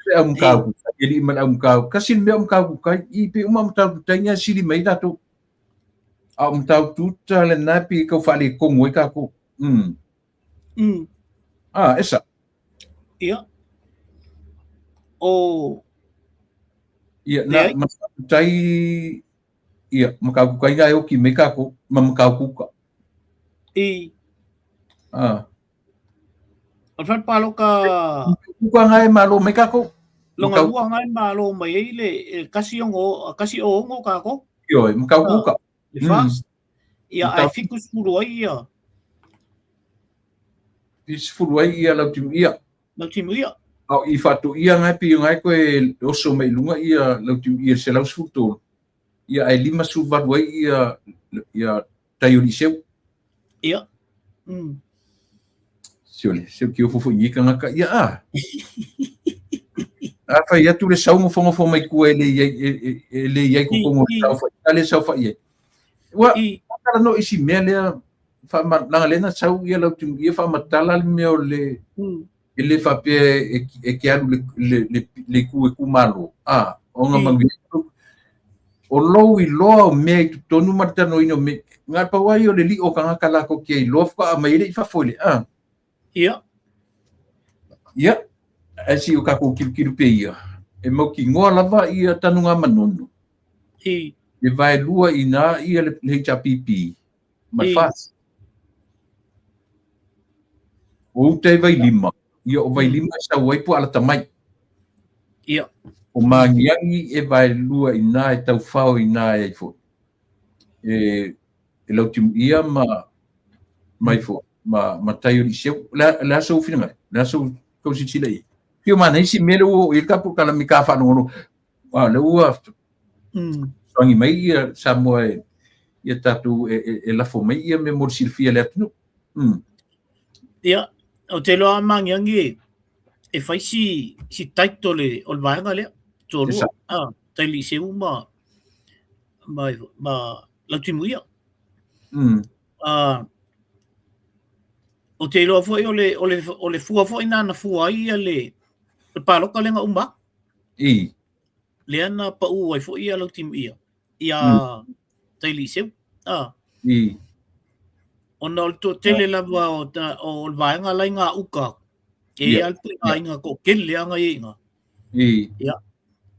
Le au mkau ku kai, e li ma le au mkau. Kasi le mea o mkau ku kai, i pe uma mtau tu tai nia sili mai tātou. A o mtau tuta le nā pi kau whaale kongo e kākou. Mm. Ah, esa. Ia. O... Ia, nā, mtau tu tai, ia, mkau ku kai ngā e oki me kākou, ma mkau kuka. I. Ah. O le paloka... Kuka ngā e malo me kākou. Longa lua ngā e malo mai ei le kasi ongo, kasi o ongo kākou. Ioi, mkau kuka. Le fast. Ia, ai fiku sefulu ai ia. I sefulu ai ia Lautimuia. Lautimuia. Au i whaatoia ngai pi ngai koe oso mai lunga ia Lautimuia 113. Ia ai 58 ai ia ia Taioliseu. Ia. Mm. Siole, seu ki ofo ni kangaka ia a. A fai atu le sau ngofo mai kua e le iai e le iai ko kongo sau fai le sau fai. Ua tala no isi mea lea wha langa lena sau ia lau timu ia whaamatala le mea o le e le faapea e ke alu le ku e kumalo. A, o ngā mangu o lou i loa o mea i totonu ma le talanoaina o mea, ngā pau ai o le lio o kangaka lākou kia i loa whaka mai ele i fafo i le a. Ia. Ia, ae si o kākou kilukilu pe ia, e mau ki ngoa lava ia tanu ngā manono. I. E vae lua i nā ia le HRPP, ma le FAS. O uta e Vailima, ia o Vailima e sau ai po alata mai. Ia. O Magiagi e vaelua i nā e tauwhao i nā e ai foi. E, e Lautimuia ma mai foi, ma Taioliseau. Le, le aso u whiringa, le aso u kau silasila i. Pio mana isi mea le ua o i le kapu kala mi ka whanongolo. Ah, le ua soangi mai ia Samoa e ia tātou e lafo mai ia me mo le silafia le atunuu. Ia, o te loa a Magiagi e, e fai si, si title o le vaega lea, tualua, ah, Tailiiseu ma, ma, ma Lautimuia. Ah, o te iloa foi o le, o le, o le fua foi nā na fua ai ia le, le pāloka lenga uma. I. Lea na pau ai foi ia Lautimuia, ia Tailiiseu. Ah. I. Ona o le toatele lava o, ta, o le vaega lai ngā uka, e yeah. al pui ngā inga ko kele anga i inga. I. Ia.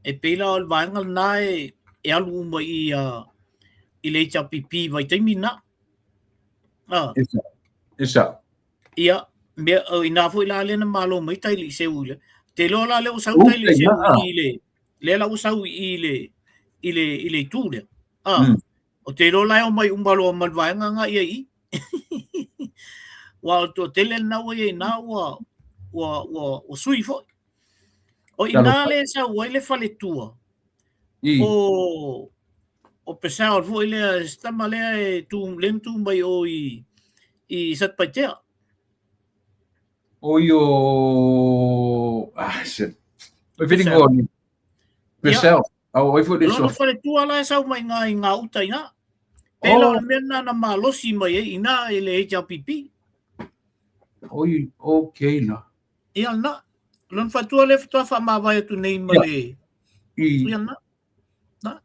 E pēlā o le vaega lena e, e alu uma i, i le HRPP vaitaimi na. Ah. Esa. Esa. Ia, mea, o, inā foi la lea na malo mai Tailiiseu i le. Te loa la lea ua sau Tailiiseu i le, lea la ua sau i le, i le, i le itu lea. Ah. O te iloa la e omai uma loa ma le vaega nga ia i. Ua o toatele lena ua ia ina ua, ua, ua, ua sui foi. O ina le sau ai le faletua. I. O, o Pesau foi lea, se tama lea e tu, le tu mai o i, i Satupaitea. O io ah se. O Purcell. Felingo Purcell. A o ai foi le Lona so. faletua la e sau mai ngā i ngā uta i ngā. Pēlā o Oh, le mea nā na malosi mai ai i nā i le HRPP. oi, okay la. Ia na, lona faletua le faatoa faamavae atu nei ma Ia, le i ia na, na.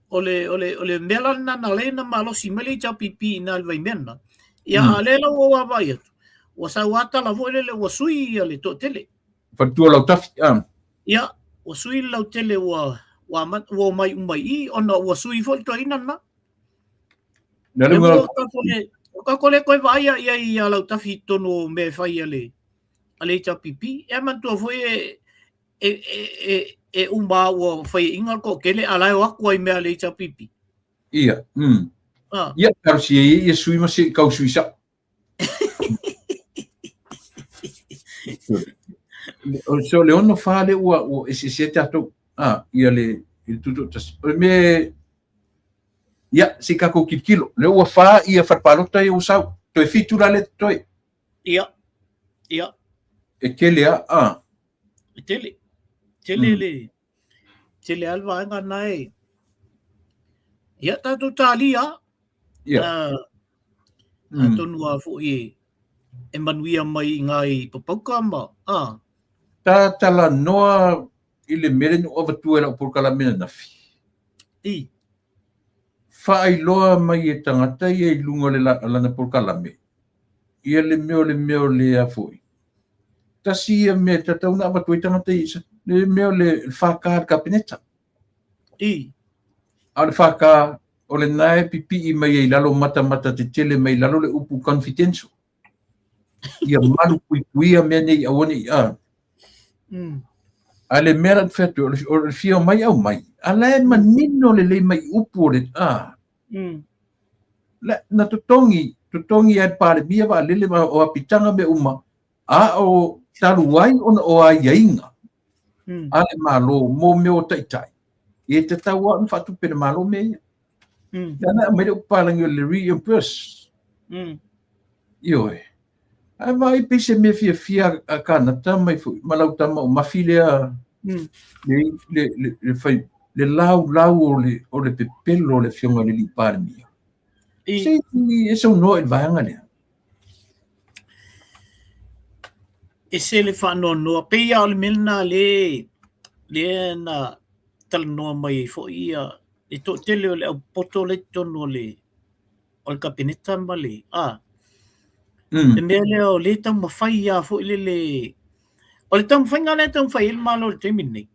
O le, o le, o le mea la lena na le na malosi mai le HRPP i nā le vaimea lena. Ia a le la ua vaavaai atu, ua sau lava tala foi lele ua sui ia le toatele. Faletua Lautafi, ah. Ia, ua sui le lautele ua ua amata ua omai uma i i ona ua sui foi le toeaina lena. Na Le le ua tatou le ua tatou le toe vaaia i ai ia Lautafi i totonu o mea e fai a le a le HRPP. E manatua foi e e e e, e uma ua faiaina le toatele a la e o atu ai mea a le HRPP. Ia. Ah. Ia, talosia ia ia sui ma se i kau sui sao. So le ono wha le ua ua eseese tatou ah ia le i le tutoatasi. O le mea ia se i tatou tilotilo le ua wha ia whare palota ia ua sau. Toe 7 la le toe. Ia. Ia. E tele a ah. E tele. Tele le tele a le vaega na e. Ia tatou talia. Ia. Atonu a foi e e manuia mai i ngā i papauka ma a. Ta talanoa i le mea lea na ou avatua e lau polokalame ananafi. I. Faailoa mai e tagata ia i luga o le lana polokalame. Ia le mea o le mea o le a foi. Tasi ia mea e tatau ona avatu ai tagata ia, le mea o le 4K le Kapeneta. I. A o le 4K, o lena e pipii mai ai i lalo matamata tetele mai lalo le upu confidential. Ia malu puipuia mea nei aua ne i a. A le mea la te fai atu, o le fia o mai au mai. A la e manino lelei mai upu o le a. La, na totogi, totogi ai le Palemia vaalele ma o apitaga mea uma, a o talu ai ona o aiaiga a le Malo mo mea o taitai, e tatau lava ona faatupe e le Malo mea ia. Lea na aumai le upu palagi o le reimburse. Ioe. Ae vaai pei se mea fiafia a Kanata mai foi ma lau tama o Mafi lea le, le, le, le, fai, le laulau o le, o le pepelo o le afioga i le alii Palemia. I. Se e saunoa i le vaega lea. Ese le faanoanoa. Pei lava o le mea lena le, lea na talanoa mai ai foi ia le toatele o le au poto lea i totonu o le o le Kapeneta ma le a. Le mea lea o le taumafai lava foi lele o le taumafaiga lea e taumafai ai le Malo i le taimi lenei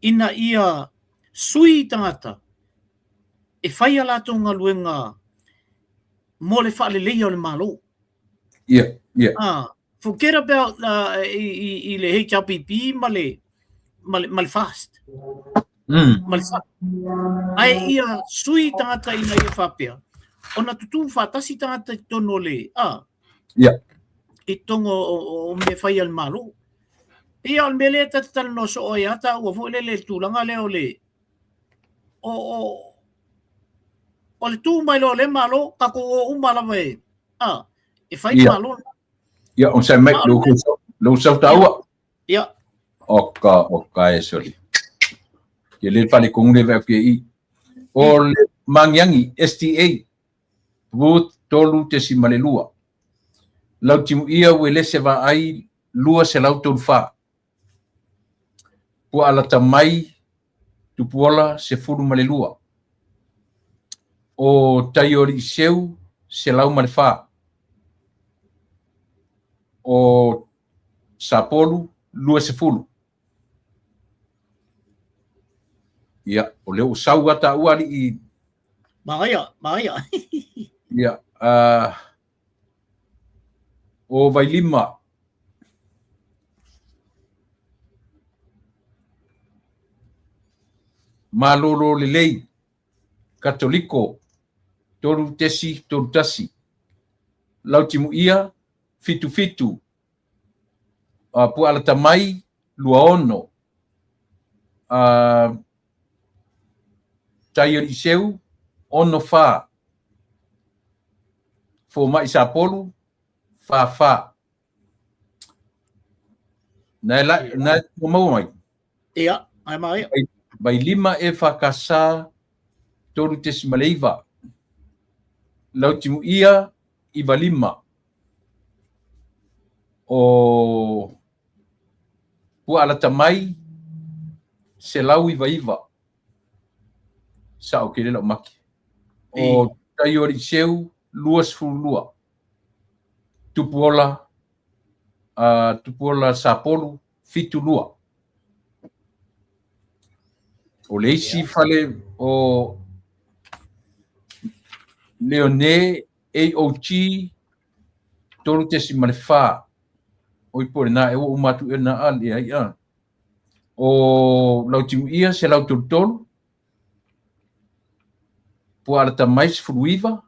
ina ia sui tagata e fai a latou galuega mo le faaleleia o le Malo. Ia, ia. Ah, forget about i, i, i le HRPP ma le, ma le, ma le FAST. Ma le SAP. Ae ia sui tagata ina ia faapea, ona tutū faatasi tagata i totonu o le, a, i totonu o, o, o mea fai a le Malo. Ia, o le mea lea ta te talanoa soo ai a tāua foi lele i le tulaga lea o le, o, o, o le tū mai loa o le Malo, tatou o uma lava e, a, e fai le Malo. Ia, o sai mai, lou lou sau taua. Ia. O ka, o ka e soli. Ke le fale kongu le vai i. O le Magiagi, STA, booth 3.2. Lautimuia Uelese Vaai 234. Puaalata mai Tupuola 12. O Taioliiseu 104. O Sapolu 20. Ia, o lea ua sau lava taua alii. Manaia, manaia. Ia, o Vailima. Malolo lelei, Katoliko, 3.31. Lautimuia, 77. Puaalata mai, 26. Taioliiseu, 64. Fomai Sapolu, 44. Na e la, na e tua maua mai. Ia, ai maia. Vailima EFKS 3.9. Lautimuia 95. O Puaalata mai 199. Sao ke le lau maki. O Taioaliseu 22. Tupuola Tupuola Sapolu 72. O le isi fale o Leone AOG 3.4. Oi po lena e ua uma atu e na a le ai a. O Lautimuia 133. Puaalata mai 19.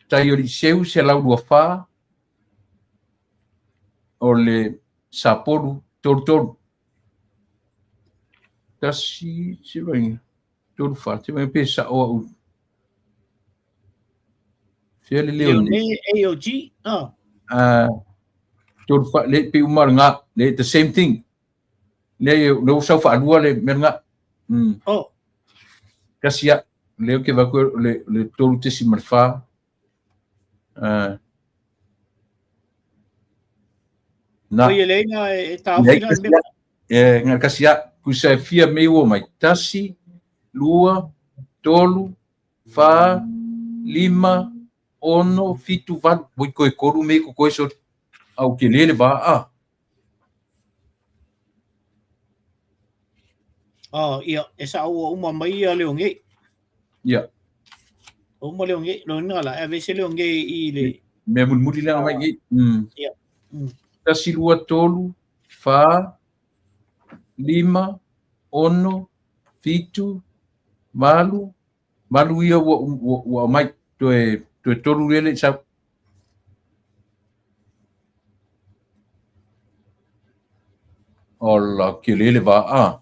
Taioliseu 124. O le Sapolu 33. Tasi, se vai, tolu fa, se vai pe sa o au. Fea le leo nei. AOG, ah. Tolu fa, le pe uma le ngā, le the same thing. Le le sau whaalua le mea ngā. Oh. Kasi a, le ke vaku le 3.4. Na. Oi, le ina e tāwhi la mea. E, ngā kasi a, kusa e fia mei ua mai. Tasi, lua, tolu, whā, lima, ono, fitu, valu. Woi koe koru mei ko koe so au ke lele vā a. Oh, ia, e sa ua uma mai ia leo ngei. Ia. Uma leo ngei, lo nga la, e vese leo ngei i le... Mea mulimuli langa mai ngei. Ia. Tasi, lua, tolu, whā, lima, ono, fitu, valu, valu ia ua mai, toe tolu lele sau. Ola, ke lele vā a.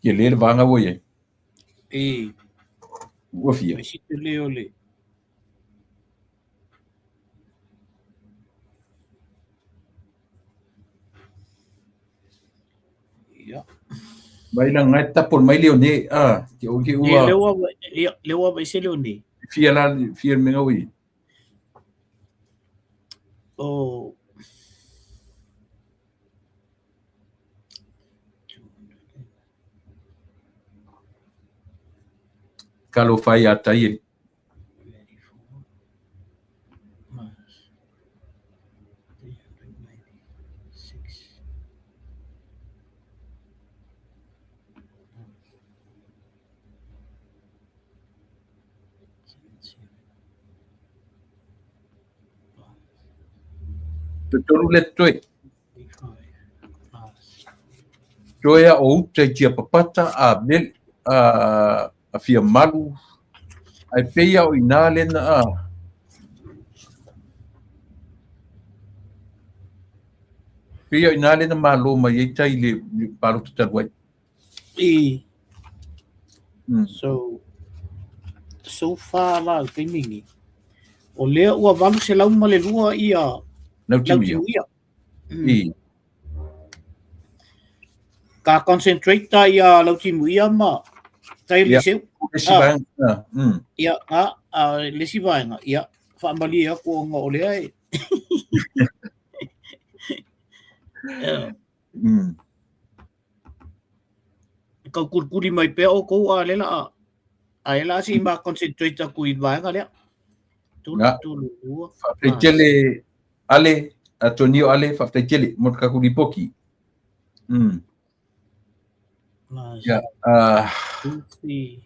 Ke lele vā ngā ua e. E. Ua fia. E si te leo le. Ia. Mai la ngai tapo mai leo ne a te o ke ua. Ia leo ua vai se leo ne. Fia la fia me ngau i. O Kalo whai a tai e. Te tolu le toe. Toe a o uta i tia papata a mel, a fia malu. Ai peia o ina lena a. Peia o ina lena malo mai ei tai le palo te talu ai. I. So far la te mingi. O lea ua 802 ia Lautimuia. I. Ka concentrate ta ia Lautimuia ma tai le seu. Le si vaenga. Ia, a le si vaenga. Ia, whaamalie aku o ngā o lea e. Kau kurikuri mai pea o kou a lela a. A ela si ma concentrate aku i vaenga lea. Tolu, tolu, lua. Whaatai tele ale, Antonio ale, whaatai tele, mo te kakuri poki. Plus Yeah, 2, 3,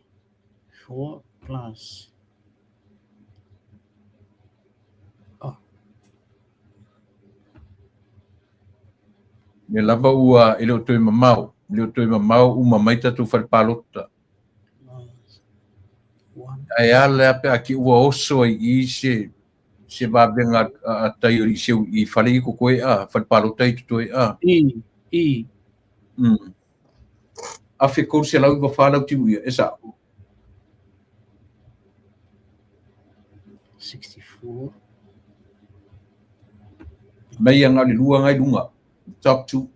4 plus. Oh. Me lava ua e leo toe mamao. Leo toe mamao uma mai tātou whare pālota. Ae ala pe a ki ua oso ai i se se vavega a tai o Liseu i fale i kokoe a, fale palota i totoe a. I, i. Afe 394 lau timu ia, e sa. 64. Mai anga le lua ngai lunga. Top 2.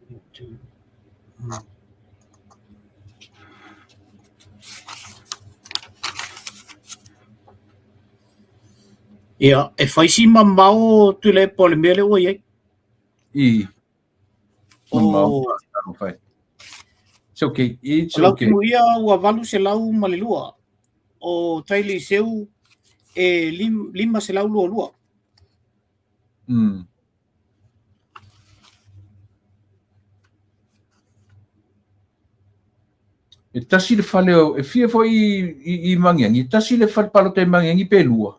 Ia, e fai si mamao Tuilaepa o le mea lea ua i ai. I. Mamao. O, It's okay. It's o lau okay. timuia ua 802. O tai Liseu e 522. E tasi le fale o, e fia foi i, i, i Magiagi, e tasi le fale palota i Magiagi pe lua.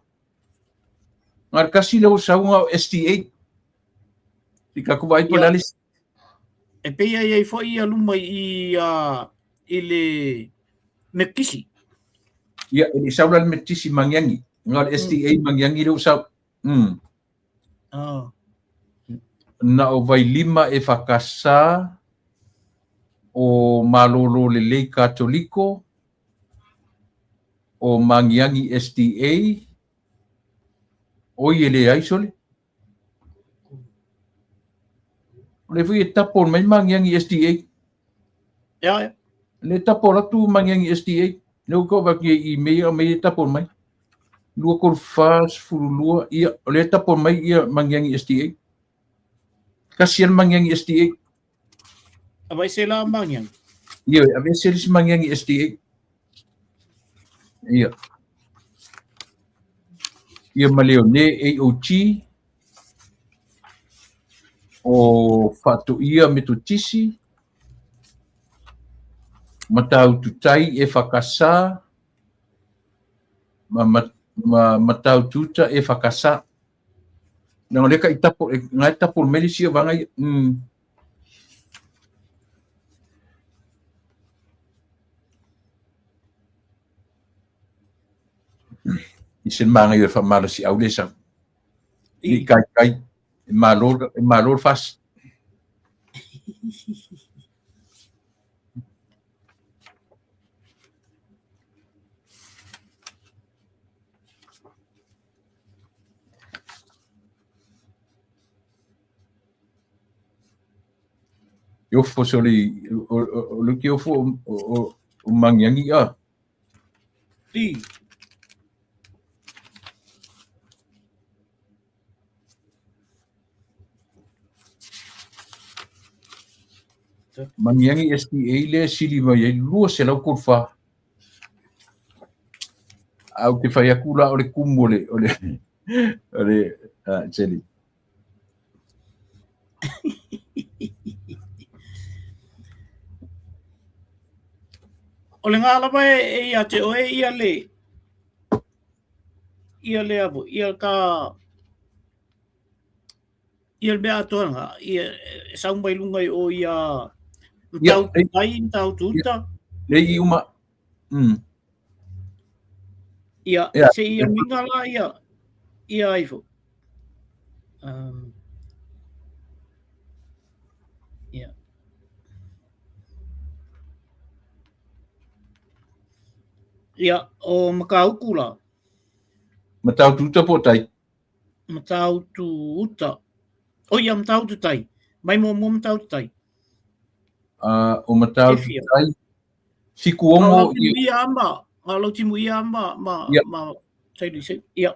Nga le kasi le o sauga o STA. I ka kuva ai po Ia. le ale. E pei ai ai foi ia luma i, i le Metisi. Ia, e le sau la le Metisi Magiagi. Nga le STA Magiagi le o sau. Ah. Na o Vailima e whakasa o Malolo Lelei Katoliko, o Magiagi SDA, o i e le ai sole. O le fui e tapo mai Magiagi SDA. Ia, ia. Le tapo ratu Magiagi SDA. Le o kau vaki i mei o mei e tapo mai. Lua kol fa sefulu lua, ia, o le tapo mai ia Magiagi SDA. Kasi al Magiagi SDA. A vai se la Magiagi. Ia, a vai se isi Magiagi SDA. Ia. Ia ma leo ne AOT o Whatoia Metotisi, Matautu Tai e whakasa, ma, ma, ma Mataututa e whakasa. Nanga leka i tapo, e, ngai tapo meli sia vanga i. I se manga i o whamala si au le sa. I kai kai, e malo, e malo fas. I ofo so le, o le ki ofo o Magiagi a. I. Magiagi SDA le sili mai ai lua se lau korfa. Au te whai aku la o le kumu o le, o le, o le, teli. O le ngā lava e ia te oe ia le, ia le avo, ia ka, ia le mea atoa ngā, ia e sau mai lunga i o ia Ia, mtau tai, mtau tuta. Le i uma. Ia, Ia. se ia minga la ia, ia aifo. Ia. Ia, o Makauku la. Matau tuta po tai. Matau tu uta. O ia, matau tu tai. Mai mo mo matau tu tai. O matau tu tai. Fiku ongo. Ngā timu ia ama. Ngā lau timu ia ama. Ma, Ia. ma, tai se, ia.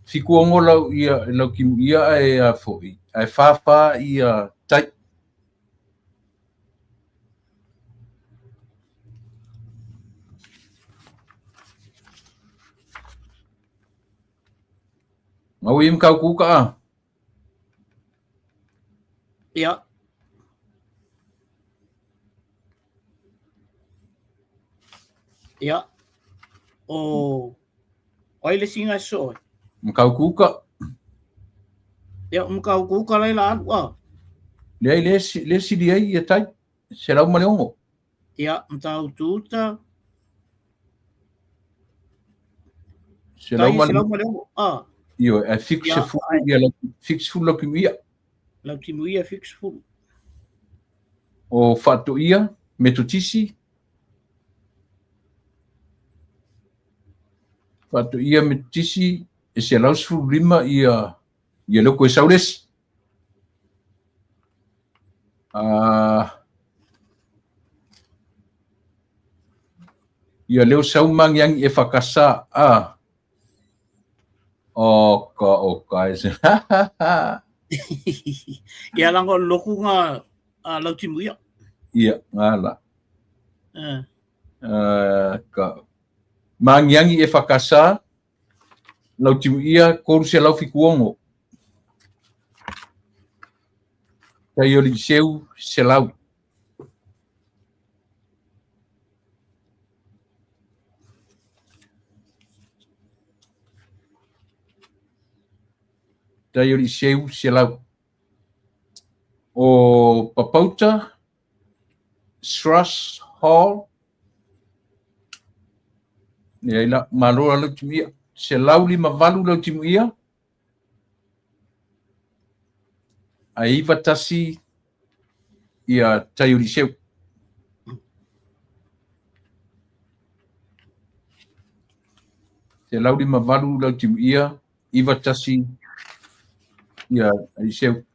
Fiku ongo lau ia, lau kimu ia e a foi. Ai whawha ia tai. Ngā ui mkau kuka a? Ia. Ia. O, o ai le singa so. Mkau kuka. Ia, mkau kuka lai la alu a. Le ai le, le sili ai ia tai. Se lau ma le ongo. Ia, mtau tuta. Selau Tai ma 106, ah. Ioe, ae 70 ia lau, 70 lau timuia. Lau timuia 70. O Faatoia, Metotisi. Faatoia Metotisi, e 115 ia, ia leo koe saulesi. Ah, ia leo sau mangiangi e whakasa a o ka o ka e se Ia langa o loku ngā a lautimu ia. Ia, ngā la. Ka mangiangi e whakasa lautimu ia 376. Tai o Liceu 100. Tai o Liceu 100. O Papauta, Shrush Hall, Ia ila, malo la lau timuia. 158 lau timuia. Ae 91 ia tai o Liceu. 158 lau timuia, 91 ia Liceu.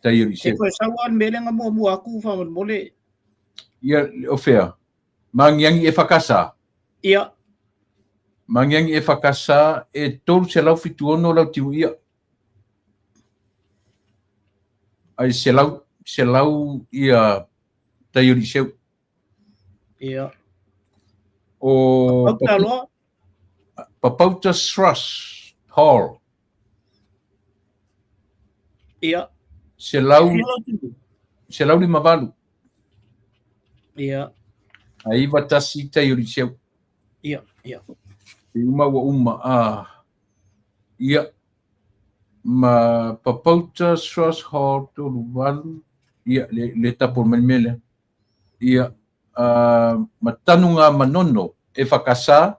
Tai o Liceu. E koe sau an melenga mua mua aku whamolemole. Ia, o whea? Mangiangi e whakasa. Ia. Mangiangi e whakasa e 376 lau timu ia. Ai selau, selau ia taiori seu. Ia. O Papauta loa. Papauta Srush Hall. Ia. Selau, 158. Ia. A 91 tai o Liceu. Ia, ia. I uma ua uma. Ah. Ia. Ma Papauta Srush Hall 38. Ia, le, le tapo mai mea lea. Ia. Uh, ma tanu ngā manono e whakasā.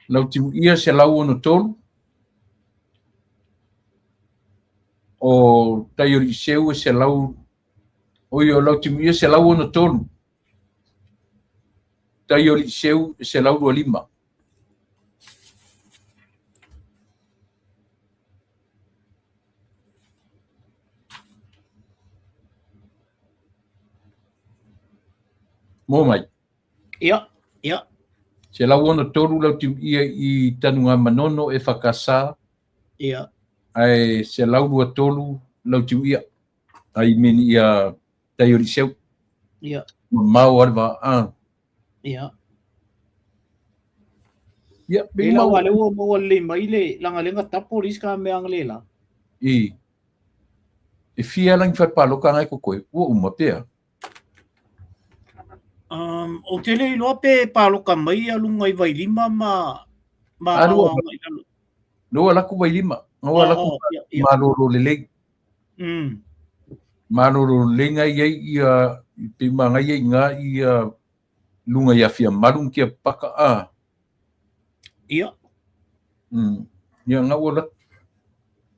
Lau timu ia 163. O Taiori Seu e selau, oi o Lautimuia 163. Taiori Seu e 125. Mō mai. Ia, ia. 163 Lautimuia i Tanunga Manono e whakasā. Ia. Ae 123 Lautimuia. Ai meni ia Taiori Seu. Ia. Mamao ale va. Ah. Ia. Ia, pe mau. Ela ua maua lelei mai le lagalega tapo le isi ka mea le la. I. E fia langi whai pāloka ngai ko koe, ua uma pea. O te le iloa pe pāloka mai a lunga i Vailima ma ma Lua, lua laku Vailima. Lua laku malolo lelei. Malolo lelei ngai ai ia pe ma ngai ai ngā ia lunga ia fia malu kia paka a. Ia. Ia ngā ua laku.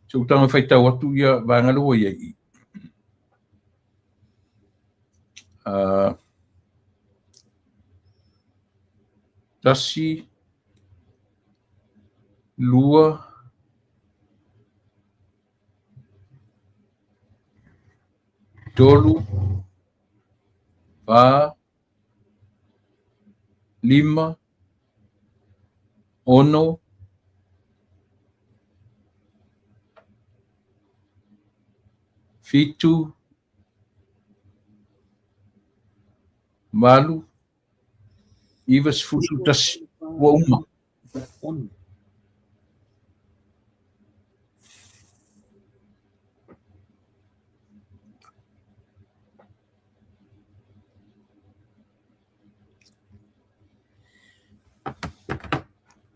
Se utanga whai tau atu ia vaenga lua ia i. Tasi, lua, tolu, fa, lima, ono, fitu, valu, 91, ua uma.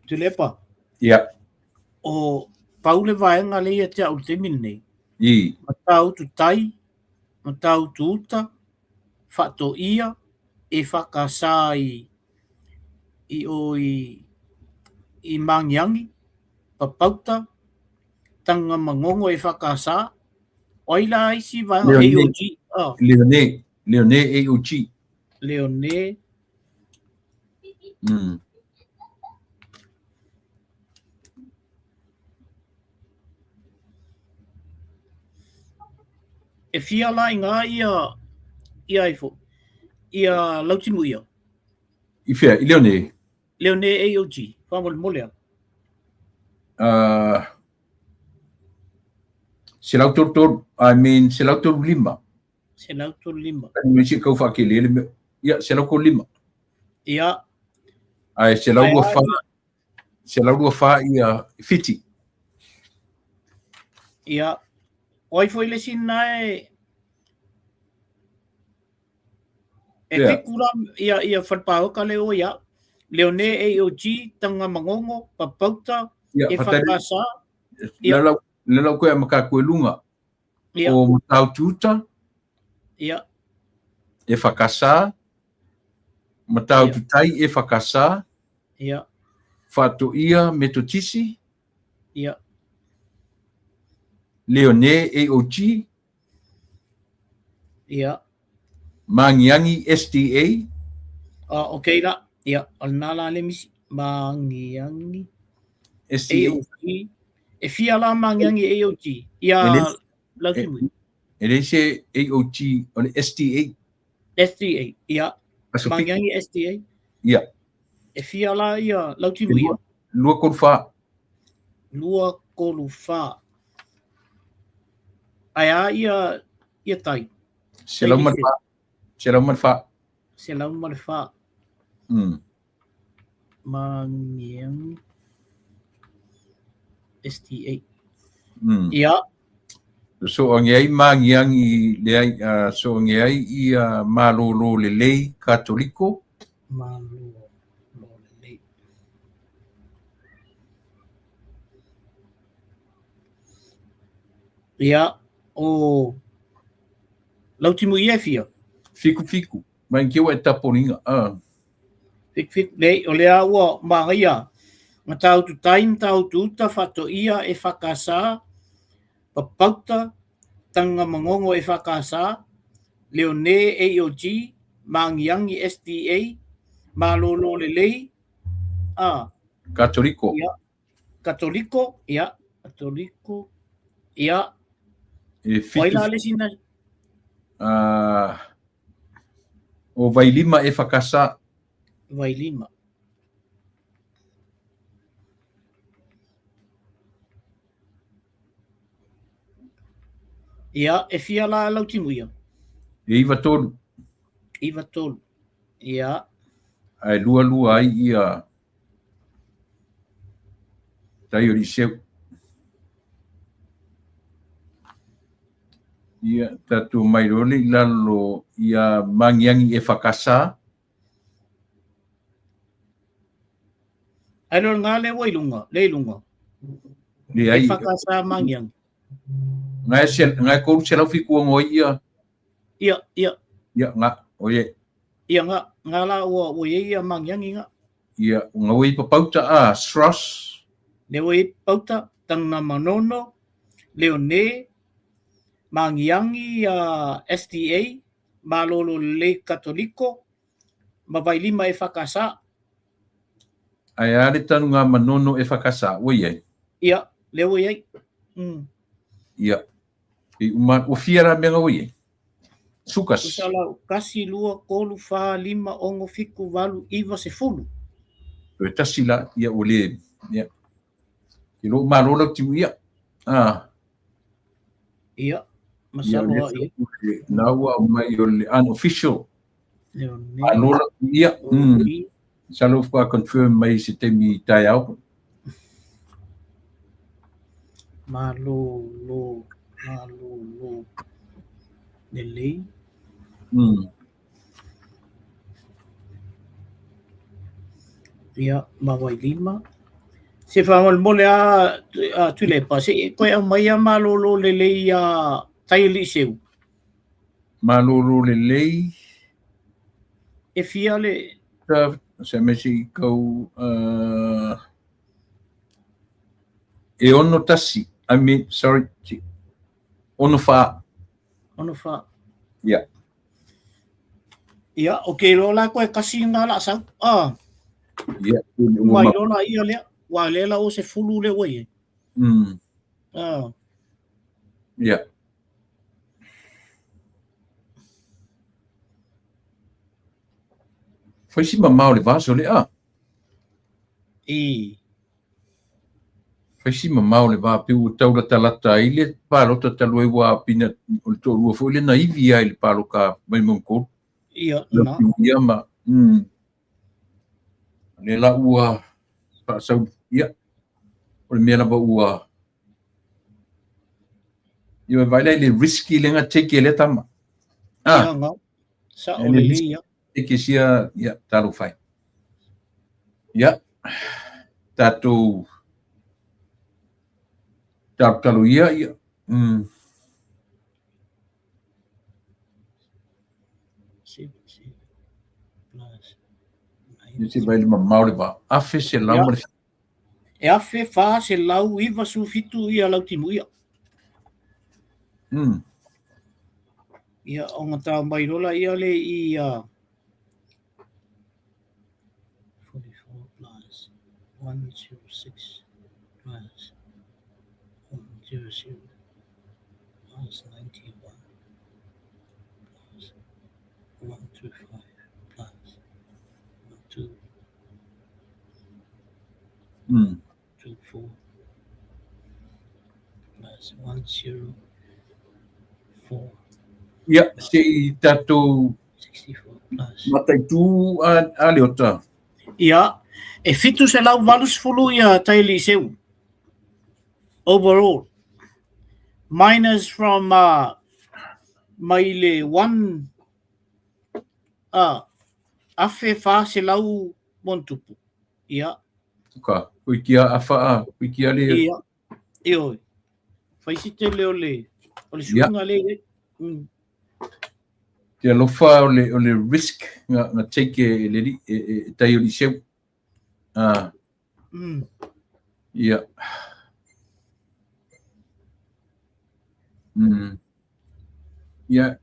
Tuilaepa. Ia. O pau le vaega lea ia te au i le taimi lenei. I. Matautu tai, Matautu uta, Faatoia, e whakasā i. i o i, i Magiagi, Papauta, Tagamagogo e whakasā. O ai la isi vaega Leone, AOG. Oh. Leone, Leone AOG. Leone. E fia la i ngā ia, ia ai fo, ia Lautimu ia. I whea, i Leone? Leone AOG, whamolemole a. 133, I mean, 135. 135. Ni si kau whakele le mea. Ia, 135. Ia. Ai, 124, 124 ia Fiti. Ia. O ai foi le sina e E Yeah. whiku la ia ia wharepāoka le o ia. Leone AOG, Tanga Mangongo, Papauta, Ia, e whatari, whakasā. Ia. le lau, le lau koe a makaku e lunga. Ia. O Matau Tuta. Ia. E whakasā. Matau Ia. Tutai e whakasā. Ia. Whatoia Metotisi. Ia. Leone AOG. Ia. Mangiangi SDA. Ah, okay la. Ia, o lena la le misi. Mangiangi SDA. AOG. E fia la Mangiangi AOG. Ia, E le, Lautimui. e le se AOG, o le SDA. SDA. Ia. Aso fiku. Mangiangi SDA. Ia. E fia la ia E Lautimui. lua, lua kolu wha. Lua kolu wha. Ai a ia, ia tai. Se lau ma le wha. Se lau ma le wha. Se lau ma le wha. Mangiangi SDA. Ia. So ange ai Mangiangi le ai, so ange ai ia Malolo Lelei Katoliko. Malolo Lelei. Ia, o Lautimu i e fia. Fiku fiku. Mai ke ua e taporinga. Fiku fiku. Nei, o lea ua māngaia. Ngā tāutu tai, ngā tāutu uta, whatoia e whakasā, papauta, tanga mangongo e whakasā, Leone AOG, Mangiangi SDA, Malolo Lelei, a. Katoliko. Ia. Katoliko, ia. Katoliko, ia. E O ai fitu la le sina? O Vailima e whakasā. Vailima. Ia, e fia la Lautimu ia? E iwa tolu. Iwa tolu. Ia. Ai lua lua ai ia tai o Liceu. Ia, tātou mai role i lalo ia Mangiangi e whakasā. Ai rore ngā lewa i lunga, le i lunga. Le ai. E whakasā Mangiangi. Ngai se, ngai koru se lau whiku o ngoi ia. Ia, ia. Ia, ngā, o ye. Ia, ngā, ngā la ua, ua ia ia Mangiangi ngā. Ia, ngā ui papauta a Sros. Le ui papauta, Tanga Manono, Leone, Mangiangi a SDA, Malolo Lelei Katoliko, ma Vailima e whakasā. Ai a le tanu ngā manono e whakasā, ua iai? Ia, le ua iai. Ia. I uma, ua fia rā mea ngā ua iai? Sukas. Usa lau, kasi, lua, kolu, whā, lima, ongo, fiku, valu, iwa, sefulu. Toe tasi la, ia ua le, ia. Ke lou malo lau timu ia. Ia, masalo Ia, a ia. Nā ua au mai o le unofficial. Leone. Malo lau timu ia. Salo wha confirm mai se taimi tai ao. Malo, lo, malo, lo. Lelei. Ia, ma Wailima. Se whamolemole a, a Tuilepa, se e koe au mai a malolo lelei a Taiali Seu. Malolo lelei. E fia le... Ta Se me si kau e ono tasi. I mean, sorry, ono wha. Ono wha. Yeah. Ia, o ke iloa la koe kasi ngā la sau. Ah. Yeah. Mai lola ia lea. Wa le la o se fulu le ua ia. Ah. Yeah. Fai si mamao le vaso le a. I. Fai si mamao le va pe ua tau latalata ai le palota talu ai ua pina o le toalua foi le na ivi ai le paloka mai Mongkol. Ia, na. Ia ma. Le la ua faasau ia. O le mea lava ua Ia vai lai le risky le nga take le tama. Ah. Ia nga. Sa o le ia. Take sia ia talo fai. Ia. Tatou talo talo ia ia. Ia se vai le mamao le va. Afe se lau ma le E 1497 ia lau timu ia. Ia, o ngā tāu mai rola ia le i 44 plus 106 plus 100 plus 91 plus 125 plus 12 2 4 plus 1 0 4. Ia, se i tatou 64 plus. Mataitu a Leota. Ia, e 780 ia Taili Seu. Overall. Minus from mai le 1 1400 montupu. Ia. Ka, koe ki a afa a, koe ki a le... Ia, ioe. Whai si tele o le, o le suinga le, e. Te alofa o le, o le risk nga, nga take e, le, e, e, e tai o liceu. Ah. Ia. Ia.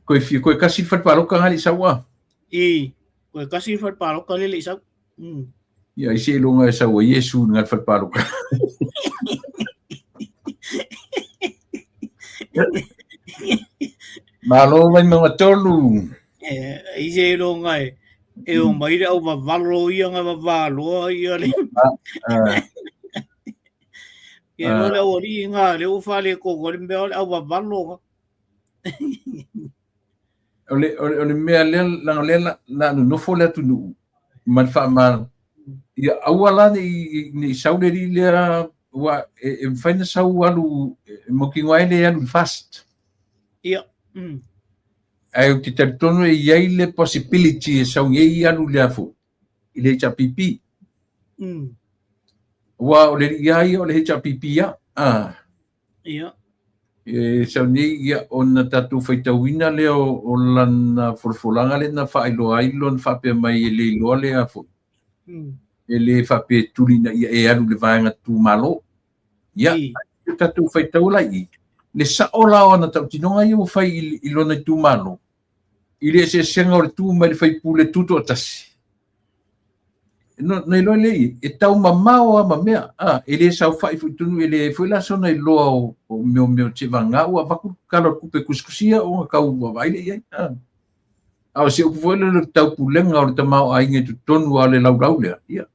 Koe fia, koe kasi le whalepāloka ngā le sau a? I, koe kasi le whalepāloka le le sau. Ia, i se ilonga e sau a Iesu ngā le whalepāloka. Malo mai mga tolu. E, i se ilonga e, e o mai le au vavalo ia ngā vavaloa ia le. Ke no le au ali ngā le o whale ko ko le mea o le au vavalo ngā. O le, o le, o le mea lea, langa lea la, la nonofo le atunuu, ma le whaamana. Ia, aua la ne i, ne i sau le li lea, ua, e, e mawhai na sau alu, e mokingo ai le alu fast. Ia. Ai o te talitonu e iai le possibility e sau ngei alu le afu, i le HRPP. Ua o le ia ia o le HRPP ia. Ah. Ia. E sau nei ia ona tatou faitauina lea o lana folafolaga lea na faailoa ai lona faapea mai e le iloa lea foi. E le faapea e tuli ina ia e alu le vaega tumalo. Ia, o tatou faitau la i, le sao la o ana tautinoga ia ua fai i lona itumalo, i le eseesega o le tu mai le faipule tutoatasi. No, na iloa le i, e tau mamao a ma mea, a, e le saofai foi tonu, e le foi la sona iloa o, o meo meo te vanga ua vaku kala o kupe kusikusia o nga kau vaai le iai, a. A o se upu foi le le taupulega o le tamao aiga i totonu a le laulau lea, ia.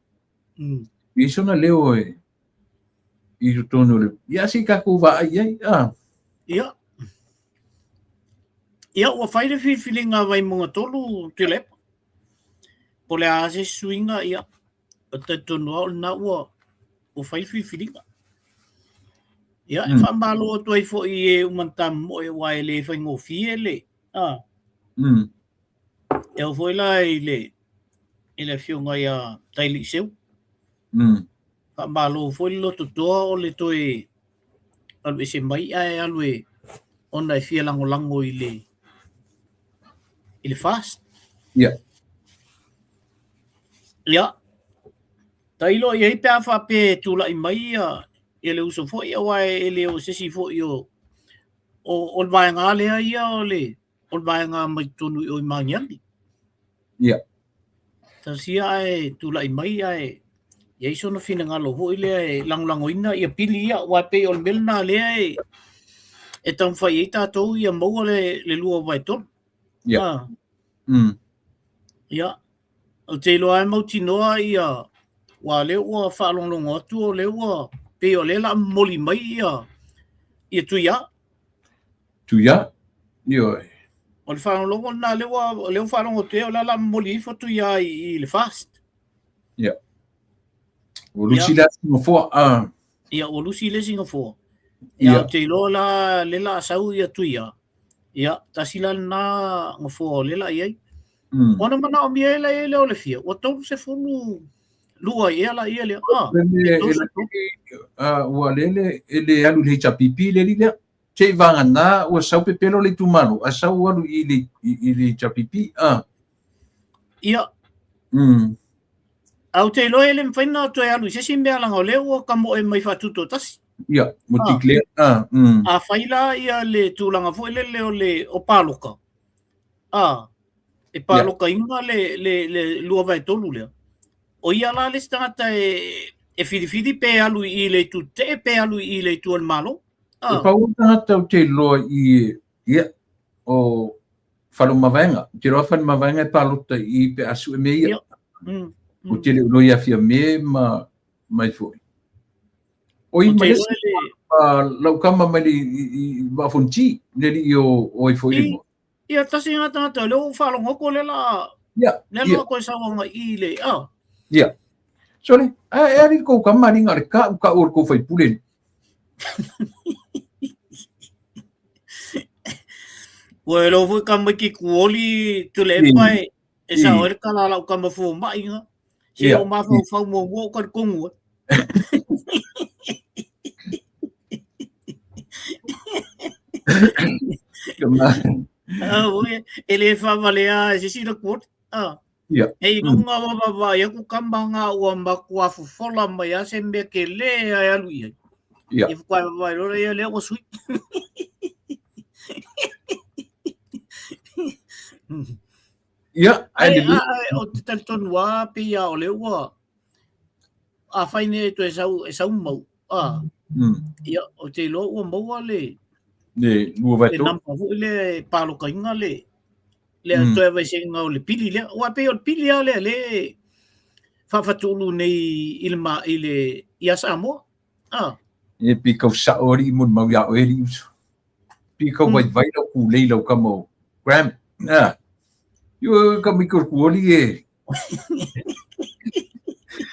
I sona leo e, i totonu o le, ia se i kākou vaai iai, a. Ia. Ia, ua whai le whiwhilinga vai munga tolu, Tuilaepa. Po le a se suiga, ia, o talitonu lava o lena ua ua fai le filifiliga. Ia, e faamalo atu ai foi i e uma na tamomoe aua e le faigofie le, a. E oo foi la i le i le afioga ia Tailiiseu. Faamalo foi le lototoa o le toe alu ese mai ae alu e ona e fia lagolago i le i le fast. Ia. Ia, tailo i ai pe a faapea e tulai mai ia, ia le uso foi, aua e le o se isi foi o, o, o le vaega lea ia o le, o le vaega mai totonu i o i Magiagi. Ia. Tasi ia ae tulai mai ae i ai sona finagalo foi lea e lagolagoina ia pili ia, aua e pei o le mea lena lea e, e taumafai ai tatou ia maua le, le 2/3. Ia. Ah. Ia, ou te iloa e mautinoa ia, ua lea ua faalogologo atu o lea ua, pei o lea la momoli mai ia, ia Tuia. Tuia? Ioe. O le faalogologo lena lea ua, lea ua faalogo atu ai o lea la momoli ifo Tuia i, i le FAST. Ia. Ua lusi le isi nofoa. Ah. Ia, ua lusi le isi nofoa. Ia, ou te iloa la, le la sau ia Tuia. Ia, tasi la lena nofoa o lea la i ai. Ona manaomia e la i ai lea o le fia, ua 32 ea la ia lea. Ah, ah, ua lele e le alu i le HRPP le alii lea. Te i vagana ua sau pepelo le itumalo, a sau alu i le, i, le HRPP. Ah. Ia. A ou te iloa e le mafai ona toe alu i se isi mea leaga o lea ua kamoe mai faatutoatasi. Ia, ua declare. Ah. Afai la ia le tulaga foi lele o le o paloka, ah, e palokaina le, le, le 2/3 lea, o ia la le isi tagata e, e filifili pe alu i le itu tetee pe alu i le itu o le Malo. Ah. E pau o tagata ou te iloa i, ia, o Faleomavaega. Ou te iloa Faleomavaega e palota i pe a sue mea ia. Ia. Ou te le o iloa ia Fiame ma mai foi. O i ma le lau kama mai le i Vaa o Fonoti, le alii o o ai foi le igoa. Ia tasi nga tagata o lea ua faalogo atu o lea la Ia, lea la toe sau agai i le a. Ia. Sole, a e ali kou kama ali nga le ka'u ka'u o le kou faipule. Ua iloa foi ka mai ki kuoli Tuilaepa e e sao ai le tala a lau tama fomai nga. Se o mafaufau muamua o talitonu e. E le faavalea e se isi le kuoli. Ah. Ia. Hei lunga wa vaavaai aku kama nga ua matua fofola mai a se mea tele ae alu i ai. Ia. Ia faatoa vaavaai loa lea, lea ua sui. Ia, ae lelei. Ai, ou te talitonu lava pei lava o lea ua afai nei e toe sau, e sau mau. Ah. Ia, ou te iloa ua maua le Le lua le number foi lea e palokaina le le toe aveeseina o le pili lea. Aua e pei o le pili lava lea lea e faafatuulu nei i le ma i le ia Samoa. Ah. E pi kau sao alii molimau iā oe alii uso. Pi kau vaivai lau kulei lau kama o Graham. Ah. Io ka mi ko kuoli e.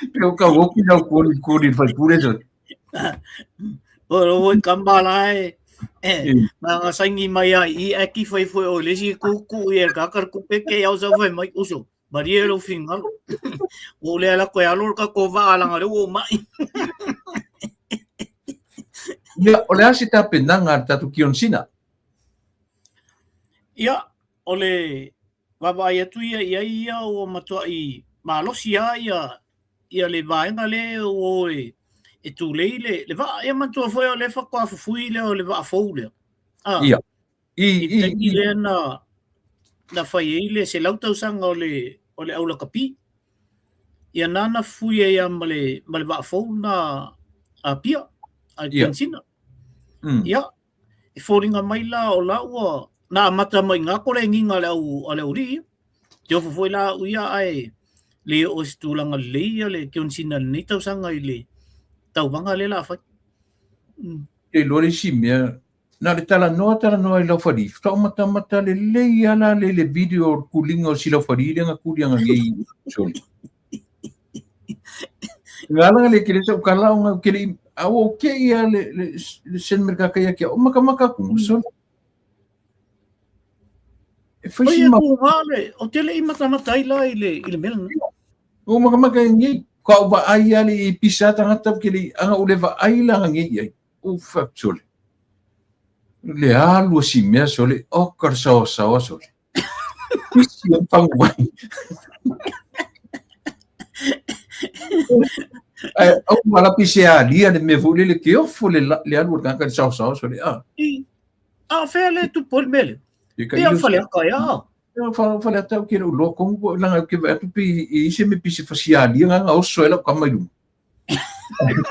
Pe o ka oki lau kuoli kuoli fai pure so. O lo oi kama la e. E, na nga saini mai ai i e ki fai foi o le si kuku i e ka kar kupe ke au sa fai mai uso. Marie lou finagalo. Ua ou le ala koe alo ka ko vaa langa le ua ou mai. Ia, o le a se tapenaga a le tatou Kionisina? Ia, o le vaavaai atu ia i ai ia ua matuai malosi lava ia ia le vaega lea ua o e, e tulei le, le vaa. Ia manatua foi o lea faatoa fufui lea o le vaa fou lea. Ah. Ia. I, i taimi lea na, na fai ai le 100 tausaga o le, o le aulakapi. Ia nana fufui ai ma le, ma le vaa fou na Apia, a le Kensina. Ia, e foliga mai la o la ua na amata mai ngā kolegiga a le au, a le aualii ia. Te ofo foi la au ia ae le oo i se tulaga lelei ia le Kensina i lenei tausaga i le tauvaga lea la a fai. Te iloa le isi mea, Na le talanoa talanoa i Laufali, faatoa ou matamata lelei lava la le le video o le kuliga o si Laufali lea na kuli aga nei sole. Nga le kele sa ukala o nga kele a o ke ia le le le sen merka kaya kia o makamaka ku sole. E fai si ma le o tele i matamata ai la i le i le mea lena. O makamaka ngi ka o va ai ale i pisa tangata kele anga u le va ai la ngi ai. O fuck sole. Le alu o si mea sole, o ka le saoasaoa sole. Pisi o pangu mai. Wala pi se alia le mea foi lele ke ofo le le alu o le tagata i le saosaoa sole a. I. A o fea le tupu ai le mea lea? Pe o Faleata ia a? Faleata ou ke le uloa komu po langa ke vai atu pi i se me pisi fasialia nga oso e lau kama i lunga.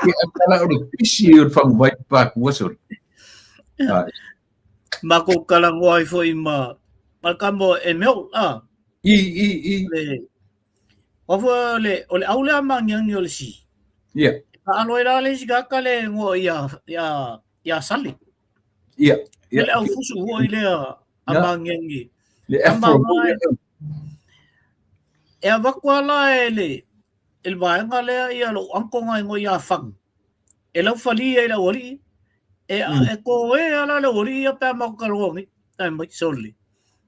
Ke atala o le pisi o le faguvai pakua sole. Makou talanoa ai foi ma ma le kama e meo a. I i i. Le o foi le o le au lea magiagi o le si. Ia. Taalo ai la le isi tagata le igoa ia ia ia Sale. Ia. Ia. Le au fusu foi lea a magiagi. Le afro. E avatu la e le e le vaega lea ia lou uncle nga igoa ia Fang. E laufali ai le aualii, e, e koe ala le aualii ia pe a matou talanoa nei, tae mai, sole.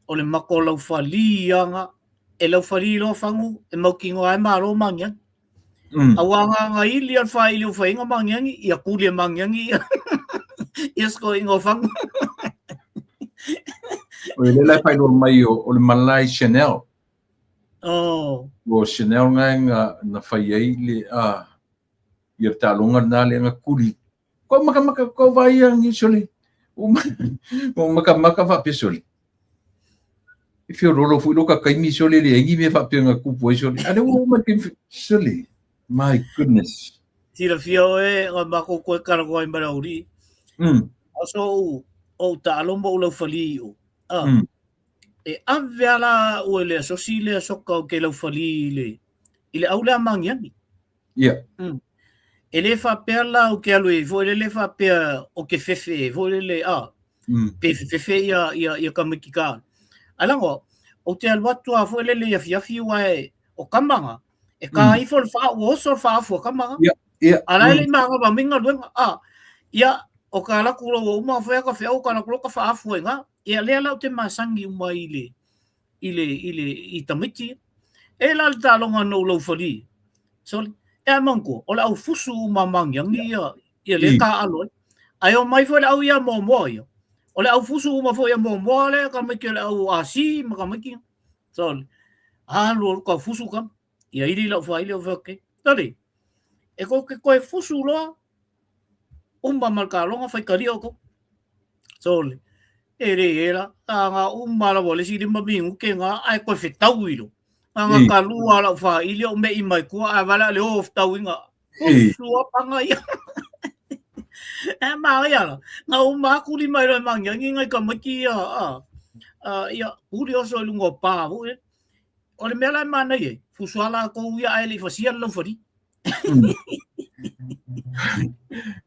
O le matou laufali aga, e laufali loa fagu, e mautinoa ai malo magiagi. Aua nga nga ili a le faili o faiga magiagi, ia kuli e magiagi ia, ia sikoiga o fagu. O le lea faailoa mai o le malae Chanel. Oh. O Chanel nga na fai ai le a ia le taaloga lena lea na kuli. Ko makamaka ko vai ia ni sole. O makamaka faapea sole. E feoloolo foi lo ka kaimi sole le ai ni mea faapea na kupu ai sole. A le ua uma le sole. My goodness. Silafia oe nga makou koe talanoa ai ma le aualii. A so ou ou taalo ma ou laufali i'o. Ah. E ave ala a'u e le asosi le asoka o ke laufali i le i le au lea magiagi. Ia. E le faapea la ou te alu ai foi lele faapea o ke fefe foi lele a. Pe fefe ia ia ia tamaiti ka. Ae lago ou te alu atu a foi lele i afiafi aua e o kama nga e ka ifo le fa ua oso le faaofu a kama nga. Ia. Ia. A la e le i magava mai galuega a. Ia o ka alu atu loa ua uma ona fai atu feau ka alu atu loa ka faaofu ai nga. Ia lea la ou te masani uma i le i le, i le, i tamaiti. E la le taaloga na ou laufali. Sorry. E a manatua, o le au fusu uma magiagi ia, ia le taaalo ai. Ae omai foi le au ia Moamoa ia. O le au fusu uma foi ia Moamoa lea tamaiti o le au asi ma tamaiti. Sorry. Alu alu ka fusu kama. Ia ili lau faili o fai Sorry. E kou te koe fusu loa, uma ma le taaloga fai talia outou. Sole, e le e la, a nga uma lava o le isi 5 minute nga ae koe fetau i lo. Nga nga kalua lau faili o mei mai kua ae vale a le o fetau inga. Fusu a panga ia. E ma ia la, nga uma aku li mai loa e mangiangi ngai tamaiti ia, a, a, ia, kuli oso i lunga o pa foi. O le mea la e manaia ai, fusu a lakou ia ae le i fasia le laufali.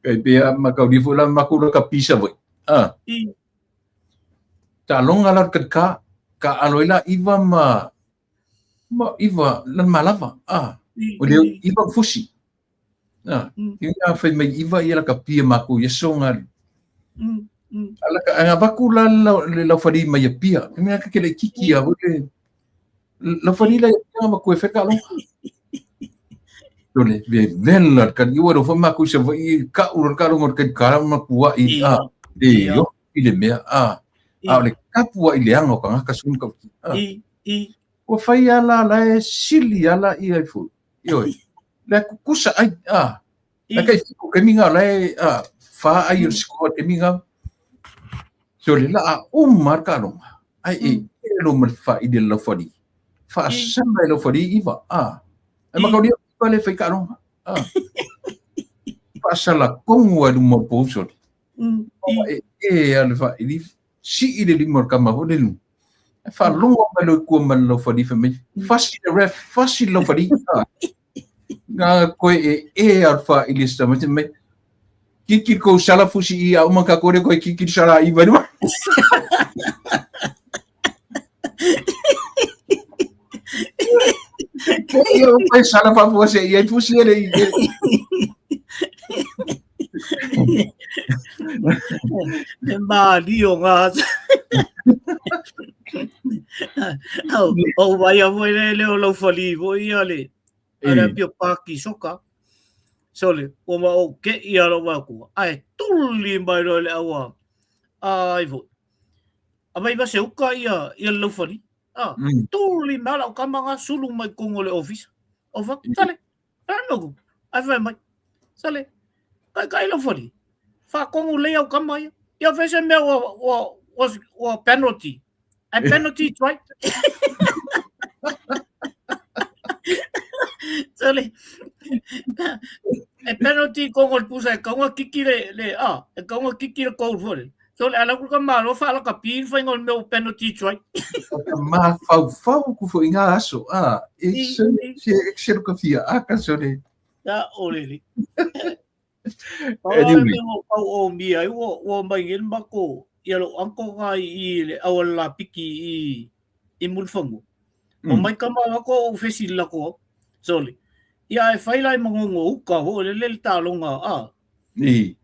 Kai pea makauli foi la makou la ka pisa foi. Ah. I. Taaloga la ka ka ka alo ai la iva ma ma iva la malava. Ah. I. O le iva fusi. Ah. I nga fai mai iva ia la ka pia makou ia so nga. Ala ka nga vaku la le laufali mai ia pia. Mea ka ke le kiki a le Laufali la ia ma koe wheka aloha. Tole, ve vela ka iwa ro fa maku sa vai ka uro ka rongo ka ka ma kua i a e yo i le mea a a o le kapu a i le anga o ka ngaka sun ka a I i ua fai ala la e sili ala i ai fu i oi le kukusa ai a la kai fiku ke minga la e a fa ai o sikoa te minga so le la a uma ka ronga ai e e lo ma fa i le laufali fa sala i laufali iva a ai makauli iva le fai ka ronga a fa sala kongu ai luma po so e e a le fa i sii le lima o le kama foi le lu. E faalogo mai loa i kua ma le laufali fai mai, fasi le ref, fasi le laufali. Nga koe e e a le faaili se tamaiti mai, kiki kou sala fusi i a uma ka kore koe kiki sala i vai luma. Ia o pai sala fafua se ia i fusi ele i. E mālio ngā Au, o vai a foi le leo laufali foi ia le a le apia paki soka. Sole, ua ma o ke ia lo wa ku. Ai tuli mai lo le aua. Ai foi. A vai va se uka ia ia le laufali. Ah, tuli mai la o kama nga sulu mai kongo le office. O fa, sale. Ai fai mai. Sole, taitai laufalie, faatonu lelei au tama ia. Ia fai se mea ua, ua, ua, ua penalty. Ai penalty try. Sole, e penalty kongo le pusa e kaunga kiki le, le, ah, e kaunga kiki le goal foi. Sole, ala ku ka malo whaalakapi le whainga o le mea o penalty try. Ka mafaufau ku foi ngā aso, ah, e se, se, se ka fia aka sole. Ya, o lele. Anyway. Mea o pau o mia ai, ua, ua mai ngel mako, ia lo anko nga i le awal la piki i, i Mulifanua. O mai kama wako o fesi lako, sole. Ia e whai lai mangongo uka ho, le le talonga, a. I,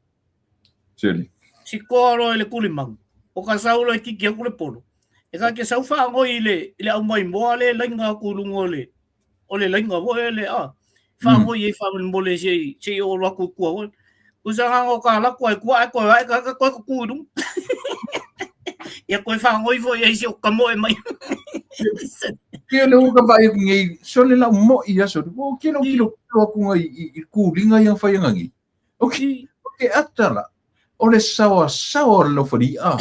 sole. Si koa roa i le kulimangu, o ka sau loa e kiki aku le polo. E ka ke sau whaangoi i le, i le au mai moa le lainga aku lunga o le, o le lainga foi e le a faangoi ai faamolemole se se i oo atu i tua foi. Usa nganga o ka lako ai kua ai koe ai ka ka koe ku i runga. Ia koe faangoi foi ai se o ka moe mai. Ke le uka vai aku ngei sole la mo i aso. O ke lo kilo kilo aku ngai i kulinga ia whai ngangi. O ke o ke atala. O le sawa sawa o le fari a.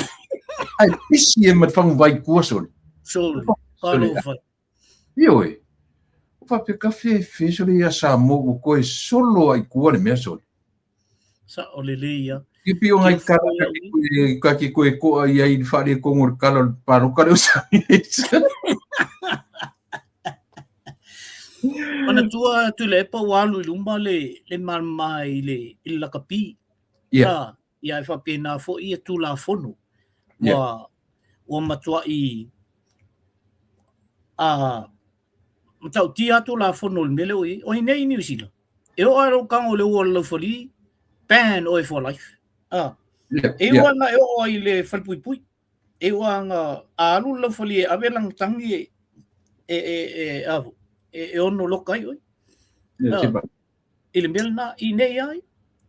Ai pisi e ma whangu vai kua sole. Sole. Sole. Ioe, o faapea ka fefe sole ia Samoa ua koe solo ai kua le mea sole. Sa o le le ia. Ke pio ngai kala ka ke koe, ka ke koe koa ia i whaare kongo le kala o le paloka le o Ona tua tu le epa ua alu i luma le, le malama i le, i le lakapi. Yeah. Ia e faapena foi ia Tulafono ua, yeah. ua matuai a matautia a Tulafono o le mea lea ua i ai. O i nei i Niu Sila, e oo lava lou tago i le ua o le laufali, ban oe for life. Ah. Yeah, E iu yeah. ana e oo ai i le falepuipui. E iu ana a alu le laufali e ave lana tagi e e e e a e, e ono loka ai oe. Yeah, Ah. I le mea lena, i nei ai.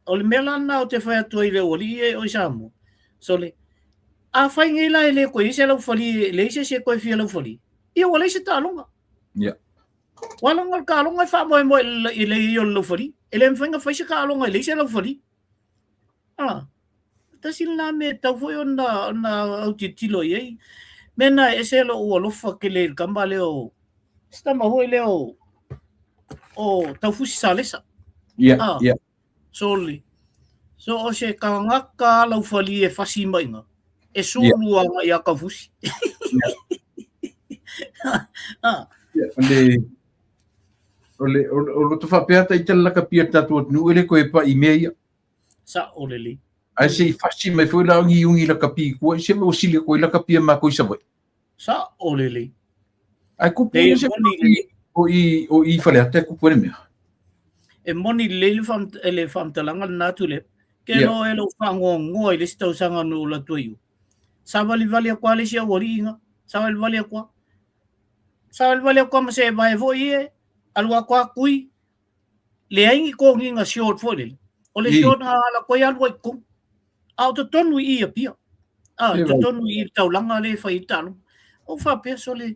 O le mea la lena o te whai atu ai le aualii e oi Samoa. Sole, a whai ngei la e le koe ise laufali, e le ise se koe fia laufali. Ia ua leai se taaloga. Yeah. Ua longa le taaloga e faamoemoe i le i o le laufali. E le mawhai nga whai se taaloga e le ise laufali. Ah, tasi lena mea e tatau foi ona, ona autilotilo i ai. Mea na e ese lou alofa tele i le tama lea o, se tama foi lea o, o Taufusi Salesa. Yeah, Ah, yeah. Soli. So o se tagata laufalie e fasi maiga, e sulu yeah. aga ia Taufusi. Yeah. ah. Yeah, le, o le, o, o loto faapea ta i tala lakapia tatou atunuu e le koe pa'i mea ia. Sa'o lelei. Ae se i fasi mai foi la ongi ungi lakapi i kua, i se mea o sili koe lakapia mākou i Savaii. Sa'o lelei. Ae kupu Nei, ia e se moni lelei. o i, o i Faleata e kupu ai le mea. E moni lelei le whaam, le whaamtalanga lena atu le. Ke Yeah. no e lo whaangoangoa i le isi tausaga no ula tua iu. Savalivali aku a le isi aualiiga. Savalivali aku a. Savalivali aku a ma se vae foi e. Alu aku a kui. Leai ni kogiga short foi lele. O le short nga ala koe alu ai totonu. A o totonu i i Apia. A, totonu i i le taulaga lea e fai ai le taaloga. Ou faapea, sole,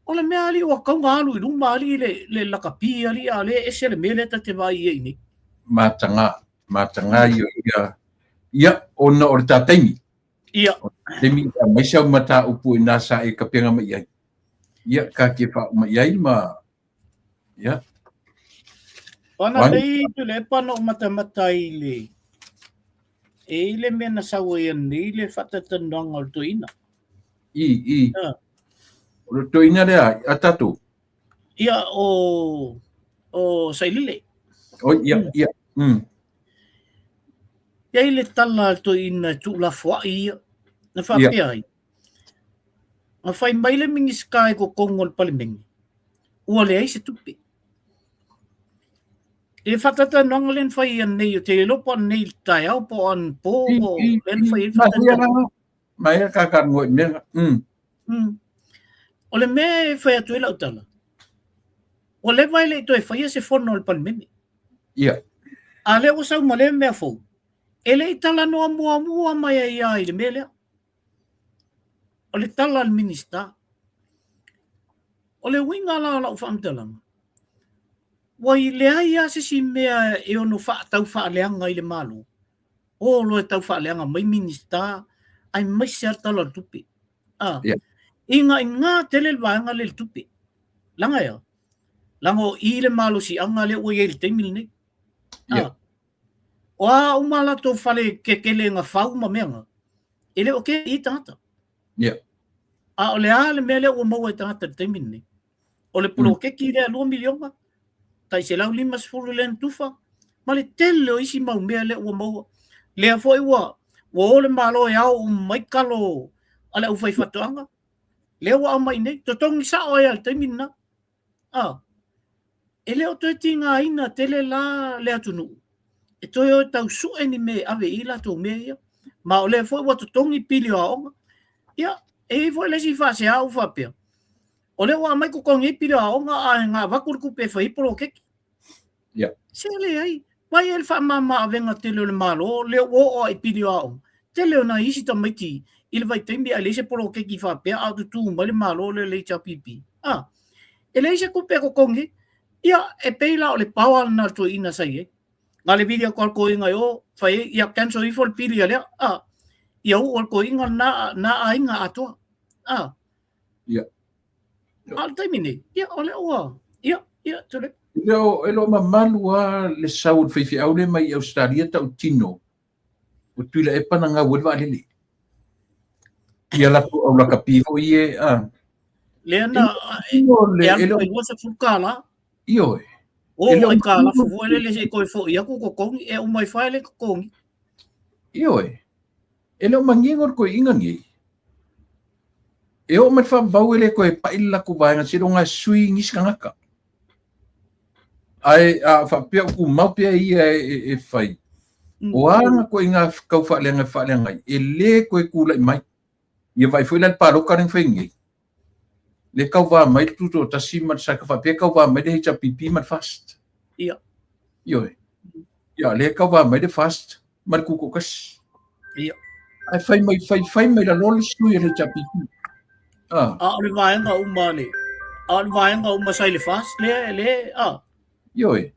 o le mea alii ua tatau ona alu i luma alii le, le lakapi alii a o lea e ese le mea lea ta te vaai i ai nei. Mataga, mataga ia ia, ia, ona o le ta taimi. Ia. O le taimi, aemaise au mataupu i nā sa e kapenga mai ai. Ia, ka ke whauma i ai ma, ia. Ona lei tu le pa no matamata i le e i le mea na sau ai nei le whatatananga o le toeaina. I, i. O le toeaina lea, a tātou? Ia, o, o Sailele. O, ia, ia. Ia i le tala a le toeaina e tuulafoai ia, na faapea ai. Na fai mai le Minisita i totonu o le Palemene, ua leai se tupe. I le faataitanoaga lea na fai anei, ou te le iloa po o anei i le taeao po o anapo po o lea na fai ai le faataitanoaga. Mai a kaka ngoi mea. O le mea e fai atu ai lau tala, ua leva e le i toe faia se fono a le Palemene. Ia. A lea ua sau ma lea mea fou, e le i talanoa muamua mai ai lava i le mea lea. O le tala a le Minisita. O le uiga la o lau faamatalaga, Ua i leai lava se isi mea e ono tau faaleaga i le Malo, o loa e tau faaleaga mai Minisita aemaise lava le Tala o le Tupe. A, Yeah. Ina tele le vaega lea i le tupe. Leaga e a? Leaga o i le malosiaga lea ua i ai i le taimi lenei. A, Yeah. O a uma latou fale kekele na fau ma mea na, e le o kē i tagata. Yeah. A o le a le mea lea ua maua e tagata i le taimi lenei? O le poloketi lea 2 miliona, tai 150 lea na tufa, ma le tele o isi mau mea lea ua maua. Lea foi ua o le Malo e ao uma mai kalo a le aufaifaatoaga, lea ua aumai nei, totogi sao ai lava i le taimi lena. A, e le o toe tigaina tele la le atunuu e toe o e tau sue ni mea e ave i ai latou mea ia. Ma o lea foi ua totogi pili o aoga. Ia, e i ai foi le isi faasea ua faapea, o lea ua aumai totogi ai pili o aoga ae na avatu le tupe e fai ai poloketi. Yeah. Se leai, mai e le faamama avega tele o le Malo, lea ua oo lava i pili o aoga. Tele o nai isi tamaiti i le vaitaimi ae leai se poloketi faapea a o tutū mai le Malo lea le HRPP. Ah, e leai se tupe e totogi ai. Ia, e pei la o le power lena o le toeaina sa i ai. Na le vili atu a le toeaina i o, fai ai, ia cancel ifo le pili a lea. Ah, ia uu e le toeaina lena, na aiga atoa. Ah. Ia. A o le taimi nei, ia, o lea ua, ia, ia, tule. E le o mamalu lava le sau o le faifeau lea mai Ausetalia tautino o Tuilaepa na gau ai le vaalele. Ia latou au lakapi foi e, a. Lea na, e alu tai $20. Ioe. O, aitalafu foi lele se i toe foi atu totogi, e uma ifo ai le totogi. Ioe. E le o manino le toeaina nei. E oo mai le faavavau e le toe pai le latou vaega seiloga e sui nisi tagata. Ae a faapea o tumau pea ia e fai, o a na ituaiga tau faaleaga e faaleaga ai, e le toe tulai mai. Ia vaai foi la i le palota lea na fai nei, lea e tauva mai le Tutoatasi ma le Saka faapea e tauva mai le HRPP ma le FAST. Ia. Ioe. Ia, lea e tauva mai le FAST ma le Tutoatasi. Ia. Ae fai mai, fai, fai mai lalo le sui a le HRPP. Ah. A o le vaega uma le, a o le vaega uma sa i le FAST lea, le, a. Ioe.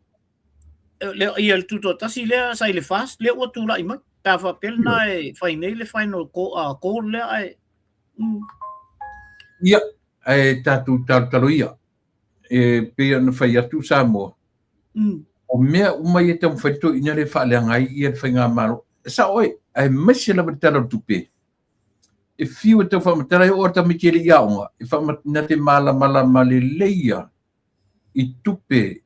Le, ia le Tutoatasi lea sa i le FAST lea ua tulai mai. Pe a faapea lena e fai nei le final call, call lea ae. Ia, ae tatou talotalo ia. E pei ona fai atu Samoa, o mea uma ia e taumafai le toeaina lea e faaleaga ai ia le faigamalo. E sao oe, aemaise lava le Tala o le Tupe. E fiu e tau faamatala e oo lava tamaiti e le i aoga, e na te malamalama lelei ia i tupe,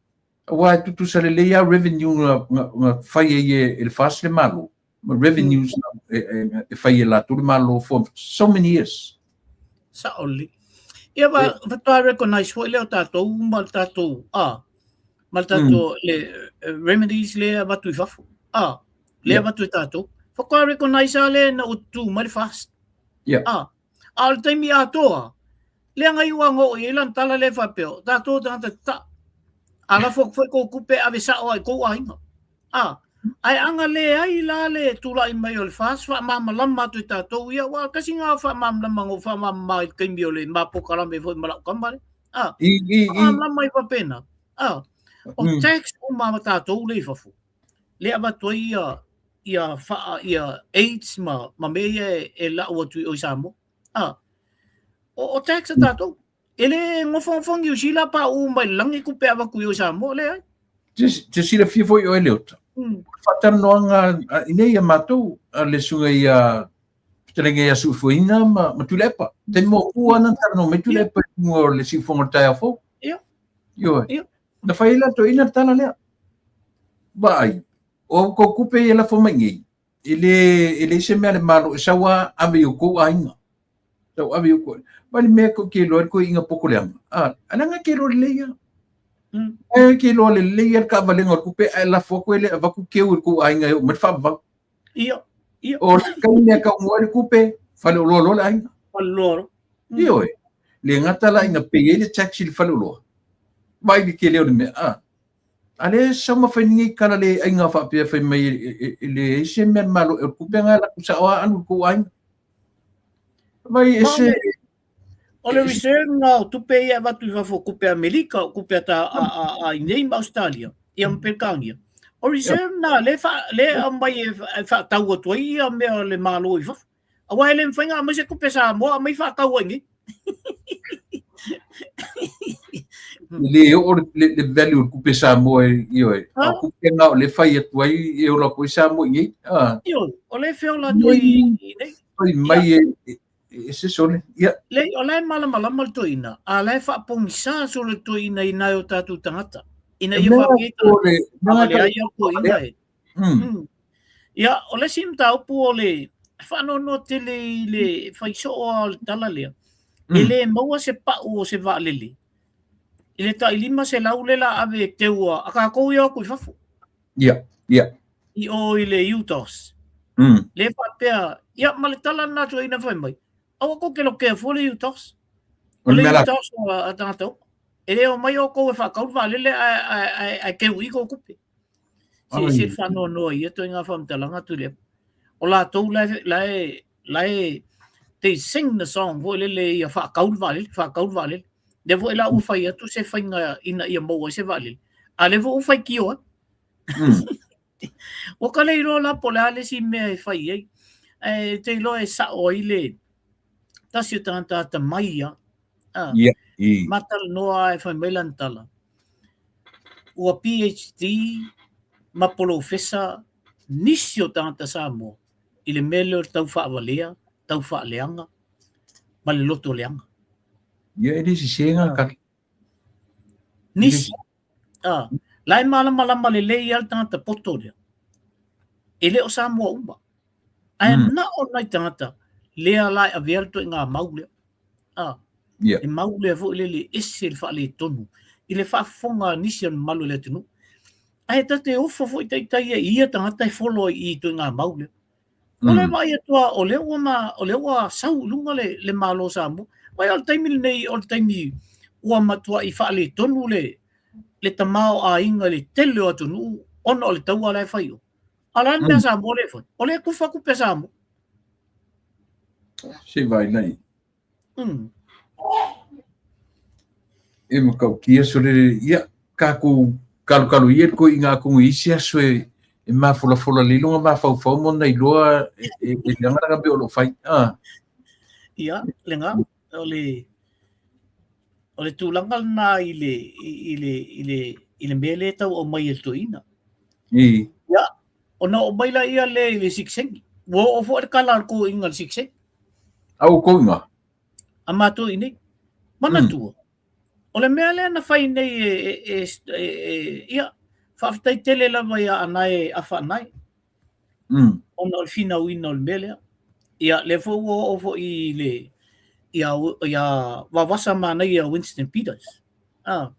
aua e tutusa lelei lava revenue na fai ai e le FAST le Malo, ma revenues e fai e latou le Malo for so many years. Sao lelei. Ia faatoa recognize foi lea o tatou ma le tatou, a, ma le tatou le remedies lea avatu i fafo, a, lea avatu e tatou. Faatoa recognize lava lea ina ua tutū mai le FAST. A, a o le taimi atoa, lea na iu lava na oo i ai lana tala lea faapea, o tatou o tagata tataa. A lafo atu foi tou tupe e ave sao lava i tou aiga. A, ae ana leai la le tulai mai o le FAST faamalamalama atu i tatou ia, aua tasi lena o faamalamalama na ou faamalamalama ai i le taimi o le ma polokalame foi ma lau tama lea. A, faamalamalama ai faapena. A, o tax uma a tatou lea i fafo, lea e avatu ai ia, ia, faa, ia aids ma, ma mea ia e lau atu i o i Samoa. A, o tax a tatou. E le nofonofo Niu Sila pa u mai le lagi tupe avatu i o i Samoa, leai. Te silafia foi oe Leota. Faatalanoaga i nei ia matou a le susuga ia Fetalaiga ia Suufoina ma Tuilaepa. Taimi muamua lava na talanoa mai Tuilaepa i luga o le siufofoga o le taeao fou. Ioe. Na fai ai la toeaina le tala lea. Vaai, o a outou tupe ia e lafo mai nei, e le e leai se mea a le Malo e sau lava ave i outou aiga. Sau ave i outou. Ma le mea tou te iloa ai le toeaina poto leaga, a, a leaga e te iloa lelei lava. E te iloa lelei lava le taavalega o le tupe ae lafo atu e le avatu keu i le tou aiga e oo mai le faavavau. Ia, ia. O le taimi e taunuu ai le tupe, faleoloa loa le aiga. Faleoloa loa. Ioe. Le gata la ina pay ai le tax i le faleoloa. Vaai le tele o le mea, a. A lea e sau ma fai nei tala le aiga faapea fai mai e leai se mea a le Malo, o le tupe lena e alu atu sao lava alu i le tou aiga. Vai e se... O le reserve na o tupe ia e avatu i fafo, o tupe Amerika, o tupe a, ta, a, a, a inei ma Australia, ia ma Peretania. O reserve na le, fa, le aumai e, e faatau atu ai ia mea o le Malo i fafo. Aua e le mafai ona aumai se tupe Samoa aumai faatau ai nei. Le oo le value o le tupe Samoa ioe. A o tupe na o le fai atu ai e ola atu ai Samoa i nei. Ioe, o le feola atu ai i nei. Fai mai e e se sole. Ia. Lei, o la e malamalama le toeaina, a la e faapogisa solo le toeaina i nai o tatou tagata. Ina ia faapea i tagata, a leai au toeaina e. Ia, o le isi mataupu o le faanoanoa tele i le fai soo o le tala lea, e le maua se pau o se vaalele i le tai 500 le la ave e teua a tatou ia atu i fafo. Ia, ia. I o i le UTOS. Le faapea, ia ma le tala lena toeaina fai mai, aua kou te lokea fua le UTOS. O le UTOS a tagata uma. E le omai outou e faatau le vaalele ae teu i kou tupe. Se ese le faanoanoa i ia ituaiga faamatalaga Tuilaepa. O latou la e, la e, la e, they sing the song foi lele ia faatau le vaalele, faatau le vaalele. Lea foi la ua fai atu se faiga ina ia maua ai se vaalele. A lea foi ua faitio ai. Ua ka le iloa la po o le a le isi mea e fai ai. Ae te iloa e sao ai le tasi o tagata atamai ia. Ah, yeah. Matalanoa e fai mai lana tala. Ua PhD ma polofesa nisi o tagata Samoa i le mea lea o le tau faavalea, tau faaleaga ma le loto leaga. Ia e le sese ngā kare. Nisi. Ah, la e malamalama lelei lava le tagata poto lea. E le o Samoa uma. Ae na o nai tagata lea la e avea le ituaiga mau lea. Ah, yeah. E mau lea foi lele ese le faaletonu i le faafofoga a nisi o le mamalu o le atunuu. Ae ta te ofo foi taitai ai i ia tagata e follow ai i ituaiga mau lea. O le vaai atu lava o lea ua ma, o lea ua sau i luga le, le Malo o Samoa. Vaai o le taimi lenei o le taimi ua matuai faaletonu le, le tamaoaiga i le tele o atunuu ona o le taua la e fai i o. A o le a le mea a Samoa lea e fai? O lea e tufa tupe a Samoa. Se vai nei. E matautia sole ia kākou kalokalo ia ko i ngā kongo i isi aso e e mafolafola le iloga mafaufau mo na iloa e e e leaga laga mea o lo o fai. Ah. Ia, lena, o le o le tulaga lena i le i le i le i le mea lea e tau aumai e le toeaina. I. Ia, ona oo mai laia lea i le siksegi. Ua oo foi le kala a le toeaina i le siksegi. A ua kouga? A matou i nei. Manatua, o le mea lea na fai nei e, e, e, e, e ia, faafetai tele lava ia Anae Afa Anae. Ona o le finauina o le mea lea. Ia, lea foi ua oo foi i le, ia, ia Vavasa Manaia Winston Peters. Ah.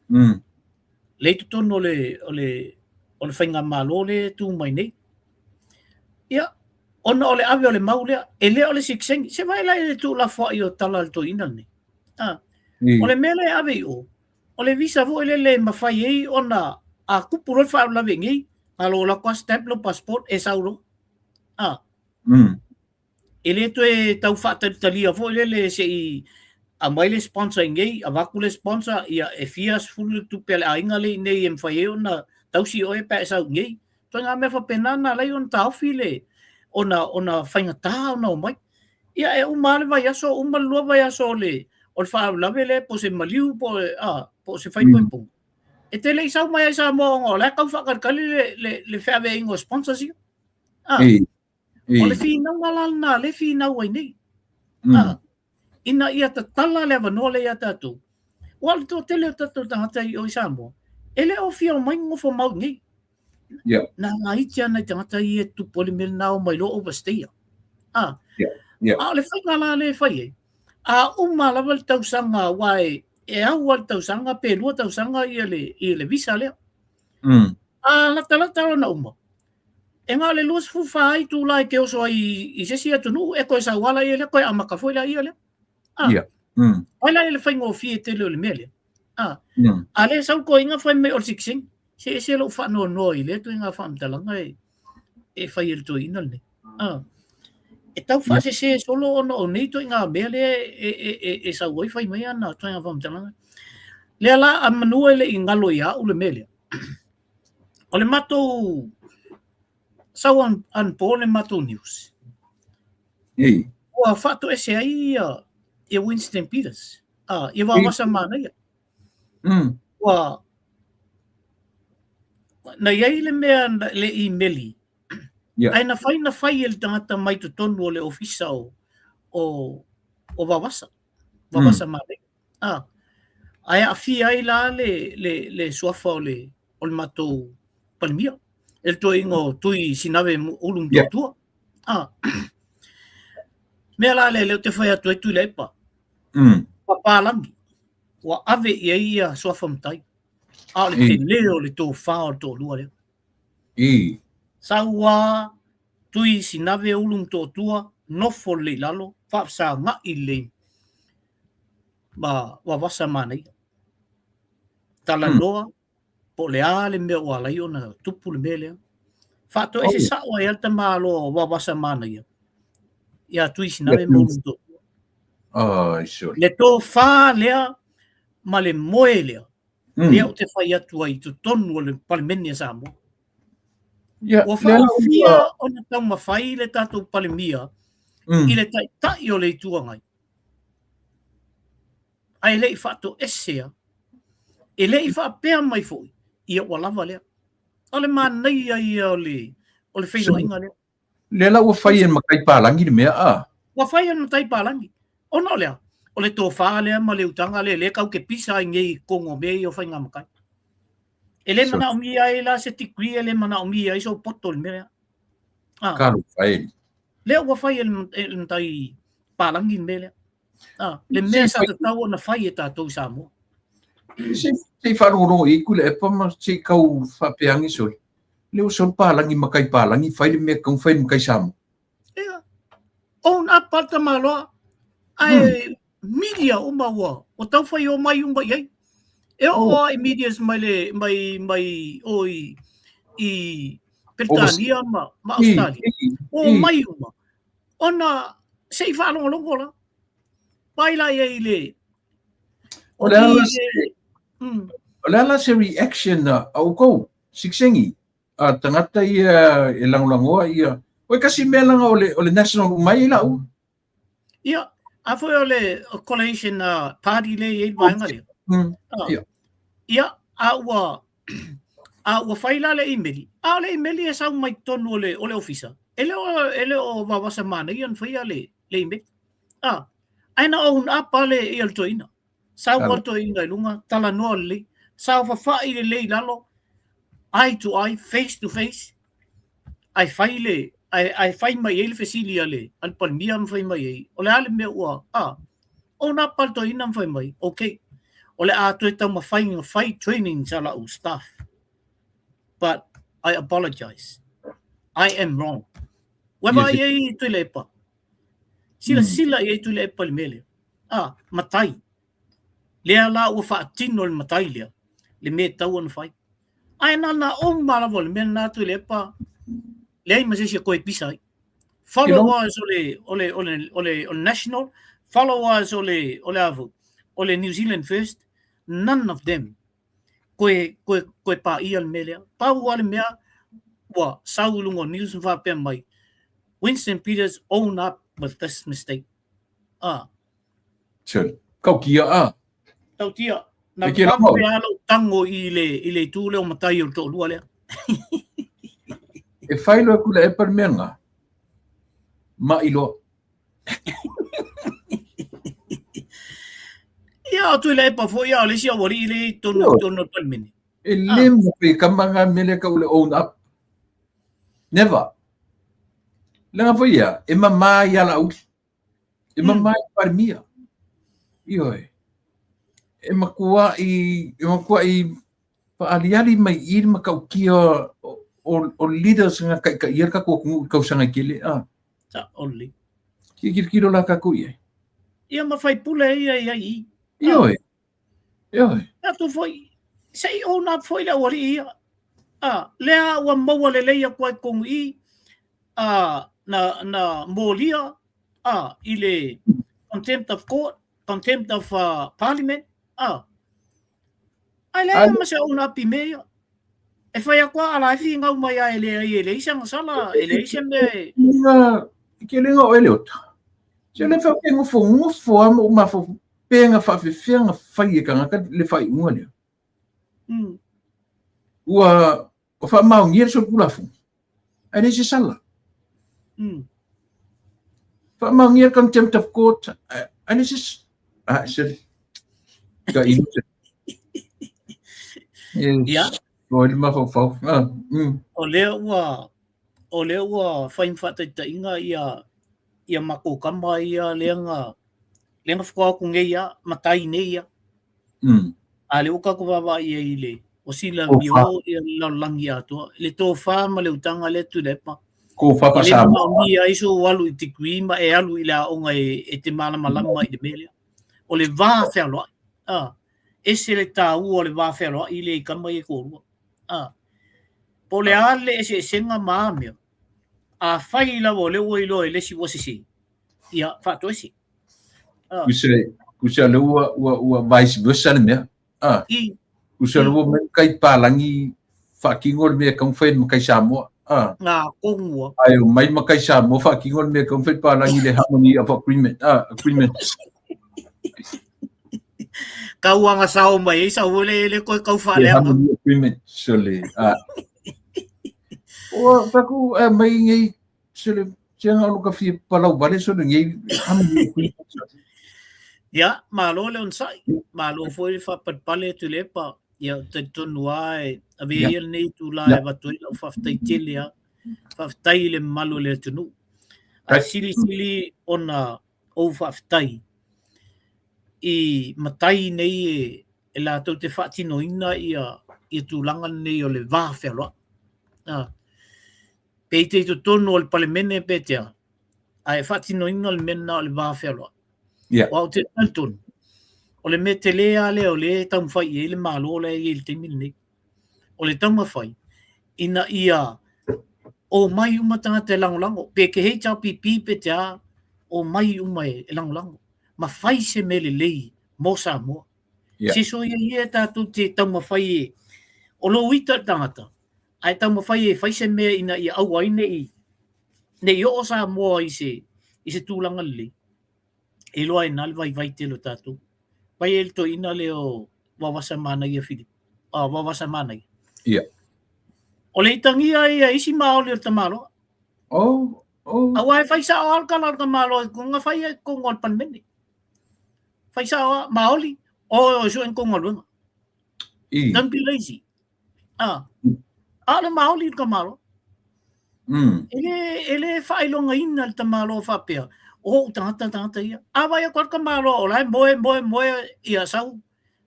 Lea i totonu o le, o le, o le faigamalo lea e tu mai nei. Ia, ona o le ave o le mau lea, e le o le sikseni. Se vaai la i le tuulafoai o tala a le toeaina lenei. Ah. O le mea lea e ave i o, o le visa foi lele e mafai ai ona a tupu loa le faalavelave i inei, na o lou alu atu lava stamp lou passport e sau loa. Ah. E le toe tau faatalitalia foi lele se i aumai le sponsor i inei, avatu le sponsor, ia e fia sefulu le tupe a le aiga lea i inei e mafai ai ona tausi oe pe a e sau i inei. Ituaiga mea faapena na ala ai ona taofi le ona ona faigata ona omai. Ia e uma lava le vaiaso, uma le lua vaiaso o le o le faalavelave lea po o se maliu po o a po o se faaipoipoga. E te le i sau mai ai i Samoa ona o la e tau faatalitali le le le feaveaiga o sponsors ia. A. O le finauga la lena lea e finau ai nei. A, ina ia tatala le avanoa lea ia tatou. Aua o le toatele o tatou tagata i o i Samoa, e le o fia omai nofo mau i nei. Yeah. Na laiti lava nai tagata ia e tupu ai le mea lena, omai loa overstay. A, yeah. Yeah. A o le faiga la lea e fai ai, a uma lava le tausaga, aua e, e au lava le tausaga pe lua tausaga ia le, ia le visa lea. A latalata ona uma, E na o le 24 itula e te oso ai i se isi atunuu, e toe sau lava laia lea, toe amata foi laia lea. A. Yeah. Ai la i le faigofie tele o le mea lea. A. A lea sau toeaiina fai mai o le sikseni. Se ese lou faanoanoa i lea ituaiga faamatalaga e, e fai e le toeaina lenei. A. E tau faasese solo ona o nei ituaiga mea lea e sau ai fai mai ana ituaiga faamatalaga. Lea la a manu e le i galo ia au le mea lea. O le matou sau anapo le matou news. Ei. Ua faatoese ai ia Winston Peters. Ah, ia Vaovasa Manaia. Ua na i ai le mea le imeli Ae na fai na fai e le tagata mai totonu o le ofisa o Vaovasa, Vaovasa Manaia. Ah, ae aafia ai la le suafa o le matou Palemia, e le toeaina o Tui Sinave Ulu Motootua. Ah, mea la lea lea ou te fai atu ai Tuilaepa. Papalagi, ua ave i ai ia suafa matai. A o le tele o le tofa o le toalua lea. I. Sau a Tui Sinave Ulu Motootua, nofo lelei i lalo, faafesaga'i lelei ma Vaovasa Manaia. Talanoa po o le a le mea ua ala ai ona tupu le mea lea. Faatoese sao ai lava le tamaloa o Vaovasa Manaia ia Tui Sinave ma Ulu Motootua. Ai, sorry. Le tofa lea ma le moe lea lea ou te fai atu ai i totonu o le Palemene a Samoa. Ua faaaofia ona taumafai le tatou Palemia i le Taitai o le Itu Agai, ae le i faatoesea, e le i faapea mai foi, ia ua lava lea. O le manaia ia o le feiloaiga lea. Lea la ua fai e le matai palagi le mea, a? Ua fai e le matai palagi. Ona o le a? O le tofa lea ma le utaga lea, lea kau ke pisa ai nei i totonu o mea ia o faiga matai. E le manaomia ai la se degree, e le manaomia ai sou poto i le mea lea. Ah. Talofa e. Lea ua fai e le matai palagi le mea lea. Ah, le mea sa tatau ona fai e tatou i Samoa. Se i faalogologo i ai Tuilaepa ma se i tau faapea ane sole. Lea ua sau palagi matai palagi fai le mea tatau ona fai e le matai Samoa. Ia, own up a le tamaloa, ae media uma ua tau fai o mai uma i ai. E oo lava i medias mai le mai mai o i Peretania ma Ausetalia, ua omai uma ona se i faalogologo la. Pai la i ai le O le a la se O le a la se reaction a outou, sikisengi, a tagata ia e lagolagoa ia. Oi kasi mea laga o le national uma ai lau. Ia, a foi o le coalition party le i ai le vaega lea. Ia. Ia, a ua fai la le imeli. A o le imeli e sau mai totonu o le ofisa. E le o Vaovasa Manaia na faia le imeli. A, ae na own up a le ia le toeaina. Sau a le toeaina i luga, talanoa lelei, saofafai lelei i lalo, eye to eye, face to face, ae fai le ae fai mai ai le fesili a le Palemia ma fai mai ai, o le a le mea ua, a, own up a le toeaina ma fai mai, okay, o le a toe taumafai na fai trainings a lau staff, but I apologize, I am wrong. Ua vaai ai Tuilaepa, silasila i ai Tuilaepa i le mea lea. A, matai. Lea la ua faatino le matai lea, le mea e tatau ona fai. Ae na ona uma lava o le mea lena Tuilaepa, leai ma se isi e toe pisa ai. Followers o le National, followers o le a foi, o le New Zealand First, none of them toe paia le mea lea. Pau lava le mea ua sau i luga o news ma faapea mai, Winston Peters own up with this mistake. Ah. Sure. Tautia a. Tautia. Na vave lava lou tango i le itu lea o matai o le toalua lea. E fai loa Tuilaepa le mea lena. Mai loa. Ia, o Tuilaepa foi ia, o le isi aualii lea i totonu o le Palemene. E le mafai kama ngā mea lea kau le own up. Never. Leaga foi ia, e mamā ia Laauli. E mamā i Palemia. Ioe. E matuai faaliali mai i le matautia o leaders nga taitaia le tatou atunuu i tausaga e tele. Ah. Sa oli. Kilokilo la tatou i ai. Ia ma faipule ia i ai i. Ioe. Ioe. Tatou foi, se i own up foi le aualii ia. Ah, lea ua maua lelei atu ai totonu i, ah, na, na molia a, i le contempt of court, contempt of uh, parliament, a. Ai leai ma se ona api me ia. E whai a koa ala e whingau mai a e le ai e le isa ngasala, e le isa me... Nga, ke lenga o Eliota. Se le wha ke ngofo ngofo a mo mafo penga whaafefea nga whai e kangaka le whai unga lea. Mm. Ua o whaamaongia le solitulafono. Ae le se sala. Mm. Whaamaongia le contempt of court. Ae le se... Ah, se... Ka inu se... Ia. O le mafaufau. Ah, mm. O lea ua o lea ua whai whaataitaiga ia ia mako kama ia lea nga lea nga whakaako nei ia matai nei ia. Mm. A le uka ko vava ia i le o sila mio ia lalolagi atoa le tofa ma le utaga lea Tuilaepa. Ko fa pa sa. E le ai so alu i te kui ma e alu i le aoga e, e te malamalama i le mea lea. O le va fealoai. A, ese le tāua o le va fealoai le i kama i e kōrua. A, po le a le ese esenga ma a mea. A whai lava o le ua iloa e le si ua sese. Ia, whaatoese. Ah. Kuse, kuse le ua, ua, ua vice versa le mea. Ah. I. Kuse le ua mai kai palangi whakingo le mea kau whai makai Samoa. Ah. Ngā kongua. Ai, o mai makai Samoa whakingo le mea kau whai palangi le harmony of agreement. Ah, agreement. Kau anga sao mai ei sau le le koe kau whaleanga. Harmony agreement. So le, ah. Ua, taku, eh, mai ngei Se le tianga o ka fia palau vale so le ngei Ia, malo le onosai, malo foi le faapalepale atu le epa, ia ou talitonu lava e avea ia lenei itula e avatu ai lau faafetai tele lava, faafetai i le mamalu o le atunuu. Ae silisili ona ou faafetai i matai nei e, e latou te faatinoina ia, ia tulaga nei o le va fealoai. Ah. Pe i te i totonu o le Palemene pe te a, ae e faatinoina le mea lena o le va fealoai. Yeah. Aua ou te talitonu, o le mea tele lava lea o lea e taumafai i ai le Malo la e i ai i le taimi lenei. O le taumafai ina ia omai uma tagata e lagolago, pe ke HRPP pe te a, omai uma e lagolago ma fai se mea lelei mo Samoa. Yeah. Se soia ia tatou te taumafai e, o lou ita le tagata, Ae taumafai e fai se mea ina ia aua ai ne i, ne i oo Samoa i se, i se tulaga lelei. E iloa ai na le vaivai tele o tatou. Vai e le toeaina lea o Vavasa Manaia Philip. Ah, Vavasa Manaia. Ia. O le itagia ia isi maoli o le tamaloa. Oh, oh. Aua e fai sao lava le tala o le tamaloa i konga fai ai konga o le Palemene. Fai sao lava, maoli, o, o sue ni konga galuega. I. Don't be lazy. Ah. A o le maoli le tamaloa. Mm. E le, e le faailogaina le tamaloa faapea, o ou tagata tagata ia. A vai aku le tamaloa o la e moe, moe, moe, ia sau,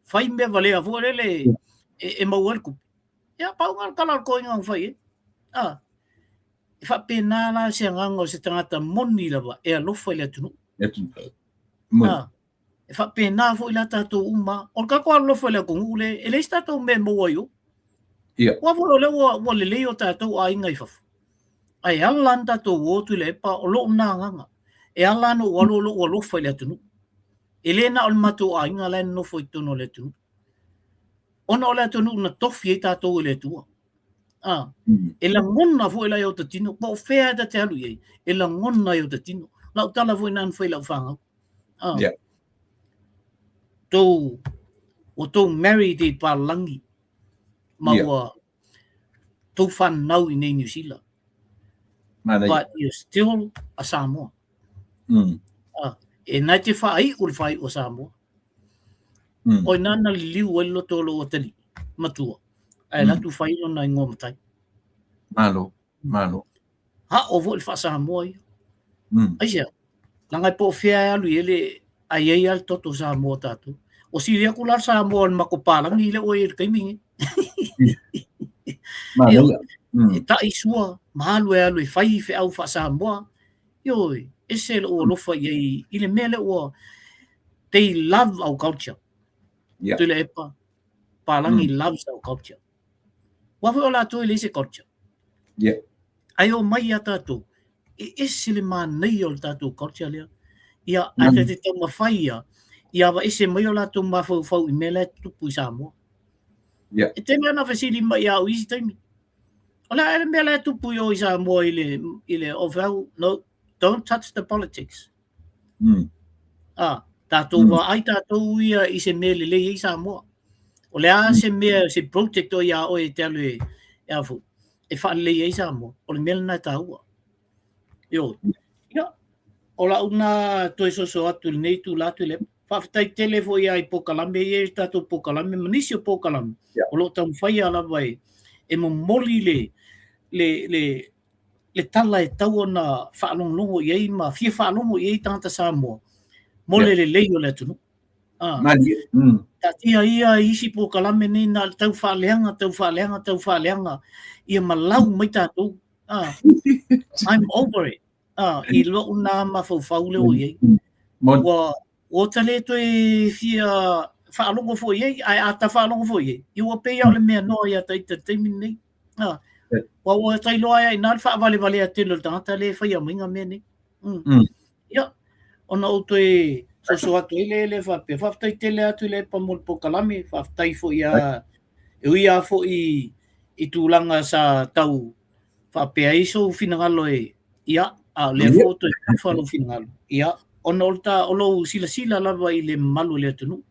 fai mea valea foi lele e, e maua ai le tupe. Ia, pau lena o le tala o le toeaina na fai ai. Ah. E faapena la se agaga o se tagata moni lava e alofa i le atunuu. Moni. Ah. E faapena foi la tatou uma. O le tatou alolofa i le atunuu le, e leai se tatou mea e maua ai o. Ia. Aua foi o lea ua, ua lelei o tatou aiga i fafo. Ae ala la ona tatou o Tuilaepa, o lou na agaga. E ala ona ou alu o lou alofa i le atunuu. E le na o le matou aiga la e nonofo i totonu o le atunuu. Ona o le atunuu na tofi ai tatou e le Atua. Ah, e lagona foi la i ota tino, po o fea e ta te alu i ai, e lagona i ota tino. Lau tala foi na na fai i lau fanau. Ah. Yeah. Tou, ua tou married i Palangi, ma Yeah. ua tou whanau i nei New Zealand. Manaia. But you're still a Samoa. Ah, e nai te whaai'u le whaai'u o Samoa. Oi nā na liliu ai le loto o lou atalii, matua, ae latu whai lona ingoa matai. Malo, malo. Ha'o foi le faa-Samoa ia. Mm. Aisea, leaga e po o fea e alu i ai le, a i ai lava le toto Samoa o tatou. O sili atu la le Samoa o le matou palagi lea ua i ai i le taimi lenei. Manaia. Mm. E ta'i sua ma alu e alu e fai feau faa-Samoa. Ioe, ese lou alofa i ai i le mea lea ua, they love our culture. Yeah. Tuilaepa, Palagi loves our culture. Aua foi o latou e leai se culture. Yeah. Ae omai ia tatou. E ese le manaia o le tatou culture lea. Ia, ae ta te taumafai ia, ia aveese mai o latou mafaufau i mea la e tutupu i Samoa. Yeah. E tele ana fesili mai ia au i isi taimi. O le a le mea la e tupu i o i Samoa i le, i le ofau, no, don't touch the politics. Ah, tatou vaai tatou ia i se mea lelei ai Samoa. O le a se mea, se project o ia oe e te alu e, e a foi, e faalelei ai Samoa. O le mea lena e taua. Ioe. Ia, o lau na toe soso atu i lenei itula atu i le faafetai tele foi ia i polokalame ia i tatou polokalame ma nisi o polokalame o lo o taumafaia lava e, e momoli le, le, le, le tala e tau ona faalogologo i ai ma fia faalogo i ai tagata Samoa mo le lelei o le atunuu. Ah. Malie. Taatia ia i isi polokalame nei na o le tau faaleaga, tau faaleaga, tau faaleaga ia malau mai tatou. Ah. I'm over it. Ah, i lou nā mafaufau lea ua i ai. Ua, ua ta le toe fia faalogo foi i ai, ae a ta faalogo foi i ai, ia ua pei lava o le mea noa ia ta ita i le taimi lenei. Ah, ua ua ta iloa ai i ina le faavalevalea tele o le tagata lea e faia mai ngā mea nei. Ia, ona ou toe soso atu ai lea lea faapea. Faafetai tele atu i le epa mo le polokalame, faafetai foi ia, e ui lava foi i tulaga sa tau faapea ai sou finagalo e, ia, a o lea foi ua toe tafa lou finagalo, ia, ona o le ta, o lou silasila lava i le mamalu o le atunuu.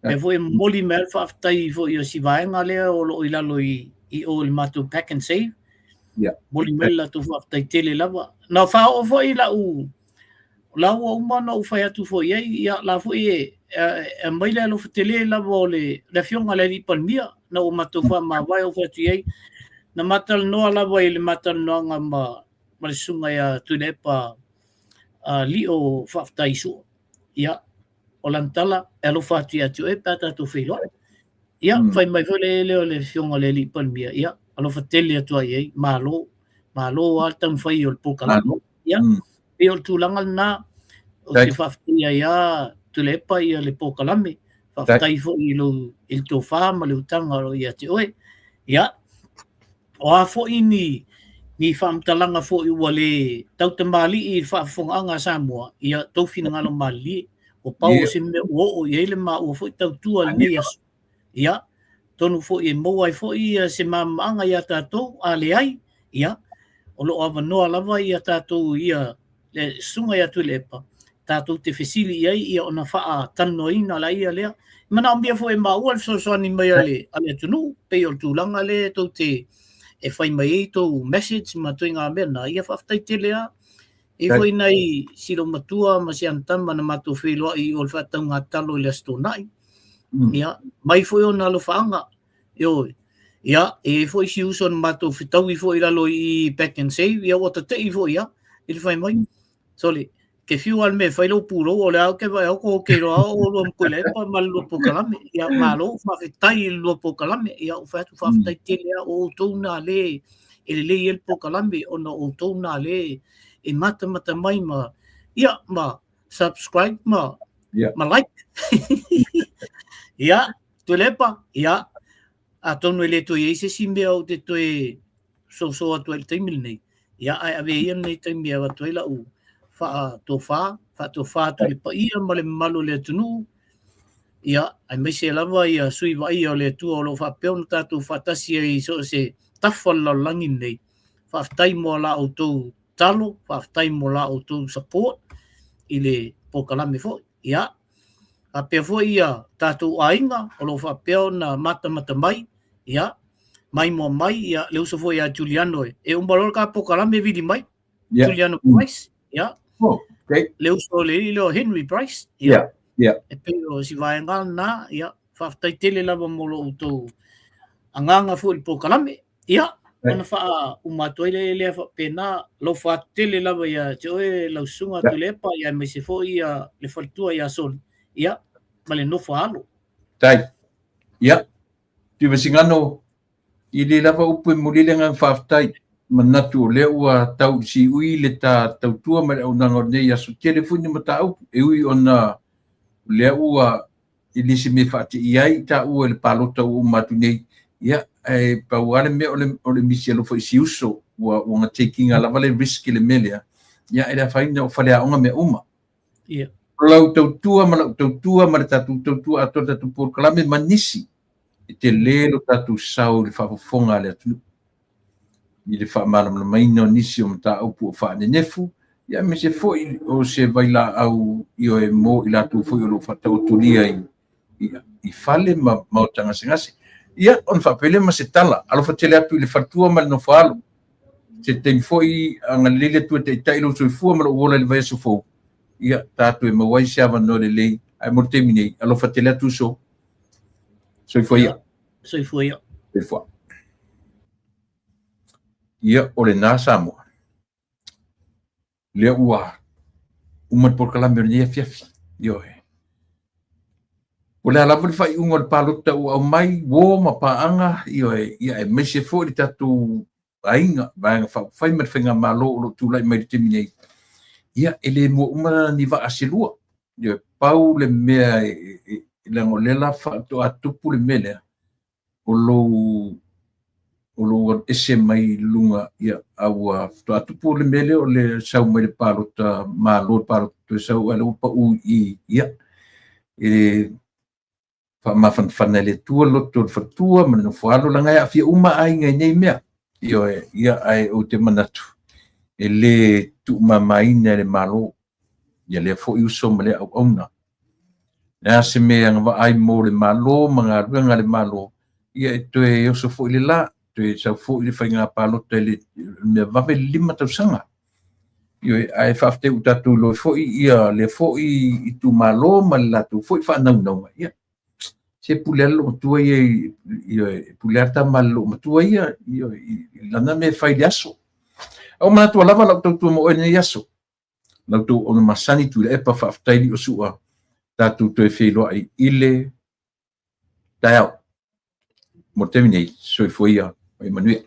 Mea foi e momoli mai ai le faafetai foi o si vaega lea o lo o i lalo i, i o i le matou Pack and Save. Momoli mai le latou faafetai tele lava. Na faaoo foi lau, la ua uma ona ou fai atu foi i ai, ia, la foi e, e aumai le alofa tele lava o le, le afioga i le Alii Palemia, na ua matou faamavae ou fai atu i ai, na ma talanoa lava i le ma talanoaga ma, ma le susuga ia Tuilaepa uh, Lio Faafetai Sua. Ia, o lana tala, e alofa atu ia te oe pe a tatou feiloai. Ia, fai mai foi le lea o le afioga i le Alii Palemia, ia, alofa tele atu ai i ai, malo, malo lava le taumafai o le polokalame. Ia, pei o le tulaga lena, ou te faafetaia ai lava Tuilaepa ia le polokalame, faafetai foi i lou, i le tofa ma le utaga o lo o ia te oe. Ia, o a foi ni, ni faamatalaga foi ua le tautamalii i le faafofogaaga a Samoa, ia tou finagalo malilie, ua pau o se mea ua oo i ai le maua foi tautua i lenei aso. Ia, atonu foi e maua ai foi se malamalamaaga ia tatou, a leai, ia, o lo o avanoa lava ia tatou ia le susuga ia Tuilaepa, tatou te fesili i ai ia ona faatalanoaina laia lea. E manaomia foi e maua le fesoasoani mai a le, a le atunuu, pei o le tulaga lea tou te e fai mai ai tou message ma ituaiga mea na, ia faafetai tele lava. E i ai foi nai si loomatua ma si ana tama na matou feiloai i o le faatauga talo i le Aso Toonai. Ia, mai foi ona alofaaga, ioe. Ia, e i ai foi si uso na matou fetaui foi i lalo i Pack and Save, ia ua tate'i foi ia i le fai mai. Sole, ke fiu lava le mea e fai lou pulou, o lea ou te vaai atu ou te iloa o oulua ma Tuilaepa ma le lua polokalame. Ia, malo, faafetai i le lua polokalame. Ia, ou fai atu faafetai tele lava, o outou na le e lelei ai le polokalame ona o outou na le e matamata mai ma, ia, ma subscribe ma, ma like. Ia, Tuilaepa, ia, atonu e le toe i ai se isi mea ou te toe soso atu ai i le taimi lenei, ia, ae ave ia lenei taimi e avatu ai lau faatofa, faatofa atu i le paia ma le mamalu o le atunuu, ia, aemaise lava ia sui vaaia o le Atua o lo o faapea ona tatou faatasi ai i so o se tafa o le lalolagi lenei. Faafetai mo la outou talo, faafetai mo la outou support i le polokalame foi. Ia, faapea foi ia tatou aiga o lo o faapea ona matamata mai, ia, maimoa mai, ia, le uso foi ia Juliano e, e uma loa le ta polokalame vili mai, Juliano Price, ia, Oh, okay. le uso le alii lea o Henry Price, ia, e pei o si vaega lena, ia, faafetai tele lava mo lo outou agaga foi i le polokalame. Ia, ona faauma atu ai lea lea faapena, alofa atu tele lava ia te oe lau susuga Tuilaepa, ia aemaise foi ia le faletua ia Soli, ia, ma le nofo a alo. Tai. Ia, Tuivasigano, e le lava upu e momoli ai le agaga faafetai. Manatu o lea ua tau i le siui le ta tautua ma le auaunaga o lenei aso. Tele foi ni mataupu e ui ona o lea ua e le se mea faateia ai taua i le palota ua uma atu nei. Ia, ae pau lava le mea o le, o le misi alofa i si uso. ua ua na take ina lava le risk i le mea lea, ia e le afaina o faleaoga mea uma. Ia. O lau tautua ma lau tautua ma le tatou tautua atoa le tatou polokalame ma nisi, e tele lo tatou sao i le faafofoga a le atunuu i le faamalamalamaina o nisi o mataupu o faanenefu, ia aemaise foi o se vailaau ioe mo i latou foi o lo o faataotolia i i fale ma maota gasegase. Ia, ona faapea lea ma se tala, alofa tele atu i le faletua ma le nofoaalo. Se taimi foi agalelei le Atua e taitai lou soifua ma lou ola i le vaiaso fou, ia tatou e maua ai se avanoa lelei. Ae mo le taimi nei, alofa tele atu uso. Soifua ia. Soifua ia. Soifua. Ia, o lena Samoa. Lea ua uma le polokalame o lenei afiafi. Ioe. O le a lava le faaiuga o le palota ua aumai, uo ma paaga, ioe, ia aemaise foi le tatou aiga, Vaega Faaupufai ma le Faigamalo o lo o tulai mai i le taimi nei, ia e le mua uma ni vaa se lua. Ioe, pau le mea e leaga o lea la faatoa tupu le mea lea, o lou o lou alu ese mai luga, ia, a ua faatoa tupu le mea lea o le sau mai le palota malo, le palota toe sau, a o lea ua pau i i, ia, e faamafanafana e le Atua le loto o le faletua ma le nofoaalo, leaga e aafia uma aiga i nei mea. Ioe, ia, ae ou te manatu, e le tuumamaina e le Malo ia lea foi uso ma lea auauna. O le a se mea e agavaa ai mo le Malo ma galuega a le Malo, ia e toe oso foi le la, toe sau foi le faiga palota i le mea vave le 5 tausaga. Ioe, ae faafetai ua tatou iloa foi ia lea foi itumalo ma le latou foi faanaunauga, ia se pule lava le loomatua ia, ioe, pule lava le tama a le loomatua ia, ioe, i lana mea e fai i le aso. Ae ua manatu ua lava lau tautua mo oe i lenei aso. La outou auauna masani Tuilaepa, faafetai Liosua, tatou toe feiloai i le taeao. Mo le taimi nei, soifua ia ma ia manuia.